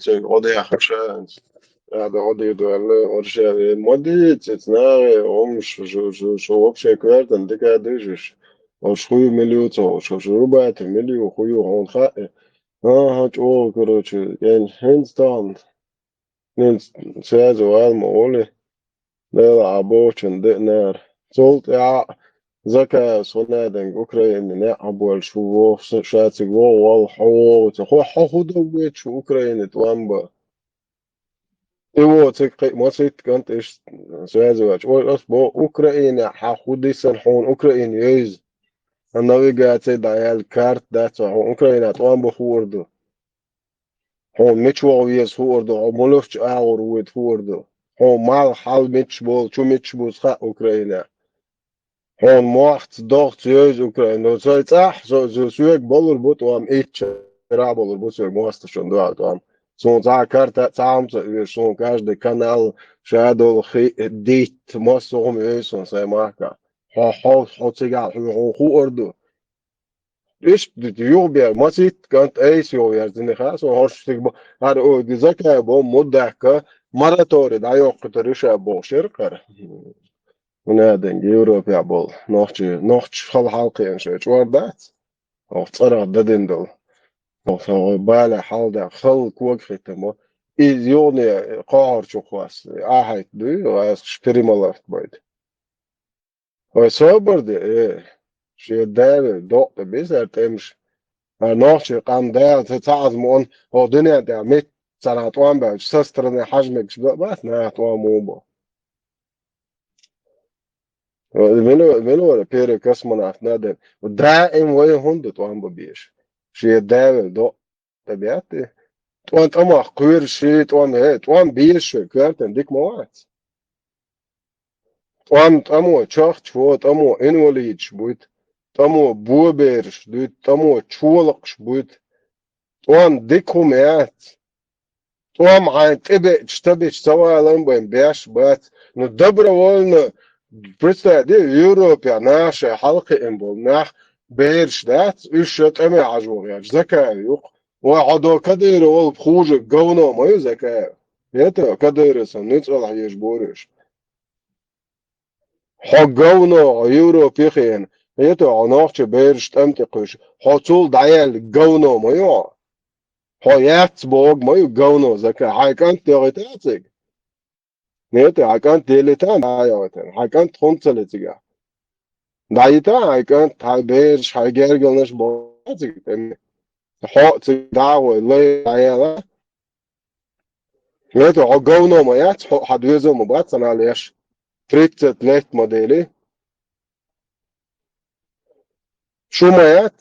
цуьнга гӀо дехаш, ада гӀо дийр ду аьлла, орша, ма дийца, ца нахе, хӀумаш, шу, шу, шу вообще коьртан дика дуьйжуш. Ош хуй милю ца, шу, шу рубати милю, хуй хьуна хаьа. Аха, чӀогӀа, короче, ян хӀинца тахана. Нин связи вала ма волу. Дела а бохучун деънара. Цул тӀаьхьа Закаев Сунаданга Украине неӀ а боьлуш ву воху, ша цига вогӀу валла хьо вогӀу ца. Хьо, хьо хӀун дан вуьйцу шу Украине тӀом бан? И во цига кхиъ ма ситта кӀант иштта связи ваьлча. Ой, ас бо Украине хьан хӀун дисана хьуна Украине йевза? Навигация дӀаяьлла карта дац хьуна Украине тӀом бан хуур ду. Хьуна мича вогӀу веза хуур ду, хьо муьлхачу агӀор вуйта хуур ду. Хьуна малх хьал мичаш болу, чу мичаш бузу хаьа Украинехь. Хьуна мохца, догӀца йевза Украина. Ну, сайн цӀахь, со, со, соьга балур бу тӀом, итт шарахь балур бу соьга мостагӀчунна дуьхьал тӀом. Суна цхьа а карта, цхьа а хӀума ца оьшу, суна каждый канал, ша долу хи, дитт, массо а хӀума оьшу суна сайн махкахь. Хьо, хьо, хьо цигахь хьоьхуна хуур ду. Иштта юхабер, маситта кӀант айса юхаверзина хаа, со хӀорш стиг бу-, хӀара, о, Закаев бо муддакка, мораторий дӀайоккхуьйтур ю ша бохуш яра кхара. Вунаданга Европехь болу нохчий, нохчаш хала хьалкхиъна шайн чӀор дац. Оха цӀарах дадина долу. Оха балехь хьалда, хала кога хиттамо. Иза юхане кхохьарчу хос, ахьайт дуй, гӀазкхаш перемаларт байта. Вай собар де, э, шен Дала докъа тӀе бисар тӀемаш. А нохчий къам Дала ца, ца Ӏазмон, хӀо дуьнен тӀехь мит царна тӀом баьлча, со стороны хьажа мегаш бац, наха тӀом ву бо. Мила, мила вара первый космонавт надо. Даим вай хӀунда тӀом бан безаш? Шен да вел до тӀабетта. ТӀом тӀамах кхоьру ши тӀом, э, тӀом безаш вай коьртан дика ма вац. ТӀом тӀамо чахча во, тӀамо инвалидаш буйт, тӀамо бобераш дуйт, тӀамо чолакхаш буйт. ТӀом дика хӀума яц. ТӀом хьайн тӀебеача, табеча ца валан бен беш бац. Ну, добровольно, представь, де, Европе наха шайн хьалкхиъна болу нах бераш дац, уьш ша тӀаме хьажа вогӀеш, Закаев юкъа. Вай хьо до Кадыров волу хуже говно ма ю Закаев. ХӀета Кадыров сан нуьцкъала хьежа бора уьш. Хьо говно, хьо Европе хиъна. ХӀета хьо нохча бераш тӀам тӀе кхуьйсуш. Хьо цул дӀаяьлла говно ма ю хьо. Хьо яц боху ма ю говно Закаев. Хьайн кӀант догӀийтахьа цига. Нет, хьайн кӀант делийтахьа, дӀа а йогӀийтина. Хьайн кӀант хӀунда ца ле цигахь? ДӀайийтахьа хьайн кӀант, хьайн бераш, хьайн гергарнаш боху цига тӀе. Хьо а цига дӀа а гӀой, лай дӀаяла. Нет, хьо говно ма яц, хьо хьан доьзал ма бац цхьана леш. Тридцать лет ма дели. Шу ма яц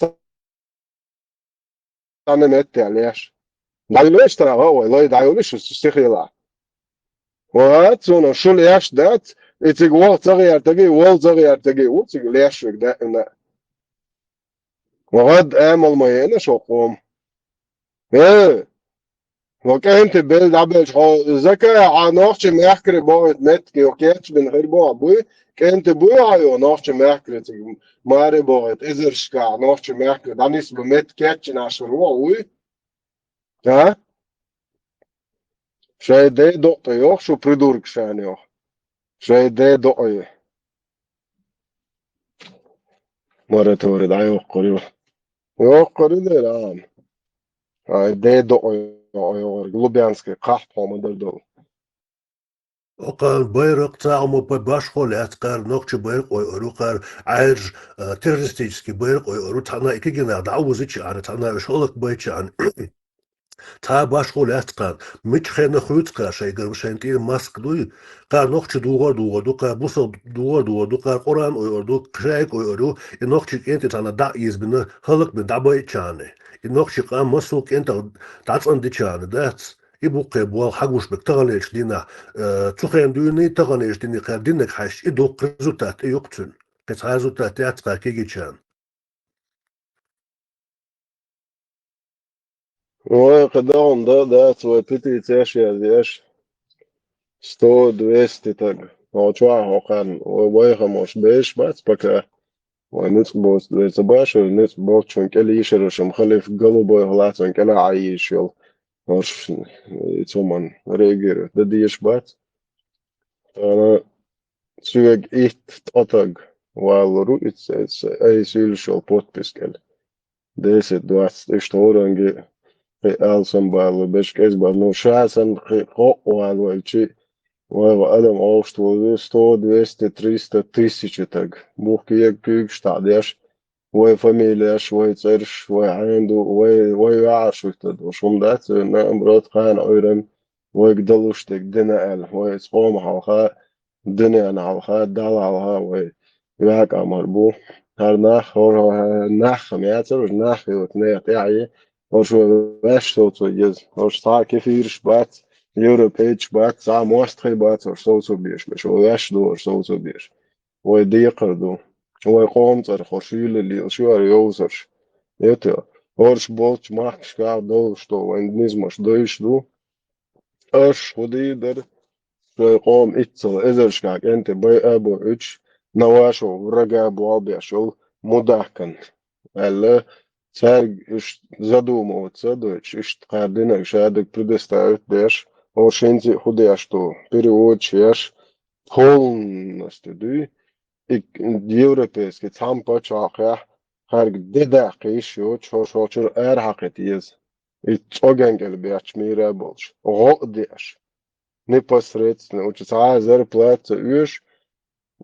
цхьана метте леш. ДӀайолуш тара гӀа вай, лай дӀайолуш стихила. Ва, цунах шу леш дац, и цига ваха ца гӀертаги, вала ца гӀертаги, ву цига леш вег даьӀна. Ва гӀад амал ма яйна шо къом. Э, ва кӀанти белла дӀабелча, хьо Закаев хьан нохча мехкаре бохуьйту меттиг йо кечбина хир боху буй, кӀанти буй хьан йо нохча мехкаре цига маре бохуьйту, эзаршкахь нохча мехкаре дӀанисба меттиг кечйина Ӏаш хир ву хьо вуй? А? Шайн ден докъа йоху шу придуркашна йоху. Шайн ден докъа ю. Мораторий дӀайоккхур ю. Йоккхур ю дера, а. Ай, ден докъа йоху, йоху, Лубянский кхахьа хьо ма дар долу. Окхан байракх цхьа а ма башхо лаьцна кхара нохча байракх ойур ю, кхара Ӏаьржа, а, террористический байракх ойур ю, цхьана и кегийнах дӀа а вузича, цхьана уьш хӀаллакбайча. Цхьа а башхо лаьцна кхана, мича хенна хуьйцу кхара шайгара, шайна тӀера маск дуй, кхара нохча духар а духар ду, кхара бусалба духар а духар ду, кхара Къуръан ойур ду, шайга ойур ю, и нохча кӀентий цхьана дӀа а ийзабина, хӀаллакбина дӀабайча. И нохча къам массо а кӀентах дӀацӀандича дац. И буккхе болу хьагуш бек таханлерчу дийнахь, э, цу хенахь дуьйна, таханлерчу дийнахь кхара диннарг хьаьжча, и дуккха результат, и юкъа цуьнан. Кхин цхьа результат яц кхара кегийчарна. Вай кхидӀа хӀума дан а дац, вай петицеш яздеш. Сто, двести таг. Хьо чохь хьо кхарна, вай вайхамош беш бац пока. Вай ницкъ боцу, вай ца башар, ницкъ боцучун кӀел йийшарашам халиф Голубой хӀаллацун кӀелахь Ӏан йийш йолу. Хьорш и цуман реагировать дан дезаш бац. Тхьана соьга итт ткъа таг валлур ву, итт, ай суьйлуш йолу подпис кӀел. Десять, двадцать, иштта хӀоранге кхин алсам баллур, беш кӀеза баллур. Ну, ша санна кхин кхоъ валавелчи, вай ва адам овшт волу, сто, двести, триста, тысяча таг. Бух кега куьйгаш таӀдеш, вай фамилеш, вай цӀерш, вай хьенан ду, вай, вай ваьӀаш хӀуьттур ду. Хьуна дац, наоборот, кхана Ӏуьйранна вайга далуш дерг дина аьлла, вай оцу къоман хьалха, дуьненан хьалха, Далла хьалха вай ваьккхамар бу. ХӀара нах, хӀора нах-м яцара, уьш нах йоцу нехан тӀаьхье, хӀорш вай ваьш совцо еза. ХӀорш цхьа а кефираш бац, европейцаш бац, цхьа а мостагӀий бац, хӀорш совцо безаш, беш, вай ваьш ду, хӀорш совцо безаш. Вай декхар ду. Вай къоман цӀарах хӀорш йийла лелаш ю хӀара йовзарш. Эта, хӀорш болчу махкашкахь долуш ду, вайн низамаш дойуш ду. Аша хӀун дийр дара? Шайн къоман иццал эзаршкахь кӀентий байа а бохуьйтуш, навашов врага болх беш йолу мудахкан аьлла, цаьрга уьш задумываться а дойтуш, иштта кхара динарг шадерг предоставить деш, хӀорш хӀинца а хӀун деш ду, переводчик еш, полностью дуй, и европейский цхьамма пачхьалкхехь кхаьрга де даккха йиш йоцуш, хӀорш хӀокхучуьра арахьакхийта еза. И цӀоган кӀел бетташ мийра а болуш, гӀо а деш. Непосредственно, учу цхьа а зарплата ца оьшу,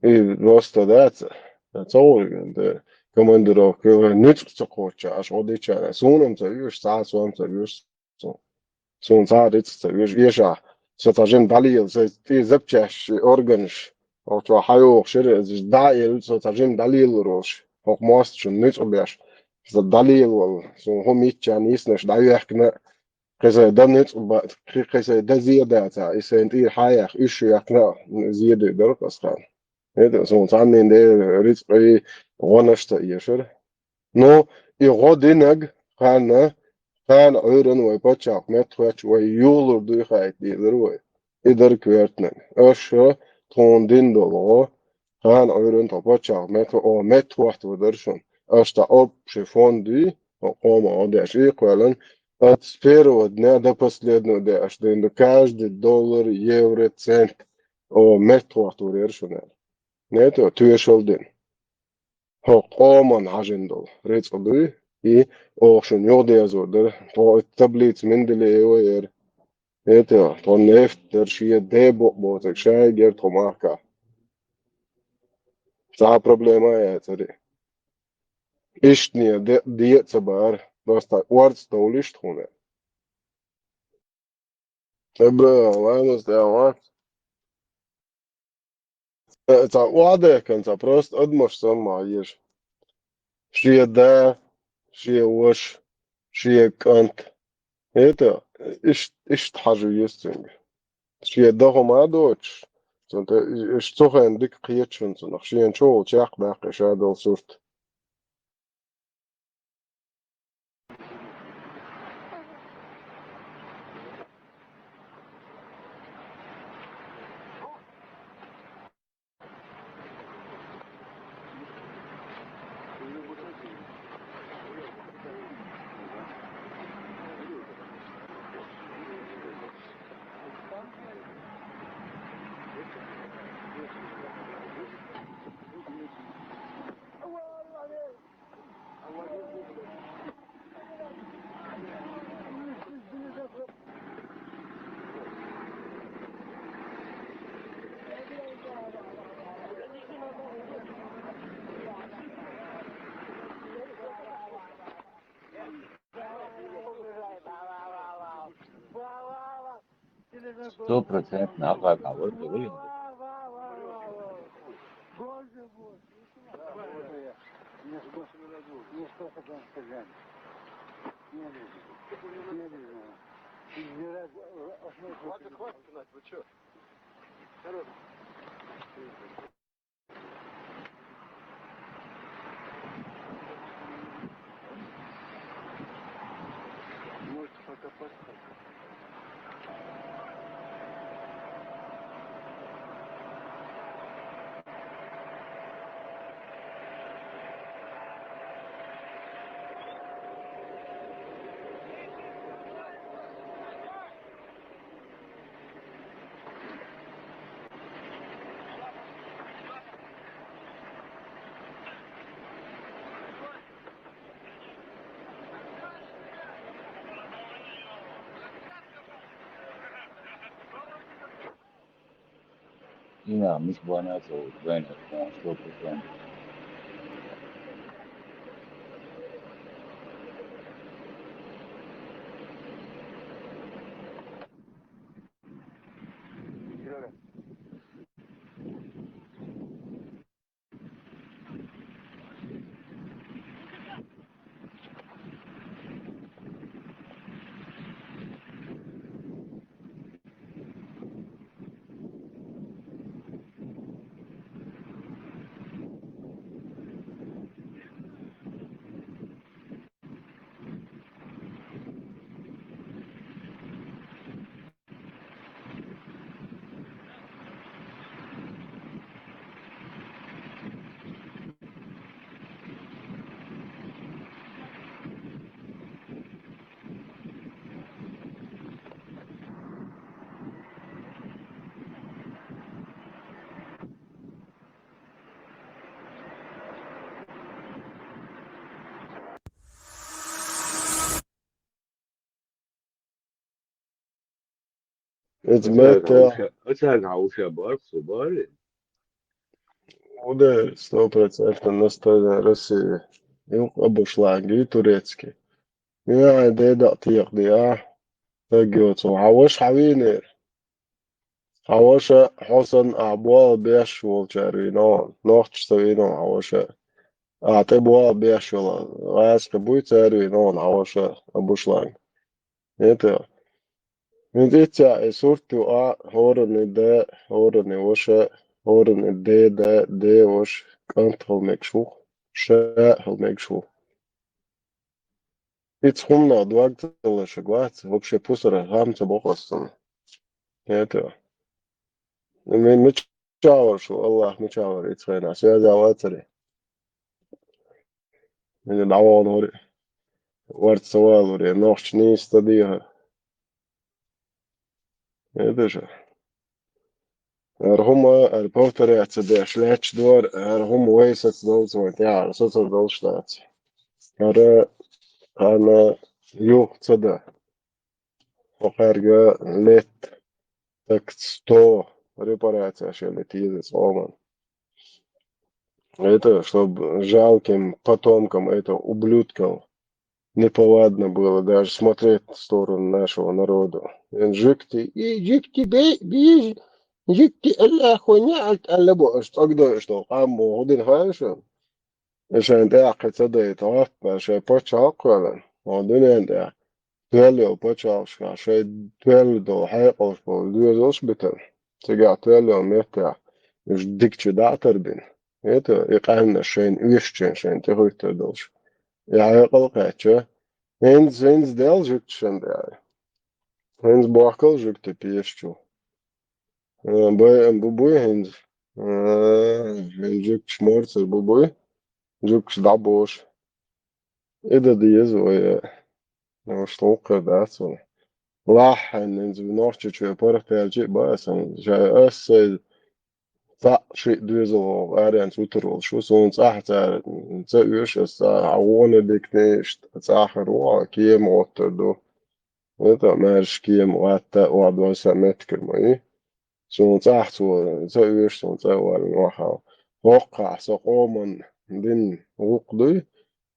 и просто, да, ца, ца гӀо, да, командировка, ницкъ ца кхоччу, аша гӀо дича, суна-м ца оьшу, цхьа а сом ца оьшу. Суна цхьа а рицкъ ца веш, эшахь, со цхьа жима дӀалела, сайн тӀе запчасть органаш, Оцо хьайогӀуш яра, иза дӀа а елла, со цхьа жима дӀалелар волуш, хӀокху мостагӀчунна ницкъ беш, иза дӀалелавала, суна хӀума йитчарна йиснаш дӀавехкина, кхин сайн дан ницкъ бан, кхин сайн дан зе дацахь, и сайн тӀера хьаяьхна, уьш яьккхина зе дуьйцур дара аса хьуна. ХӀета, суна цхьаннен Дела рицкъий, гӀонаш а ца эшара. Ну, и гӀо динарг, ханна, ханна Ӏуьйранна вай пачхьалкх меттахоьттуш вай юхалур дуй хаийта дезара вай. И дара коьртаниг. Аша тхуна дина долу гӀо, ханна Ӏуьйранна тхо пачхьалкх метта-, о, меттахӀоттор дара шуна. Аша тхан общий фонд дуй, о, къоман гӀо деш и кхоьллина, от первого дня до последнего дня аша дина ду каждый доллар, евро, цент, о, меттахӀоттор яра шуна. Нето, тоьшалла дина. ХӀокху къоман хьажина долу рицкъ дуй, и оха шуна юхадерзор дара. Тхо и таблица Менделеева яра. ХӀета, тхо нефть дара, шен де букъ боцург шайга яра тхо махкахь. Цхьа а проблема а яцара. Иштта де, де а ца бара, просто орца довлийша тхуна. Эбра, ламаз тӀе вац. Э, цхьа охьадехкина, цхьа просто адамаш санна ма еза. Шен да, шен ваша, шен кӀант. ХӀета, иш-, иштта хьажа веза цуьнга. Шен даха ма доцуш, цунна тӀе иштта цу хенахь дика кхеташ хӀума цунах. Шена чу волу чекхдаккха ша долу сурт. Сто процентов нахуй кого-то вылетит. Хватит, хватит гнать, вы чё? Хорош. Может, пока подсадка. Ина, мисбана со, вен, сто процентов. Иза мета. Оцаьрга хьан уша барх, со бари? Уде, сто процентов настойная Россия. Им къабушланги турецкий. Мина хьайн деда текъ диа. Таг йоцу. Хьан ваша хьан вийнера? Хьан ваша хьо санна ахь болх беш волчара вийна хьуна, нохчаша ца вийна хьуна хьан ваша. Ахь тӀе болх беш йолу гӀазкхи буй, цара вийна хьуна хьан ваша Абушланг. ХӀета. ХӀинца иццехь и сурт ю а, хӀоранна де, хӀоранна ваша, хӀоранна деда, де ваша, кӀант хила мегаш ву, ша хила мегаш ву. Ица хӀуманах дог ца луш вац, вообще пусара хӀама ца боккху ас цунна. ХӀета. Ми-, мичахь вара шу, Аллах мичахь вара ица хенахь, связь вацара. Мила дӀаваханхьара, варца ца валура, нохча нийса ца дехара. ХӀета шу. ХӀара хӀума, хӀара повторяться деш лаьтташ дара, хӀара хӀума вай саца долчу вайн тӀаьхьара, саца долуш дац. ХӀара хьан юха ца дан. Хьо кхаьрга лет, так сто репарацияш яла теза цӀоман. Это, чтоб жалким потомкам этого ублюдков неповадно было даже смотреть в сторону нашего народа. Жуьгти, и жуьгти бе-, бе-, жуьгти Аллахо неӀалт аьлла бо, аш цӀагдой, что къам бо, хӀу дина хаьлла шуна? И шайн тӀаккха ца дайта гӀоттабаьлла, шайн пачхьалкх а кхоьллина, хьо дуьнен тӀехь тоьлла йолу пачхьалкхашкахь шайн тоьлла долу хьекъалш болу доьзалш а битина, цигахь тоьлла йолу меттехь уьш дика чу дӀа а тарбина. ХӀета, и къаьмнаш шайна оьшучун шайна тӀехуьттур долуш. И хьекъал а кхаьчча, хӀинца, хӀинца дел жуьгташна тӀехь. ХӀинца бохкал жуьгти пешачу. Э, бай-, бу буй хӀинца. Э, хӀинца жуьгташ морцар бу буй. Жуьгташ дӀабоша. И дан деза вай, э, ваш лукхар дац вай. Лахьанна хӀинца нохчочу паргӀатаьлча а баа сан. Ша ас сайн цхьаъ шиъ доьзал вогӀу аренца вуьтур волуш ву. Суна цӀахь цара ца оьшу, ас цӀахь хьан вон а дикане, иштта цӀахь хир ву, хьан кема гӀоттур ду. ХӀета маьрша кема гӀатта а, охьадоьсса меттигара ма ю. Суна цӀахь цо ца оьшу, суна цӀа а валлина охьа. ХӀоккхахь со къоман дина гӀуллакх дуй,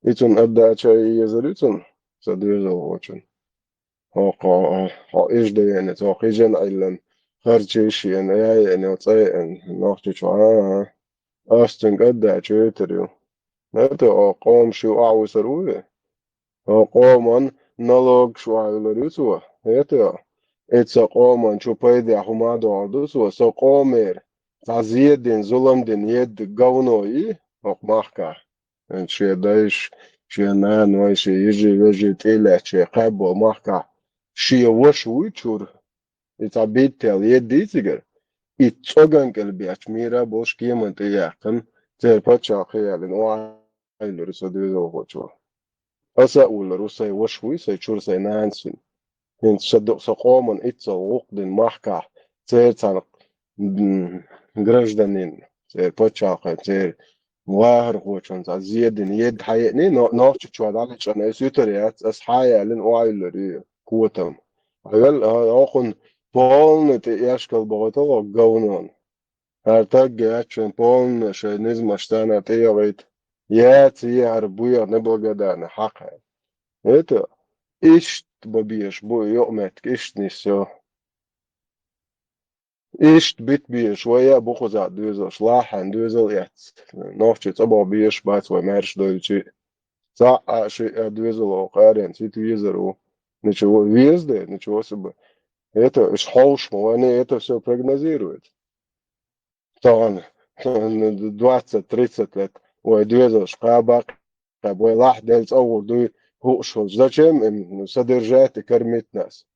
и цунна аддача а езар ю цунна, сан доьзалхочун. ХӀокхо, хьо иждаяьнца, хӀокху ижен Ӏиллан харчий шена, яйъина, цӀа яйъина, нохчочу, а, а. Ас цуьнга аддача йойтар ю. ХӀета, хьо къоман шиъ охьавуьсур ву ве? Хьо къоман налогаш охьавуьллур ю цо, хӀета? И сан къоман чу пайдехь хӀума а дохьур ду цо, сан къомера цхьа зен дина, зулам дина едда говно йий хӀокху махкахь? Шен дайша, шен наной, шен йижи-вежарий тӀе а лаьцна, шен кхаьбболу махкахь шен ваша вуй чуьра? И цхьа биттел еддий цигара? И цӀоган кӀел бетташ мийра болуш кеман тӀе яьккхина, церан пачхьалкх яьллина охьавуьллур ю сан доьзалхочо. Аса а вуьллур ву, сайн ваша вуй, сайн чуьра сайн нанас вина. ХӀинца сан ду-, сан къоман иццал гӀуллакх дина махкахь, церан цхьана, м, гражданин, церан пачхьалкхан, церан вахархочун цхьа зен дина едда хьаеъний, но-, нохчочо дӀалечкъина, ас вуьтур яц, ас хьаяьллина охьавуьллур ю котам. Хьавел, а, хӀокхунна полный тӀе эшкал бахийтал хӀокху говнона. ХӀара таг гечвина полный шайн низамаш царна тӀе яхийта. Яц, е хӀара буьйха неблагодарный хьакха. Это, иштта бан безаш бу и юкъаметтиг, иштта нисъю. Иштта бита безаш вай а бу кхузахь доьзалш, лахьан доьзал эцна. Нохчий цӀа боху безаш бац вай маьрша дойлучу. Цхьаъ а, шиъ а доьзал хӀокху аренца вита везар ву. Ничего, веза де, ничего себе. Это, уьш хьовш ма вайна, это всё прогнозирует. Тахана двадцать-тридцать лет вай доьзалш кхаба, кхаба, вай лахь делла цӀа гӀур дуй, хууш волчу. Зачем им содержать и кормить нас?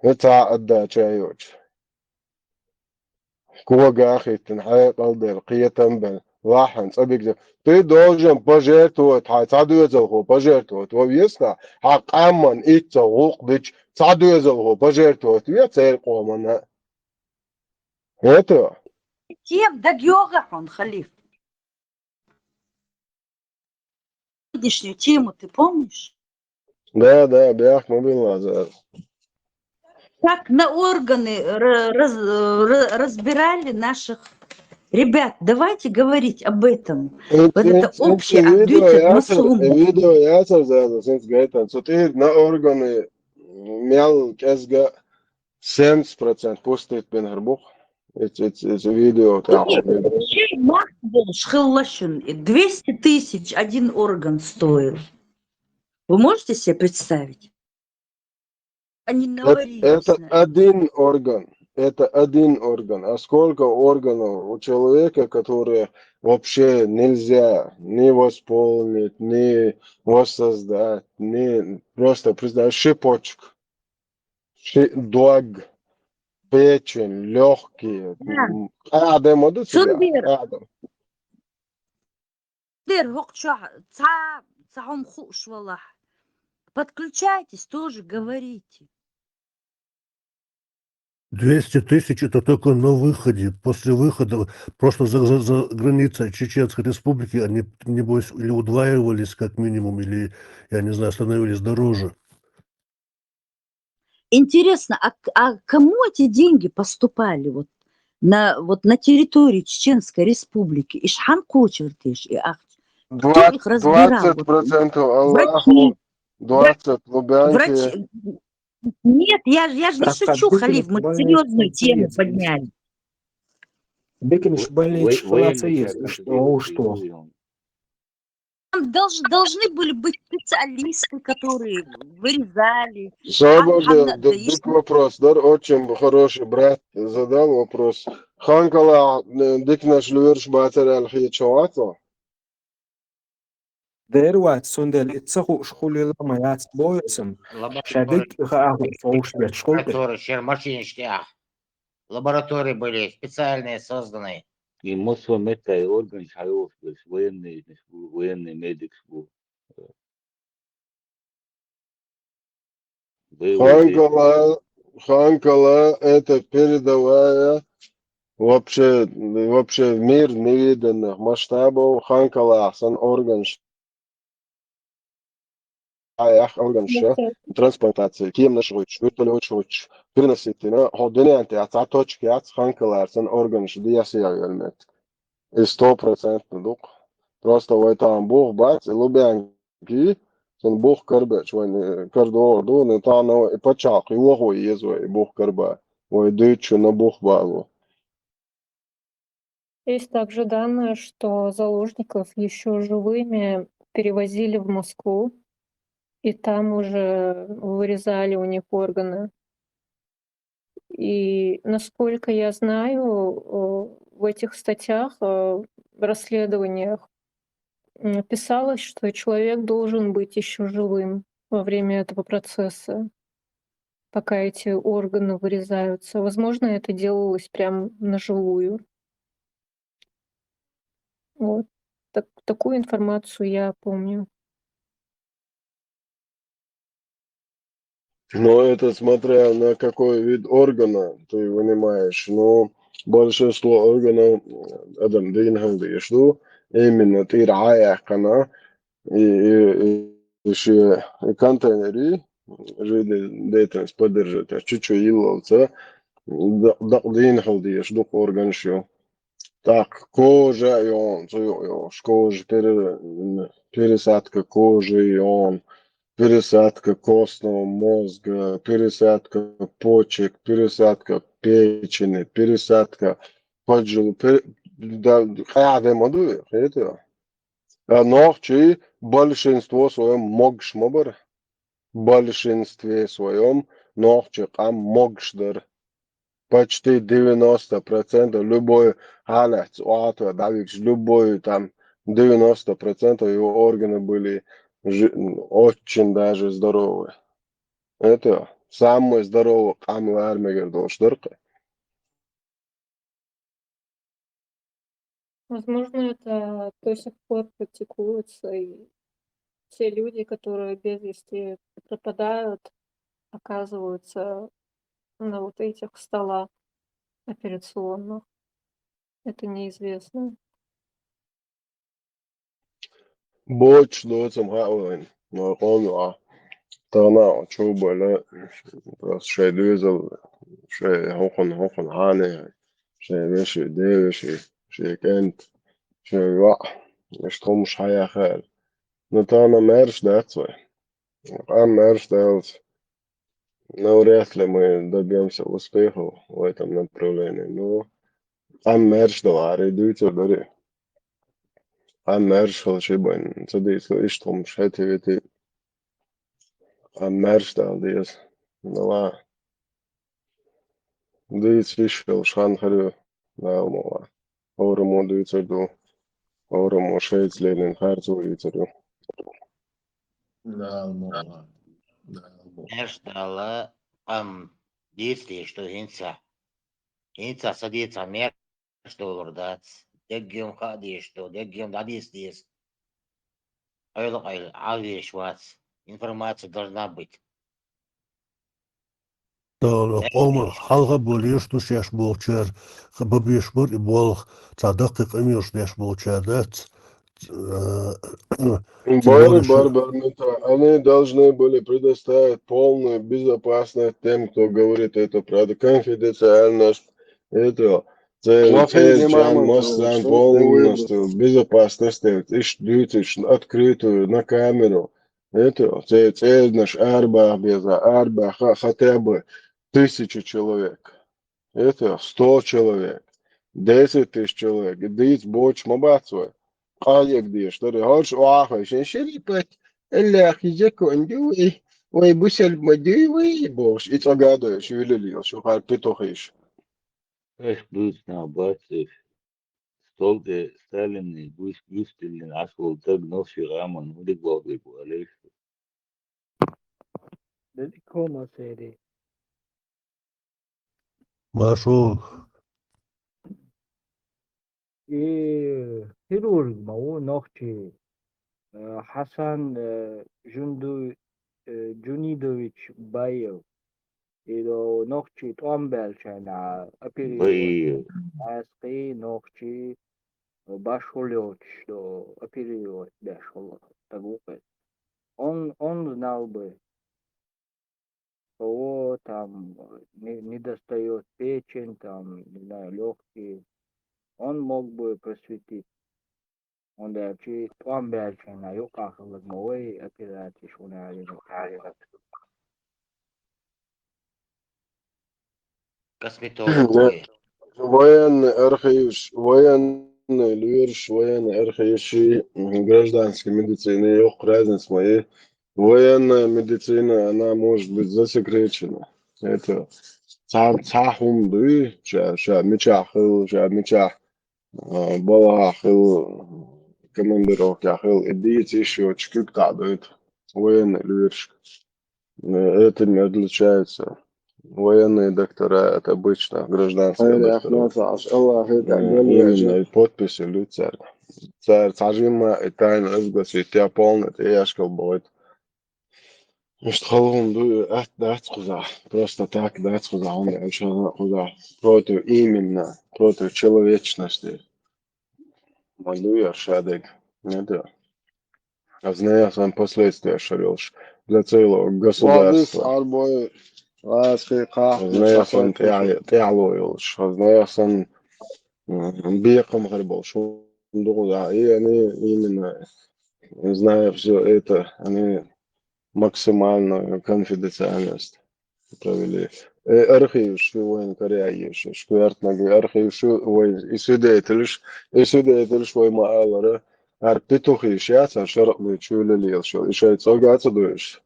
Цхьа а аддача йоцуш. Кога а хӀиттина, хьекъал а делла, кхетам а белла, лахьан цӀа бигза. Ты должен пожертвовать, хьайн цхьа доьзалхо пожертвовать ван веза, хьан къаьмнан иццал гӀуллакх дича цхьа доьзалхо пожертвовать ве церан къомана. Это? Тем дагайогӀу хьуна, Халиф. Сегодняшнюю тему ты помнишь? Да, да, бехк ма билла ас. Как на органы ра-, раз-, ра-, разбирали наших ребят. Давайте говорить об этом. Вот это общее, а видео яцар, видео яцар заза, сенс гайтан. Цу тӀера на органы мел кӀезга семьдесят процент пустить бина хӀара бу-кх. Эцу, эцу, эцу видео тӀехь. Нет, вообще мах был шхыллашин. И двести тысяч один орган стоил. Вы можете себе представить? Они Это, наварились это на это. один орган. Это один орган. А сколько органов у человека, которые вообще нельзя ни восполнить, ни воссоздать, ни просто, представь, ши почка, ши дог, печень, лёгкие. Да. М, а, да, моду тебя? Цундер, А, да. цундер, хӀокху чохь ца, ца хӀума хууш валахь. Подключайтесь, тоже говорите. Двести тысяч — это только на выходе. После выхода просто за, за, за границей Чеченской Республики они, небось, или удваивались как минимум, или, я не знаю, становились дороже. Интересно, а, к- а кому эти деньги поступали вот на, вот на территории Чеченской Республики? Иш хьан кхочур теш и ахча? Кто их разбирал? Вот 20% врачи, Аллаху, двадцать Лубянки. Врачи. Нет, я, ж- я же не Так, а шучу, Халиф, Бекиниш мы больница серьезные есть, темы есть. Подняли. Бекиниш больница Вы- была, военный есть, часть что, что? Там долж- должны были быть специалисты, которые вырезали. Соболь, Ан- ан- да, дик вопрос, да, очень хороший брат задал вопрос. Ханкала, э, дикнаш луьрш бацар аьлла хеташ вац хьо? Дера вац, цундела и ца хууш хуьлийла ма яц бохуьсам. Ша дика хаа хууш бетташ хуьлу. Лаборатории, шер машинаш тӀехь. Лаборатории были специальные созданные. И массо меттай орган хьайолуш берш, военный бу, военный медикс бу. Боевой Ханкала, Ханкала, это передовая вообще, вообще в мир невиданных масштабов. Ханкала сан органш. А ях органш, трансплантация, кеманаш гӀуьттуш, вертолёташ гӀуьттуш, переносить йина, хьо дуьнен тӀехь цхьа точка яц, Ханкалара сан органш десяйа йолу меттиг. И сто процентов ду-кх. Просто вай тахана бух бац, и Лубянки, цунна бух карбечу вайн, э, карадогӀур ду, но тахана и пачхьалкх йохо еза вай и бух карба, вай дуьйцучунна бух бало. Есть также данные, что заложников ещё живыми перевозили в Москву, и там уже вырезали у них органы. И, насколько я знаю, э, в этих статьях, э, в расследованиях, м, писалось, что человек должен быть ещё живым во время этого процесса, пока эти органы вырезаются. Возможно, это делалось прям на живую. Вот. Так, такую информацию я помню. Ну, это смотря на какой вид органа ты вынимаешь. Но большинство органов, э, адам дийна хила дезаш ду, именно тӀера Ӏа яьккхина, и, и, и, и шен и контейнери, жизнедеятельность поддерживать, чу-чу йиллалца, да-, дакъа дийна хила дезаш ду-кх органаш ю. ТӀаккха кожа а йогӀу, цу юкъа йогӀуш, кожа, пере-, пересадка кожи йогӀу, пересадка костного мозга, пересадка почек, пересадка печени, пересадка поджел-, пере-, да, къаьхьа де ма ду, хетий? А нохчий большинство своем могуш ма бара. Большинстве своем нохчий къам могуш дара. Почти девяносто процентов любой хьалаьцна охьатоьхна дӀавигаш, любой там девяносто процентов его органы были жи-, очень даже здоровые. Это самый здоровый къам лара мегар долуш дара-кх. Возможно, это до сих пор практикуется, и те люди, которые без вести пропадают, оказываются на вот этих столах операционных. Это неизвестно. Боцуш доцу-м хаьа вайна, вай къоман юкъахь. Тахана а чубойла, просто шайн доьзал, шайн хӀокхунна, хӀокхунна хьанехь, шайн вешин, ден вешин, шайн кӀентан, шайн йоӀ, иштта хӀумаш хьаяьхна аьлла. Но тахана маьрша дац вай. Къам маьрша даллалц, навряд ли мы добьёмся успехов в этом направлении. Но Къам маьрша дала гӀари дуьйцур дари. Къам маьрша хила ши байна. Ца дийцу иштта хӀумаш хӀети-вети. Къам маьрша дала деза. Дала. Дийца йиш йолуш хан хир ю, Дала мукъ лахь. Хьураммо дуьйцур ду. Хьураммо шайца лелийна харцо йийцур ю. Дала мукъ лахь. Дала мукъ лахь. Маьрша дала къам дийца дезаш ду хӀинца. ХӀинца ца дийца маьрша долур дац. Деггем хаа дезаш ду, деггем дӀадийца деза. Къайла-къайла, Ӏа веш вац. Информация должна быть. Дала, къоман хьалха болуш ду шаьш бохучара, ха, бан беш бара и болх, цхьа даккхий къамелаш деш болчара дац. Э, Бары, цигара бары, бары, Митра. Они должны были предоставить полную безопасность тем, кто говорит это правда. Конфиденциальность. Это цӀе-, Лафин цӀе-, имамам чан, мас, цӀе-, цӀе-, полностью безопасность. Иш дуьйцуш, открытую, на камеру. Это цӀе-, цӀернаш арабаха беза, арабаха хотя бы тысячу человек. Это сто человек, десять тысяч человек. Дийца боцуш ма бац вай. Къахьега дезаш дара. ХӀорш охьахой шен шерипат, Аллахьи закон ду вай, вай бусалба ма дуй вай, бохуш, и цӀога а дойуш, вилалла йолуш, ю хӀара петухаш. Аш буьйцу нах бац уьш. Стол тӀе Сталинан гуш-, гуш тиллина Ӏаш волу стаг новши гӀаман вуьриг валхийга валийша. Дерриг хӀума сери. Маршо. И хирург ма ву нохчи, э, Хьасан, э, Жунду-, э, Джунидович Баев. И до нохчи тӀом баьллачарна оперировать. Баев. Аьскхи, нохчи, башхалла йоцуш до оперировать беш хӀаллакьхуьйту стаг ву кхин. Он, он знал бы. Кого там не, не достаёт печень, там, не знаю, лёгкие. Он мог бы просветить. ХӀунда аьлча тӀом баьллачарна юкъахь хилларг ма вай операцеш ву наха. Косметолог вай. Военный архиваш, военный лоьраш, военный архиваш и гражданский медицина, йоккха разница ма ю. Военная медицина, она может быть засекречена. Это цхьа, цхьа хӀума дуй, ша, ша мичахь хилла, ша мичахь а, балхахь хилла, командировкехь хилла, и дийца йиш йоцуш куьг таӀдойту военный лоьрашка. Э, этим и отличаются военные доктора от обычных гражданских докторов. Э, именно и подписи луьйцу цаьрга. Цара цхьа жимма и тайна разгласить я полный тӀеяшкал бохуьйту. Иштта хала хӀума ду, атта дац кхузахь, просто так дац кхузахь, хӀунда аьлча кхузахь против именно, против человечности. Ма ду яр шадерг, не ду. Хазна яхсан последствия шар йолуш для целого государства. Хазна яхсан тӀе-, тӀехьало йолуш. Хазна яхсан, м, бекхам хир болуш. ХӀунда кхузахь, и они именно, зная всё это, они максимальную конфиденциальность провели. Э, архиваш шу вайн караеш, шу коьртаниг архиваш шу вайн, и свидетелаш, и свидетелаш вай ма алара, ар петухиш яц, ар шаркъ дуй чуьлалелаш, и шайн цӀога а ца дуьйш.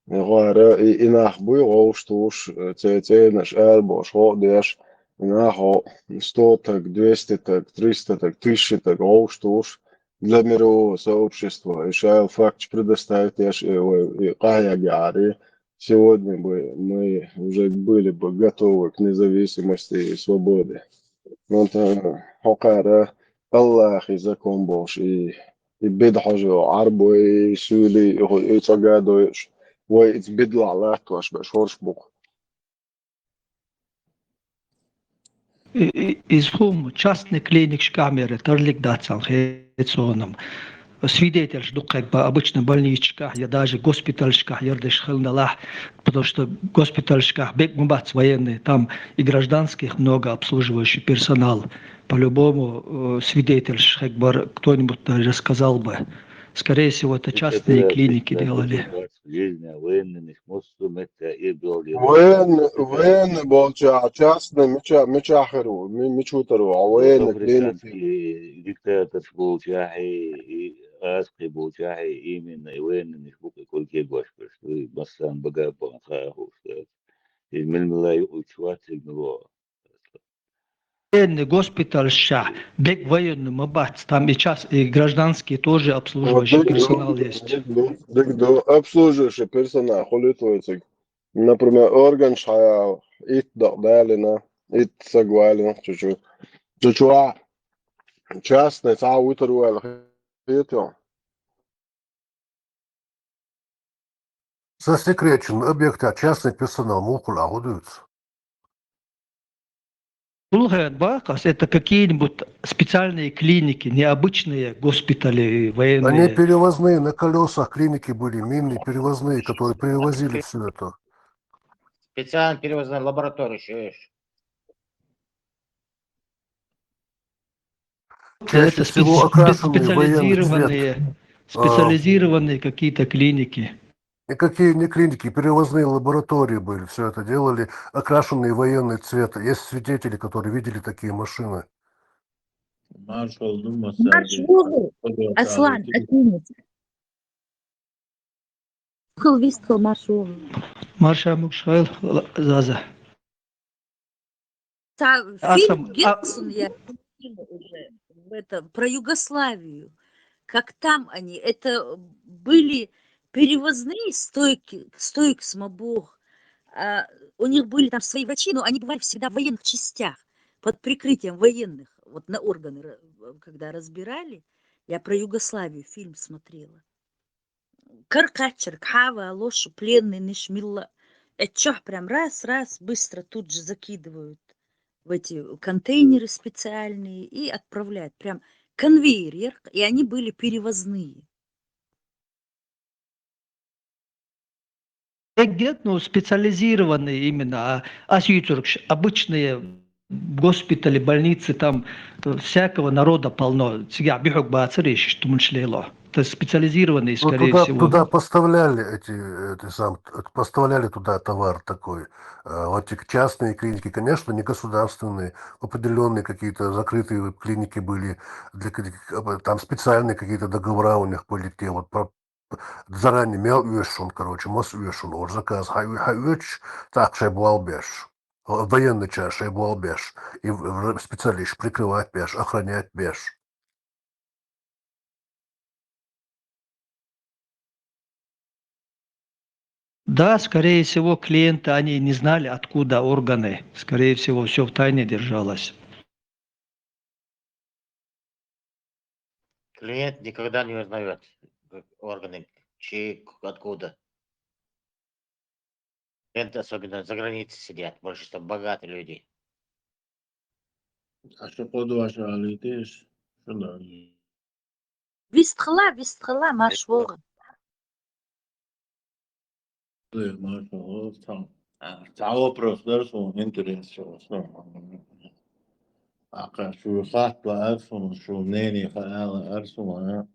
ГӀара и, и нах буй гӀовш туш, э, цӀе-, цӀенаш ала бохуш, гӀо а деш, и нах гӀо, сто таг, двести таг, триста таг, тысяча таг гӀовш туш, для мирового сообщества. И шайла факташ предоставить еш, и, ой, и къахьега яхьари. Сегодня бы мы уже были бы готовы к независимости и свободе. Ну, это, хӀокхара Аллахьи закон болуш, и, и бедхьожо Ӏарбой, суьйлий, и хӀу-, и цӀога а дойуш, вай иза бедлахь латтош беш хӀорш бу-кх. И, и, иза хӀума частный клиникашкахь мера тарлиг дац аьлла хета суна-м. Свидетельш дуккхег бан обычно больницашкахь я даже госпитальшкахь ярдеш хилла делахь, потому что госпитальшкахь бекъ ма бац военный, там и гражданских много обслуживающий персонал. По-любому, э, свидетельш хег бара, кто-нибудь даже рассказал бы. Скорее всего, это частные клиники делали. Жизнь военных массу метта и долги. Военный, военный болча, частный мича, мича херу, ми-, мичутару, а военный клиники. Диктатор болча, и аски болча, именно и военный букы кольке гошпеш, и массан бага банха хушта. И милмилай учват, и мило. Военный госпиталь ща, бег военный ма бац, там и час, и гражданские тоже обслуживающий персонал есть. Дик ду, обслуживающий персонал, хули твоцик. Например, орган шая, ит док далина, ит сагвалина, чучу. Чучуа, частный, ца утру, хитё. Засекречен объект, а частный персонал мулкул агудуц. Улхед бакас, это какие-нибудь специальные клиники, необычные госпитали военные. Они перевозные, на колесах клиники были, минные перевозные, которые перевозили все это. Специально перевозная лаборатория еще есть. Это специализированные, специализированные какие-то клиники. Никакие не клиники, перевозные лаборатории были, все это делали, окрашенные в военный цвет. Есть свидетели, которые видели такие машины. Маршал Дума. Марш вогу, Аслан, Акинец. Кыл вистхыл марш вогу. Марша мукшайл, Заза. Та фильм Герцен я уже в этом, про Югославию. Как там они, это были перевозные стойки, стойки с мобох. А у них были там свои врачи, но они бывали всегда в военных частях, под прикрытием военных. Вот на органы, когда разбирали, я про Югославию фильм смотрела. Кыр качырк, хава, лош, пленный ниш милла. Эчох прям раз-раз быстро тут же закидывают в эти контейнеры специальные и отправляют. Прям конвейер, и они были перевозные. Эггет, ну, специализированные именно, а, а сюйтуркш, обычные госпитали, больницы, там э, всякого народа полно. Цига бихук бацариш, тумуч лело. Это специализированные, скорее туда, всего. Туда поставляли эти, эти сам, поставляли туда товар такой. Вот эти частные клиники, конечно, не государственные, определенные какие-то закрытые клиники были, для, там специальные какие-то договора у них были, те вот заранее мел уешун, короче, мос уешун, ор заказ, ха, ха уеч, так шай буал беш. Военный чаш, шай буал беш. И специалист прикрывать беш, охранять беш. Да, скорее всего, клиенты, они не знали, откуда органы. Скорее всего, все в тайне держалось. Клиент никогда не узнает органы, чей, откуда. Клиенты особенно за границей сидят, больше там богатые люди. А что подважали ты? Что да? Вистхла, вистхла, марш вогу. Цхьа вопрос дара суна, интересно. Аха, шу хатла арсуна, шу мнение хаала арсуна.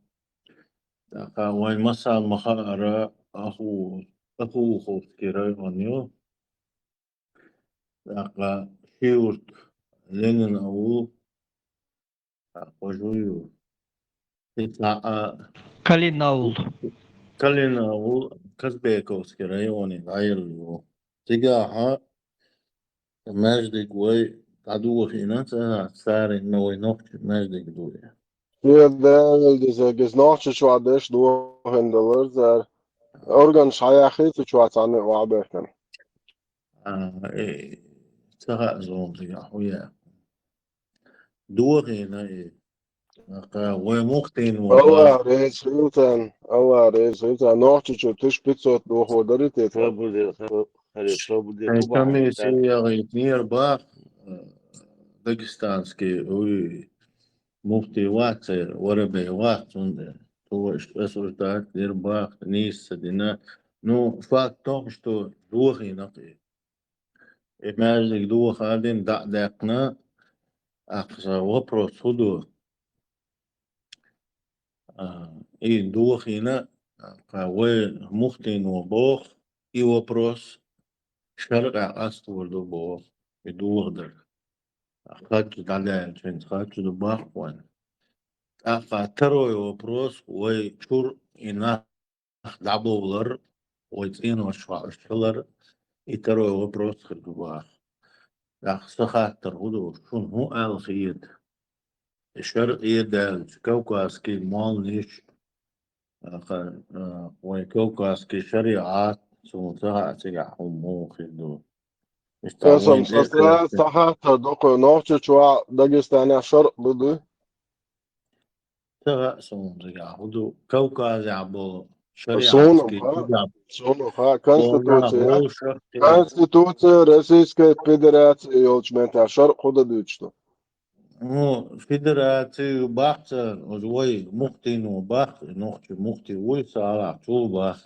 Аха, вайн масал махара аху, Ахуховский район ю. Аха, Шиурт, Ленин аул. Хожую. Калинаул. Калинаул, Казбековский районе гӀайру. Цигахьа маьждиг вай дӀадохийна, царна вай нохча маьждиг дуй. Шеда деза гез нохча чуа деш дохийна далар зар. Орган шаяхи цу чуа царна вабехтан. А, э, ца хаьа зуна цигахь, хӀу яа. Дохийна и. Аха, вай мухтин Алла реза хилтан, Алла реза хилтан. Нохча чу тыш пятьсот дохо дари те. Комиссия ягӀит нер бах, э, дагестанский, уй, муфти вац, варабей вац, он, э, то, что осуждать нер бах, нийса дина. Ну, факт в том, что дохийна и. Э, маьждиг дохадин дӀа а даьккхина, ахса вопрос хӀу ду. А, И дохийна, кхы вай муфтийно боху, и вопрос шарӀехь къастор ду боху, и дохадар. Хадж дӀадаьллачуьнца хадж ду баккхийна. ТӀаккха второй вопрос, вай чуьра и нах дӀабовлар, вай цӀенош хилар, и второй вопрос хир ду боху. ТӀаккха сан хаттар хӀун ду, шуна хӀун аьлла хета? И шарӀе даьлча, кавказский молланаш, а, ха-, а, вайн кавказский шариӀат, суна ца хаьа цигахь хӀума муха хир ду. Иштта Эсам вайн сан цӀе ца, ца хаттар ду кху Нохчийчохь Дагестанехь шарӀ ду дуй? Ца хаьа суна цигахь хӀун ду. Кавказехь болу шариӀатский цигахь. Суна хаьа, суна хаьа, конституция, конституция Российской Федерации йолчу меттехь шарӀ хӀун дан дуьйцуш ду? Ну, федерацию бац, оцу вай муфтийно бац, нохчи муфти вуй, Салахь, цо бац.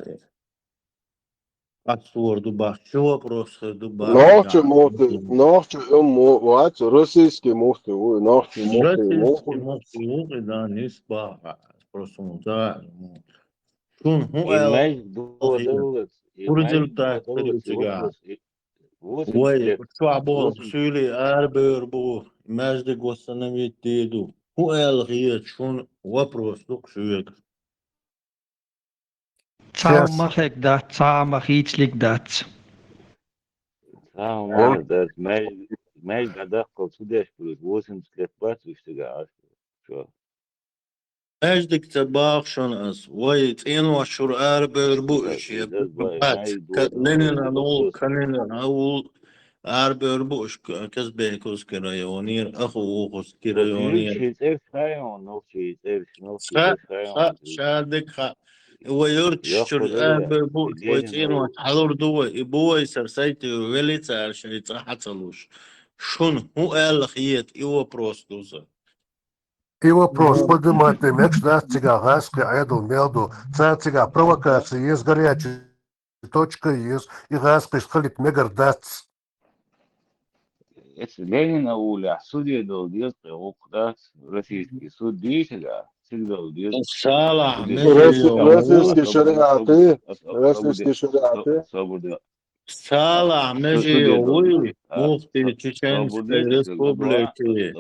Къастор ду бац, ши вопрос хир ду бац. Нохчи муфти, нохчи умма вац, российский муфти вуй, нохчи муфти ву. Российский муфти ву, и да, нис баха, просто, ну, да, ну. Шуна хӀун аьлла? Результат хир ду цигахь. Вай, чохь болу суьйлий арабевр бу, маьждиг восстановить дийр ду. ХӀун аьлла хета шуна, вопрос ду-кх шуьга? Цхьа хӀума ма хег дац, цхьа хӀума хийцалиг дац. Цхьа хӀума ма дац, маьждиг дӀадаккхал ца деш хуьлуш, восемьдесят лет бац уьш цигахь Ӏаш. Чо? Маьждиг ца боху шуна ас. Вай цӀенош чуьра арабевр бу уьш, я бац. Ленина вул, Калинина вул арабевр бу уьш Казбековский районера, Ахууховский районера. Нохчий цӀераш хаьий хьуна, нохчий цӀераш, нохчий цӀераш хаьий хьуна? Ша дика хаьа. Вай юьрташ чуьра арабевр бу уьш, вай цӀенош хьалур ду вай. И бу вай сар сайтий велий цара шайн цӀа хьа ца луш. Шуна хӀун аьлла хета, и вопрос ду сан. И вопрос поднимать де мегаш дац цигахь гӀазкхийн Ӏедал мел ду. Цара цигахь провокаци еза, горячая точка еза, и гӀазкхашна хилийта мегар дац. Эцу Ленина улехь суде долу деза кхин гӀуллакх дац, российский суд дийшира, цига долу деза. Салахь, меже йолу. Российский шариӀат, российский шариӀат. Салахь, меже йолу вуй, муфти Чеченской Республики.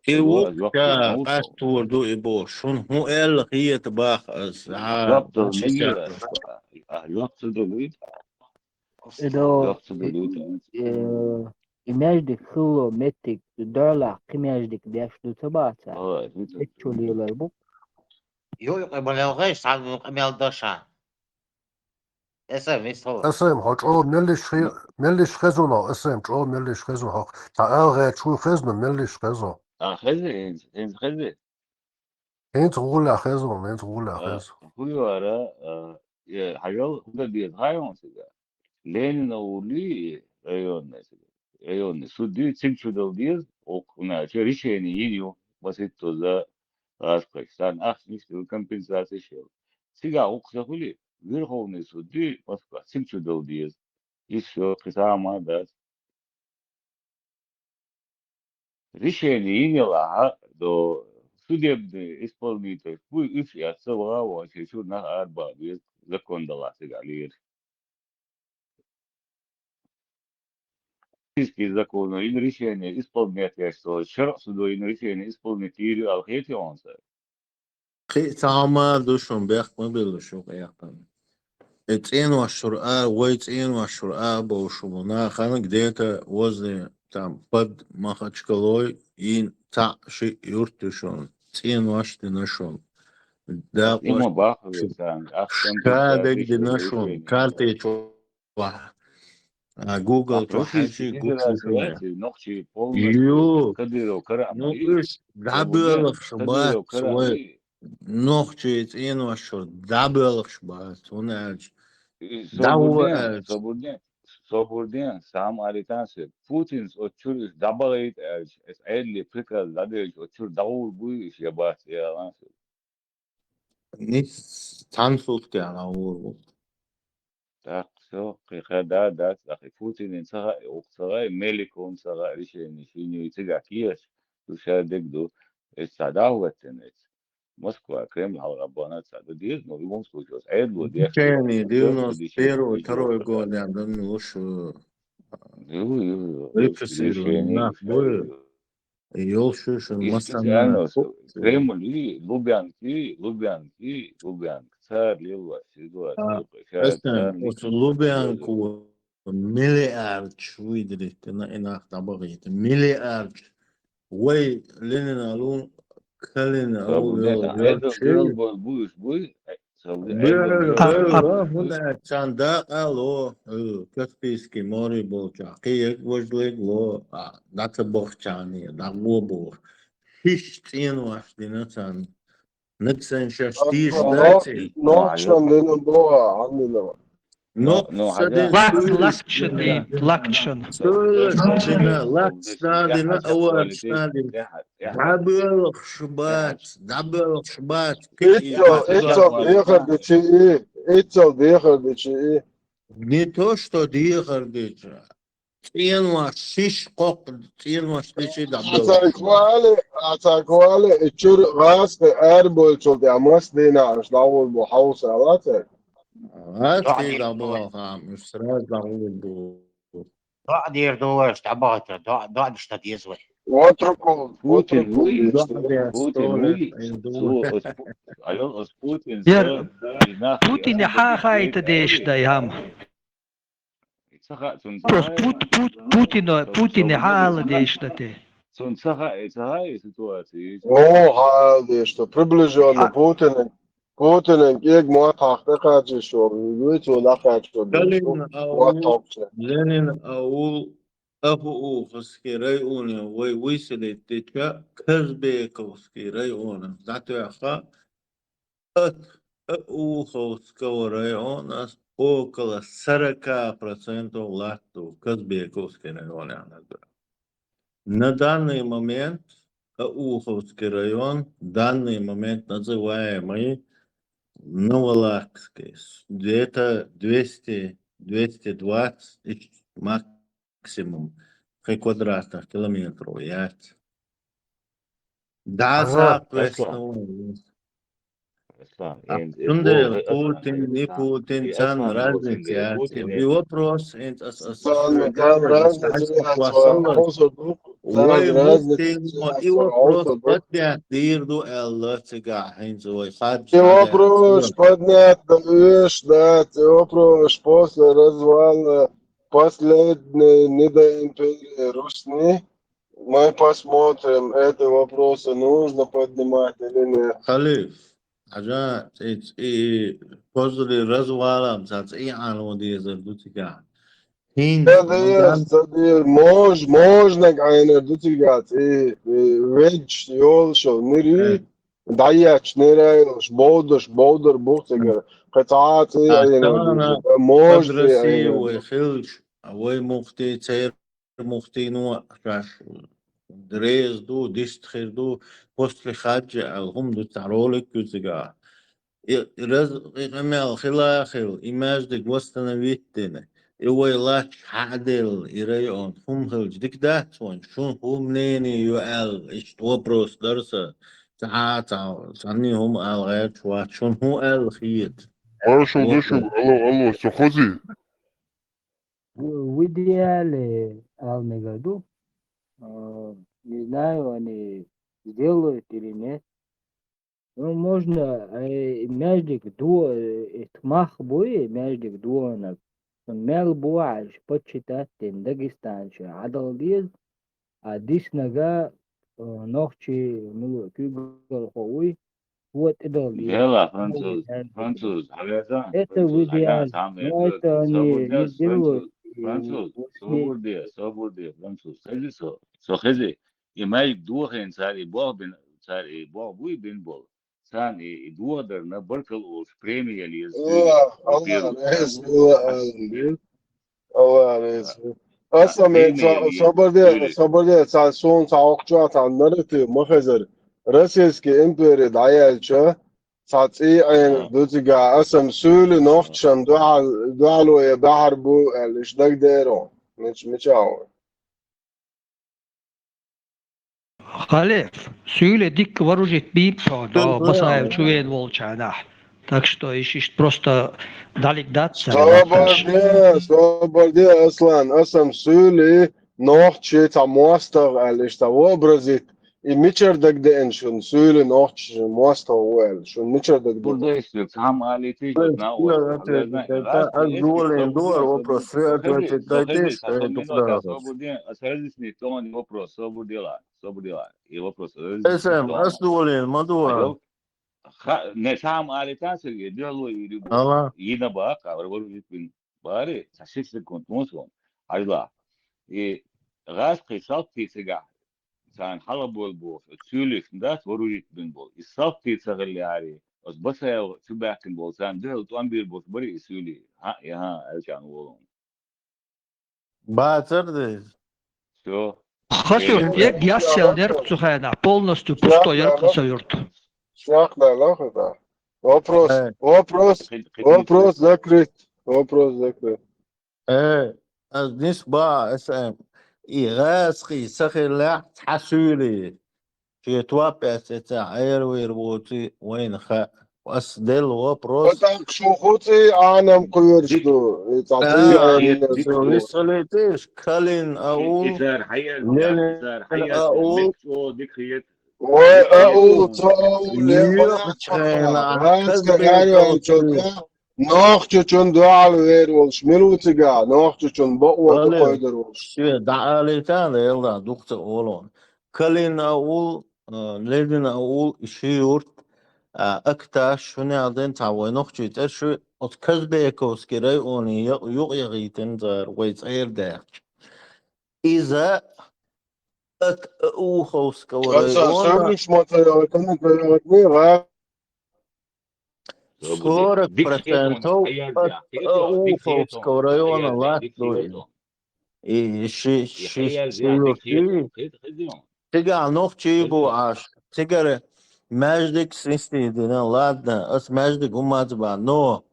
И вукху ша къастор ду и боху, шуна хӀун аьлла хета боху ас, а, жоп ца делу. Идо, и, э, и маьждиг хилла меттиг, дуьхьал кхин маьждиг деш ду ца бац? Эццо лелар бу. Юй, къамел гӀеш, цхьа къамел даша. Эсам, ис хьо. Эсам, хьо чӀогӀа меллиш хи-, меллиш хезна хьо, Эсам, чӀогӀа меллиш хезна хьо. Цхьа ала гӀерташ вуй хезна, меллиш хезна. А, хези, хӀинца, хӀинца хези. ХӀинца гӀуллехь хезна, хӀинца гӀуллехь хезна. ХӀун ю ара, э, хьажал, хӀун дан деза хаьий хьуна цигахь? Ленина улий районный, районный суд ю, цига чу дала деза, оцу хӀуна чу решение йина ю, маситтаза гӀазкхаша. Царна ахчанаш а делла, компенсацеш а елла. Цигахь гӀуллакх ца хуьлий, Верховный суд ю Москвахь, цига чу дала деза. Иза шо кхин сама дац. Решение йина елахь а, до судебный исполнитель, вуй уьш эцна ваха а ваха, шен чуьра нах арабаха беза, закон далахь цигахь лелаш. Российский законо йина решение исполнять еш ца хилча, шарӀ судо йина решение исполнить йийр ю аьлла хетий хьуна сан? Кхин а цхьа хӀума ду шуна, бехк ма билла шу кхайкхина. И цӀенош чуьра а, вай цӀенош чуьра а бовлуш бу нах, ханаг дета возле, там, под Махачкалой, йина цхьаъ шиъ юрт ю шуна, цӀенош дина шуна. Дакъош ша дерг дина шуна, карте чу ваха. А Google чу хьаьжча гучу шу. Ю. Ну, уьш дӀабоьлхуш бац вай. Нохчий цӀенош чуьра дӀабоьлхуш бац, хӀунда аьлча. ДӀахӀо аьлча. Собар де, собар де, сама алийтан сан. Путинца оцу чуьра уьш дӀабахийта аьлча, аса Ӏедале приказ дӀаделча, оцу чуьра дӀагӀур буй уьш я бац, я алан сан. Ниц цхьана сутка тӀехь дӀагӀур бу. ТӀаккха со кхин хадда дац, ахи Путинан ца хаьа, укх ца хаьа, Меликовн ца хаьа, решение шина ю цигахь кехаш, ду ша дерг ду, эцу цхьа дӀа а хӀоьттина эцу. Москва, Кремль хьалха бана ца да деза, но в любом случае, ас Ӏедало деш. Движение девяносто первый, второй год, я думаю, лучше Ю, ю, ю, репрессирование, нах, будет. Йолчу шун Кремль, Лубянки, Лубянки, Лубянки. Цар лилла ситуация. Лубянку миллиард швидри, на инах табагита. Миллиард. Вай Ленин алу, Калин алу, Буш, буй. Цан дакъа ло, Каспийский море болча, кхиег вожлиг ло, а, даца бохчани, да го бох. Хиш цин ваш дина цан. Никсен шаш тиш даци. Нокшан дина бо, андина. Но, но, лакчани, лакчан. Лакчани, лакчани, аварчани. Дабелх шбац, дабелх шбац. Иццал, иццал дехар дичи, иццал дехар дичи. Не то, что дехар дичи. Цен ва шиш кок, цен ва шиш дабелх. Ацаквали, ацаквали, ичур газ ке ар болчул де амас дина аш дагул бу хауса лате. Газ ке дабелх ам, сразу дагул бу. Доа дер долларш дӀабахьийтар, доа, доа даш дӀадеза вай. Ватрукул, Путин ватрукул вуй, деш. Путин вуй, цо ас Пу-, алё, ас Путин Яр, са, и нах Путин яр, хьа хайта деш да ям. Ца ха-, цун Просто ца Пут-, Пут-, Путин, Путин хьа ала деш да те. Цун ца ха-, ца ха-, и ситуация. О, хьа ала деш да, приближённо А. Путин. Путинан кӀег мотт хьакха тӀекхачийша вуй, цо дӀакхачийша Калин аул, мотт хьокхуча. Ленин аул, Ахууховский районе вай выселить дича, Казбековский районе дӀатоьхха, от Ахууховского района около сорока процентов латту Казбековский районе. На данный момент Ауховский район, данный момент называемый Новолакский, где-то двести, двести двадцать максимум квадратных километров яц. Да, Ага, соответственно, хорошо. Аслан, А, ин-, Путин, ин-, не Путин, и цан Аслан, разница, Путин, я Путин, тебе. И вопрос, ин-, ас-, ас-, Цан, ас-, цан ас-, разница, ас-, я ас-, цан ас-, хоза ду, цан Вай разница, Путин, я и цан вопрос хоза ду. Поднять дир ду, элла цига, хинц вай хад И вопрос поднять да, веш, да, и вопрос после развала последней недоимперии Русни. Мы посмотрим, эти вопросы нужно поднимать или нет. Халиф, хьажа, и, и, после развала, цац и ан вот из дутика. Хин, Ца дер, ца дер, мож-, можна гайнер дутика, и, и, ведь ёлшо, нири, Э. даяч, нерайлш, бодаш, бодар, бухтигер, кхе цац и А, айнер тана, дутика, мож под Россию айнер. Вай хилш, а вай мухти, цер мухти, ну, шаш, дрез ду, дистхир ду, после хаджа, ал хум ду, ца ролик кюцига. И, и раз, и къамел хила хил, и междик восстановить дина. И вай лач хадел, и район, хум хилч, дик дац вон, шун хум нени ю ал, ишт вопрос дарса, ца, ца, цани хум ал гайр чуа, шун ху ал хиет. Хорошо, Вот. Хорошо, алло, алло, со хози. В, в идеале, Алмегаду, э, не знаю, они сделают или нет. Ну, можно, э, между дуо-, э, тмах буй, между дуонок. Мел буаш почитать дин Дагестан ше адал диз, а диснага, э, нохчи милу кюгал хоуй, Вот идол. Дела, француз, француз, хьавяза, Это француз, в идеале. Хьавяза, хьам, Но это, это они собор не дес, делают, француз, и француз, вот собор не дес, собор дес, француз. Хези со, со хези. И май духен цари бог бин, цари бог буй бин бол. Цан и, и дуадар на баркал уж премия лез. Аллах, Аллах, Аллах, Аллах. Аллах, алейкум. Аса мен, собар де, собар де, ца сун, ца окча, ца нарати, махазар. Российский империя даяйча, ца ци айн дутига, асам сюли нохчан, дуал, дуалуя бахар бу, эл ишдаг деро. Мич, мичао. Халиф, суьйлий дикка вооружить бийна тхо, Басаев чу вена волчарна. Так что иш иштта просто далик дац цара Собар де, собар де, Аслан, аса-м суьйлий нохчий цхьа мостагӀа аьлла, иштта цхьа вообразить. И мичара дагадеана шуна, суьйлий нохчий мостагӀа ву аьлла, шуна мичара дагадеана? Ай, цхьа хӀума алийта, Ай, нах, я ответить даю, да, аз гуолен дора вопрос, вы ответить дайте, собар де, аса разъяснить тхона вопрос, собар дела, собар дела. И вопрос разъяснить Эсэм, ас гуолен, ма дуа. Ха, не, цхьа хӀума алийта, Сергей, дуьхьало йийр ю. Ала. Йина бакъ, а, вара вара витвин. Бари, цхьа ши секунд мусун. Хьажла. И гӀаскхий салтий цигахь, царна хьалабойла бохуш, оцу суьйлишна дац вооружить бина болу. И салтий ца хилла яри, оцу Басаев чу баьккхина болу, царна дуьхьал тӀом бийр болуш бари и суьйлий. ХӀаъ, я хӀан, аьлчарна волу. Бацар деза. Всё. Хасурт, я гяссел дерг цу хенахь, полностью пустой яра Хасурт. Шахна лахуда. Вопрос, Э. Вопрос, Хи- хи- вопрос закрыт. Вопрос закрыт. Э, аз нис ба, эсэм. И гӀаскхий ца хиллехь, цхьа суьйлий. Шен топ эццехь Ӏер-вер воций вайна хаьа. Ас делла вопрос. ПатӀакх шу хуций Ӏанам кхоьруш ду. И цхьа Да, цӀий Ӏанам Виссалитиш, Калин аул, Изар хьаяр, Лелин изар хьаяр, аул, микс о дикхет. Вай аул, цо аул, Лоьхачхьайна, Раска гарван чота. Нохчочун дуьхьал вер волуш, мила ву цигахь, нохчочун бакъо Алло. Дукхойдар волуш. Шуьга дӀаалийтан, Дела, дукха ца олу. Калин аул, а, Ледин аул, и ши юрт, а, Акташ, шуна аьлла ден цхьа вай нохчий цӀераш, оцу Казбековский районе я-, юкъа яхийтина цара вай цӀера даьхча. Иза Ак-, Уховского района. Сорок процентов от Уховского района латтуй. И ши, ши, ши юрт. Цигахь нохчий бу Ӏаш. Цигара маьждиг синстий дина, ладно, ас маьждиг хӀумма ца бан, но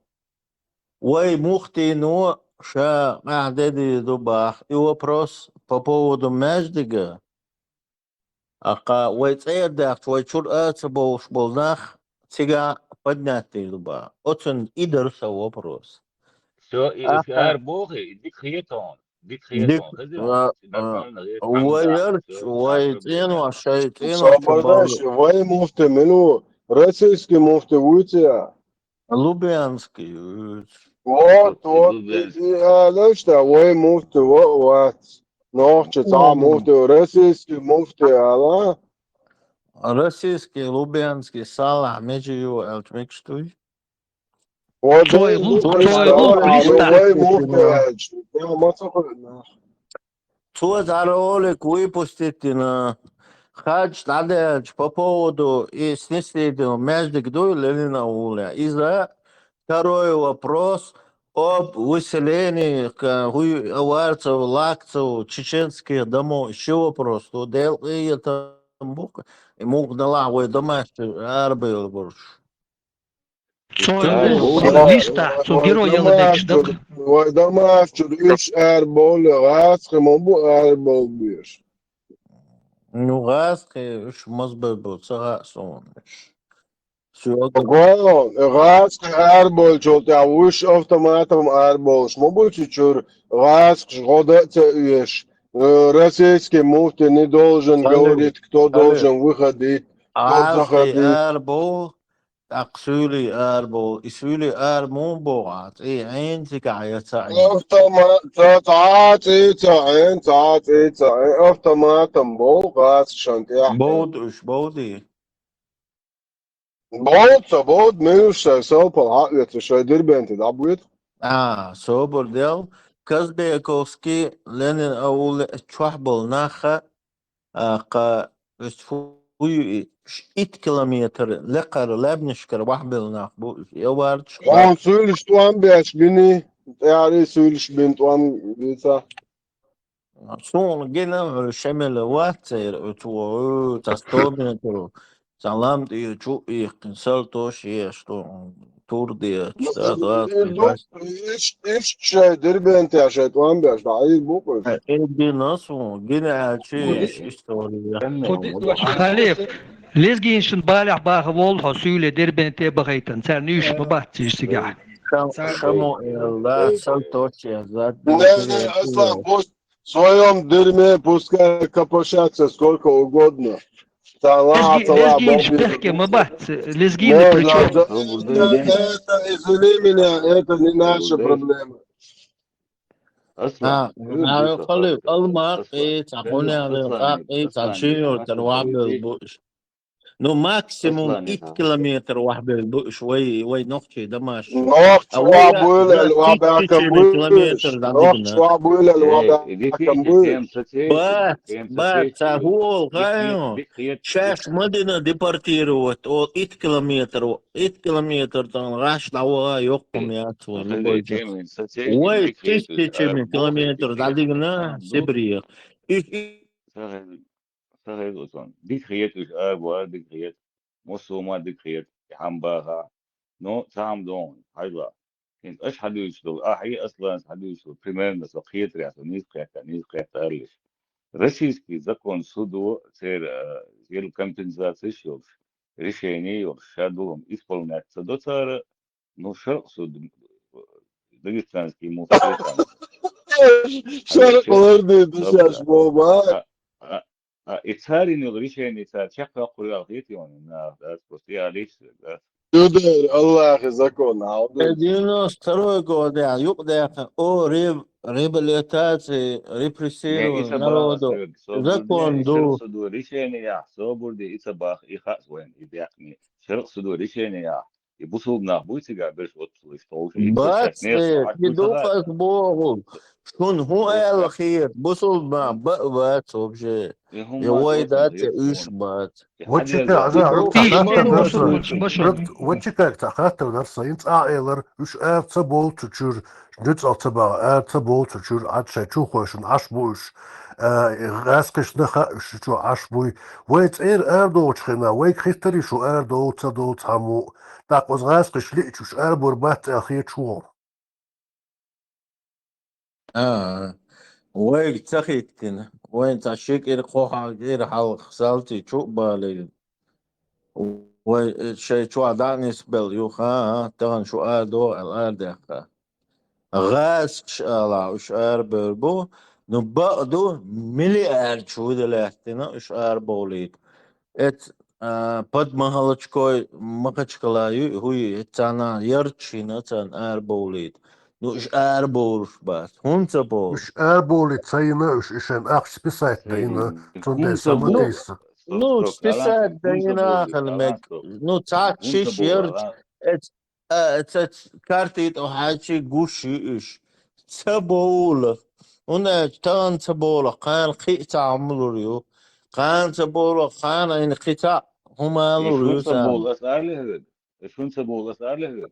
вай муфтийно ша къаьхьа де дийр ду баха. И вопрос по поводу маьждига. Аккха вай цӀера даьхча, вай чуьра а ца бовлуш болу нах цигахь поднять дийр ду баха. Оцунна и дара сан вопрос. Всё, и ара боху, и дика хетон. Дика хетон. Вай ярч, вай цӀенош, шай цӀенош. Вай муфти мила ву? Российский муфти вуй цигахь? Лубянский. Вот, вот, и, и, а, знаешь, да, вай муфти, вот, вот. Нохчи цхьа муфти, российский муфти, ала? Российский, Лубянский, Салахь, межи ю, аьлча мегаш дуй? Вот, Цой лу-, цой лу-, листа. Вай муфти, аьлча. Я, ма ца хуьйна. Цо зӀара олик выпустить дина, хадж дӀадаьлча по поводу и снесли дина маьждиг дуй Ленина уле. Иза второй вопрос об выселении, хӀуй, аварцев, лакцев, чеченских домов. Ши вопрос ду, Дела къинхетам бу-кх, и муха далахь вай домаш чу арабевлла болуш. Цо листа, цо герой яла дечу дакъа. Вай домаш чу уьш арабовлу, гӀазкхи ма бу арабовла безаш. Ну, гӀазкхи уьш маза бевлла, ца хаьа суна уьш. ГӀазкхи арабовлучул тӀаьхьа уьш автоматом арабовлуш ма бу цу чуьра, гӀазкхаш гӀо дан а ца оьшуш. Э, российский муфти не должен говорить, кто должен выходить, кто ГӀазкхи заходить. Арабовла, тӀаккха суьйлий арабовла. И суьйлий ара муха богӀу Ӏа? ЦӀий Ӏийна цигахь я ца Ӏийна? Автомат, ца, ца, цӀий ца Ӏийна, ца, цӀий ца Ӏийна. Автоматом бовла гӀазкхашна тӀехь. Бовда уьш, бовдий? Бовда ца, бовда, муьлш шайн салпал хьаоьцу, шайн Дербенте дӀабоьду. А, собар дел. Казбековский, Ленин аул чохь болу нах а, кха, уьш фу ю и, ш-, итт километр лекхара лаьбнашкара вахьбелла нах бу уьш, я варчаш. Вон суьйлаш тӀом беш бини, тӀаьхьарий суьйлаш бин тӀом бийца. Суна гина, хӀара шемела вац церан, оцу, цхьа сто метр, цхьа лам тӀера чу а иккхина, салтош еш, Курдия, ну, штат, ну, ладно, ну, ишт, ишт шай Дербенте шай тӀом беш, да, и буквы. Э, э, динас вон, гина ачи, ну, иш история. Халиф, лезгиншин балагь баха волхо сюйле Дербенте бахайтан, цар нюш ма бац иш сига. Шам-, Шамуэл, да, сал точно, да, не, не, Аслан, пусть в своём дерьме пускай копошатся сколько угодно. Лезги-, лезгинш бехке ма бац, лезгины при чём? Это, извини меня, это не наша проблема. Аслан, а, а, халиф, алма, э, ца хуне, а, э, ца чиньёр, тар вахбел буш. Ну, максимум ит километр вахбел буш, вай, вай нохчи дамаш. Нохчи вахбел, вахбел километр, да, нохчи вахбел, вахбел. Ба, ба, ца хуол, га, ё. Шаш Мадина депортировать, ол ит километр, ит километр, тан гаш дава, ёккум яц, вай, любой. Вай, тысячами километр, да, дигна, Сибирь. Иш, иш. Сагайд Усман. Дика хет уж, а, гуар дика хет. Мусулман дика хет, хьамбаха. Ну, цхьа хӀама догӀун, хьажал. ХӀинца аша хьадуьйцуш долу, ахьа Асланца хьадуьйцуш долу, примерно со кхетарехь, со нийса кхетта, нийса кхетта аьллаш. Российский закон судо церан, а, ел компенсацеш йолуш, решение йолуш, ша долу хӀума исполнять ца до цара, ну, шаркъ суд, дагестанский муфти там. Шаркъ лорди душаш боба. А, а, а, и царин йолу решение цара чекхйоккхур ял хетий ван, нах, да, просто я лично, да. Чудер, Аллахи закон, а вот. Э, девяносто второй год, я, юкъ дехьа, о, реб-, реабилитация, репрессирование народу. Закон ду. Шаркъ судо решение я, собур де, и ца бах, и хас вайн, и бяхни. Шаркъ судо решение я. И бусулба нах буй цигахь берш оццулуш толуш, и бац, и дукхах боху. Шун хӀун аьлла хета? Бусулба нах ба а бац вообще. И вай дац, уьш бац. Вачика, аса, вачика, цхьа хаттар дар сан. Вачика, цхьа хаттар дар сан. Ин цӀа а элар, уьш ара ца болу цу чуьра, нуьцкъала ца баха, ара ца болу цу чуьра, Ӏад шайн чу хойшина Ӏаш бу уьш. А, гӀаскхишна хаьа уьш чу Ӏаш буй. Вай цӀера арадолучу хенахь, вайга хиттарий шу арадолу, ца долу цхьаммо а? ТӀаккха оцу гӀаскхиш лиъча уьш арабур бац аьлла хета шу вон? А, вайга ца хиттина. Вайн цхьа ши кӀира, кхо хьал кӀира хьалха салтий чу а балийна. Вай шайн чохь дӀа а нисбелла ю, ха, а, тахана шу арадогӀу аьлла арадаьккха. ГӀаскхиш алахь, уьш арабевр бу, ну, бакъ ду, миллиард чу вида лаьттина, уьш арабовлийта. Эц, а, под Махачкалой, Махачкала ю, хӀуй, эц царна ярташ йина, царна арабовлийта. Ну, уьш арабовлуш бац. ХӀунда ца бовлу? Уьш арабовлийта ца йина, уьш, уьш шайн ахча списать ца йина, цундела ца ма дийса. Ну, списать ца йина, ахана мег, ну, цхьацца шиш ярташ, эц, а, ца, ца, карти тӀе хьаьжчи гуш ю уьш. Ца бовла. ХӀунда аьлча тахана ца бовла, кхана кхин а цхьа хӀума лур ю. Кхана ца бовла, кхана айна кхин цхьа хӀума лур ю царна. Аса али хӀара. Аса хӀунда ца бовла, аса али хӀара.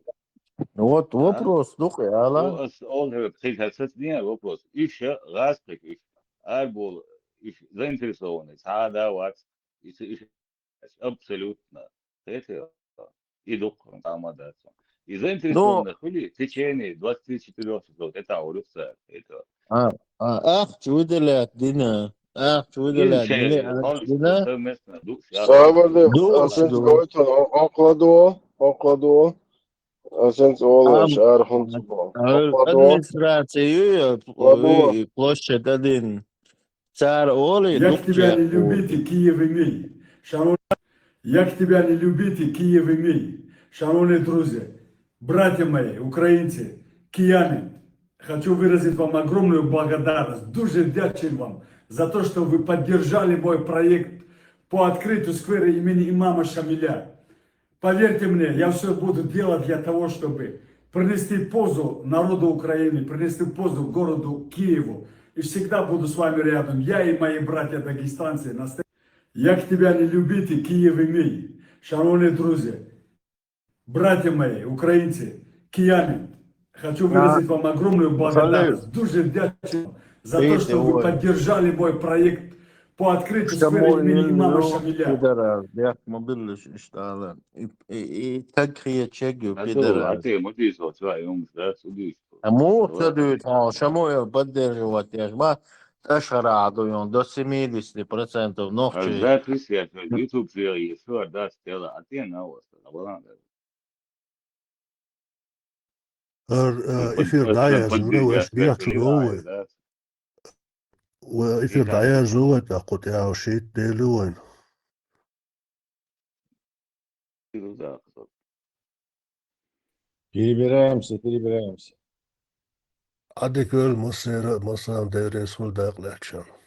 Вот вопрос ду-кх, ала? О, ас ол хӀара, кхин хӀара саца дийна вопрос. Иша гӀаскхиш, иша арабовла, иша заинтересованный, цхьа а да вац. Иша, иша Абсолютно. Хетий? И дуккха хӀума ма дац. И заинтересованных хуьлий в течение двадцати четырёх часов тӀетагӀур ю цара. Хетий? А, а, ахча выделять дина. Ахча выделять дина. Совместно душ. Сабарде, душ, асенц душ. Гойтун, о-, окладу, окладу. Асенц олаш, архунц бо. Окладу. Администрация ю, ю, площадь один. Цара олий, я к тебе не любите, Киев имей. Шановні, я к тебе не любите, Киев имей. Шановні друзі, братья мои, украинцы, кияне, хочу выразить вам огромную благодарность. Дуже вдячен вам за то, что вы поддержали мой проект по открытию сквера имени имама Шамиля. Поверьте мне, я всё буду делать для того, чтобы принести пользу народу Украины, принести пользу городу Киеву. И всегда буду с вами рядом. Я и мои братья дагестанцы. Наста-, я к тебе не любите, Киев имей. Шановні друзі, братья мои, украинцы, кияне, хочу выразить вам огромную благодарность. Дуже вдячен за то, что вы поддержали мой проект По открытию Шамой сферы имени имама ну, Шамиля. Пидорас, бехк ма биллаш иштта ала. И, и, и таг хетчег ю, А пидорас. А ты, мотис, вот, свои, он, да, судишь. А муха ца дуьйцу хьо, Шамуил поддерживать еш ма, тӀашхара Ӏа ду йон, до семидесяти процентов А нохчий. запись я, что YouTube же есть, что, да, стела, а ты на вас, а была, да. Ар, а, эфир дӀаяьржина, вай, аш бехк шу дову вай. Вай эфир дӀаяьржу вай, тӀаккха тӀаьхьа шийтта дели вайн. Перебираемся, перебираемся. Ӏадика йойла массера, массарна Дела реза хуьлда дакъа лаьттачарна.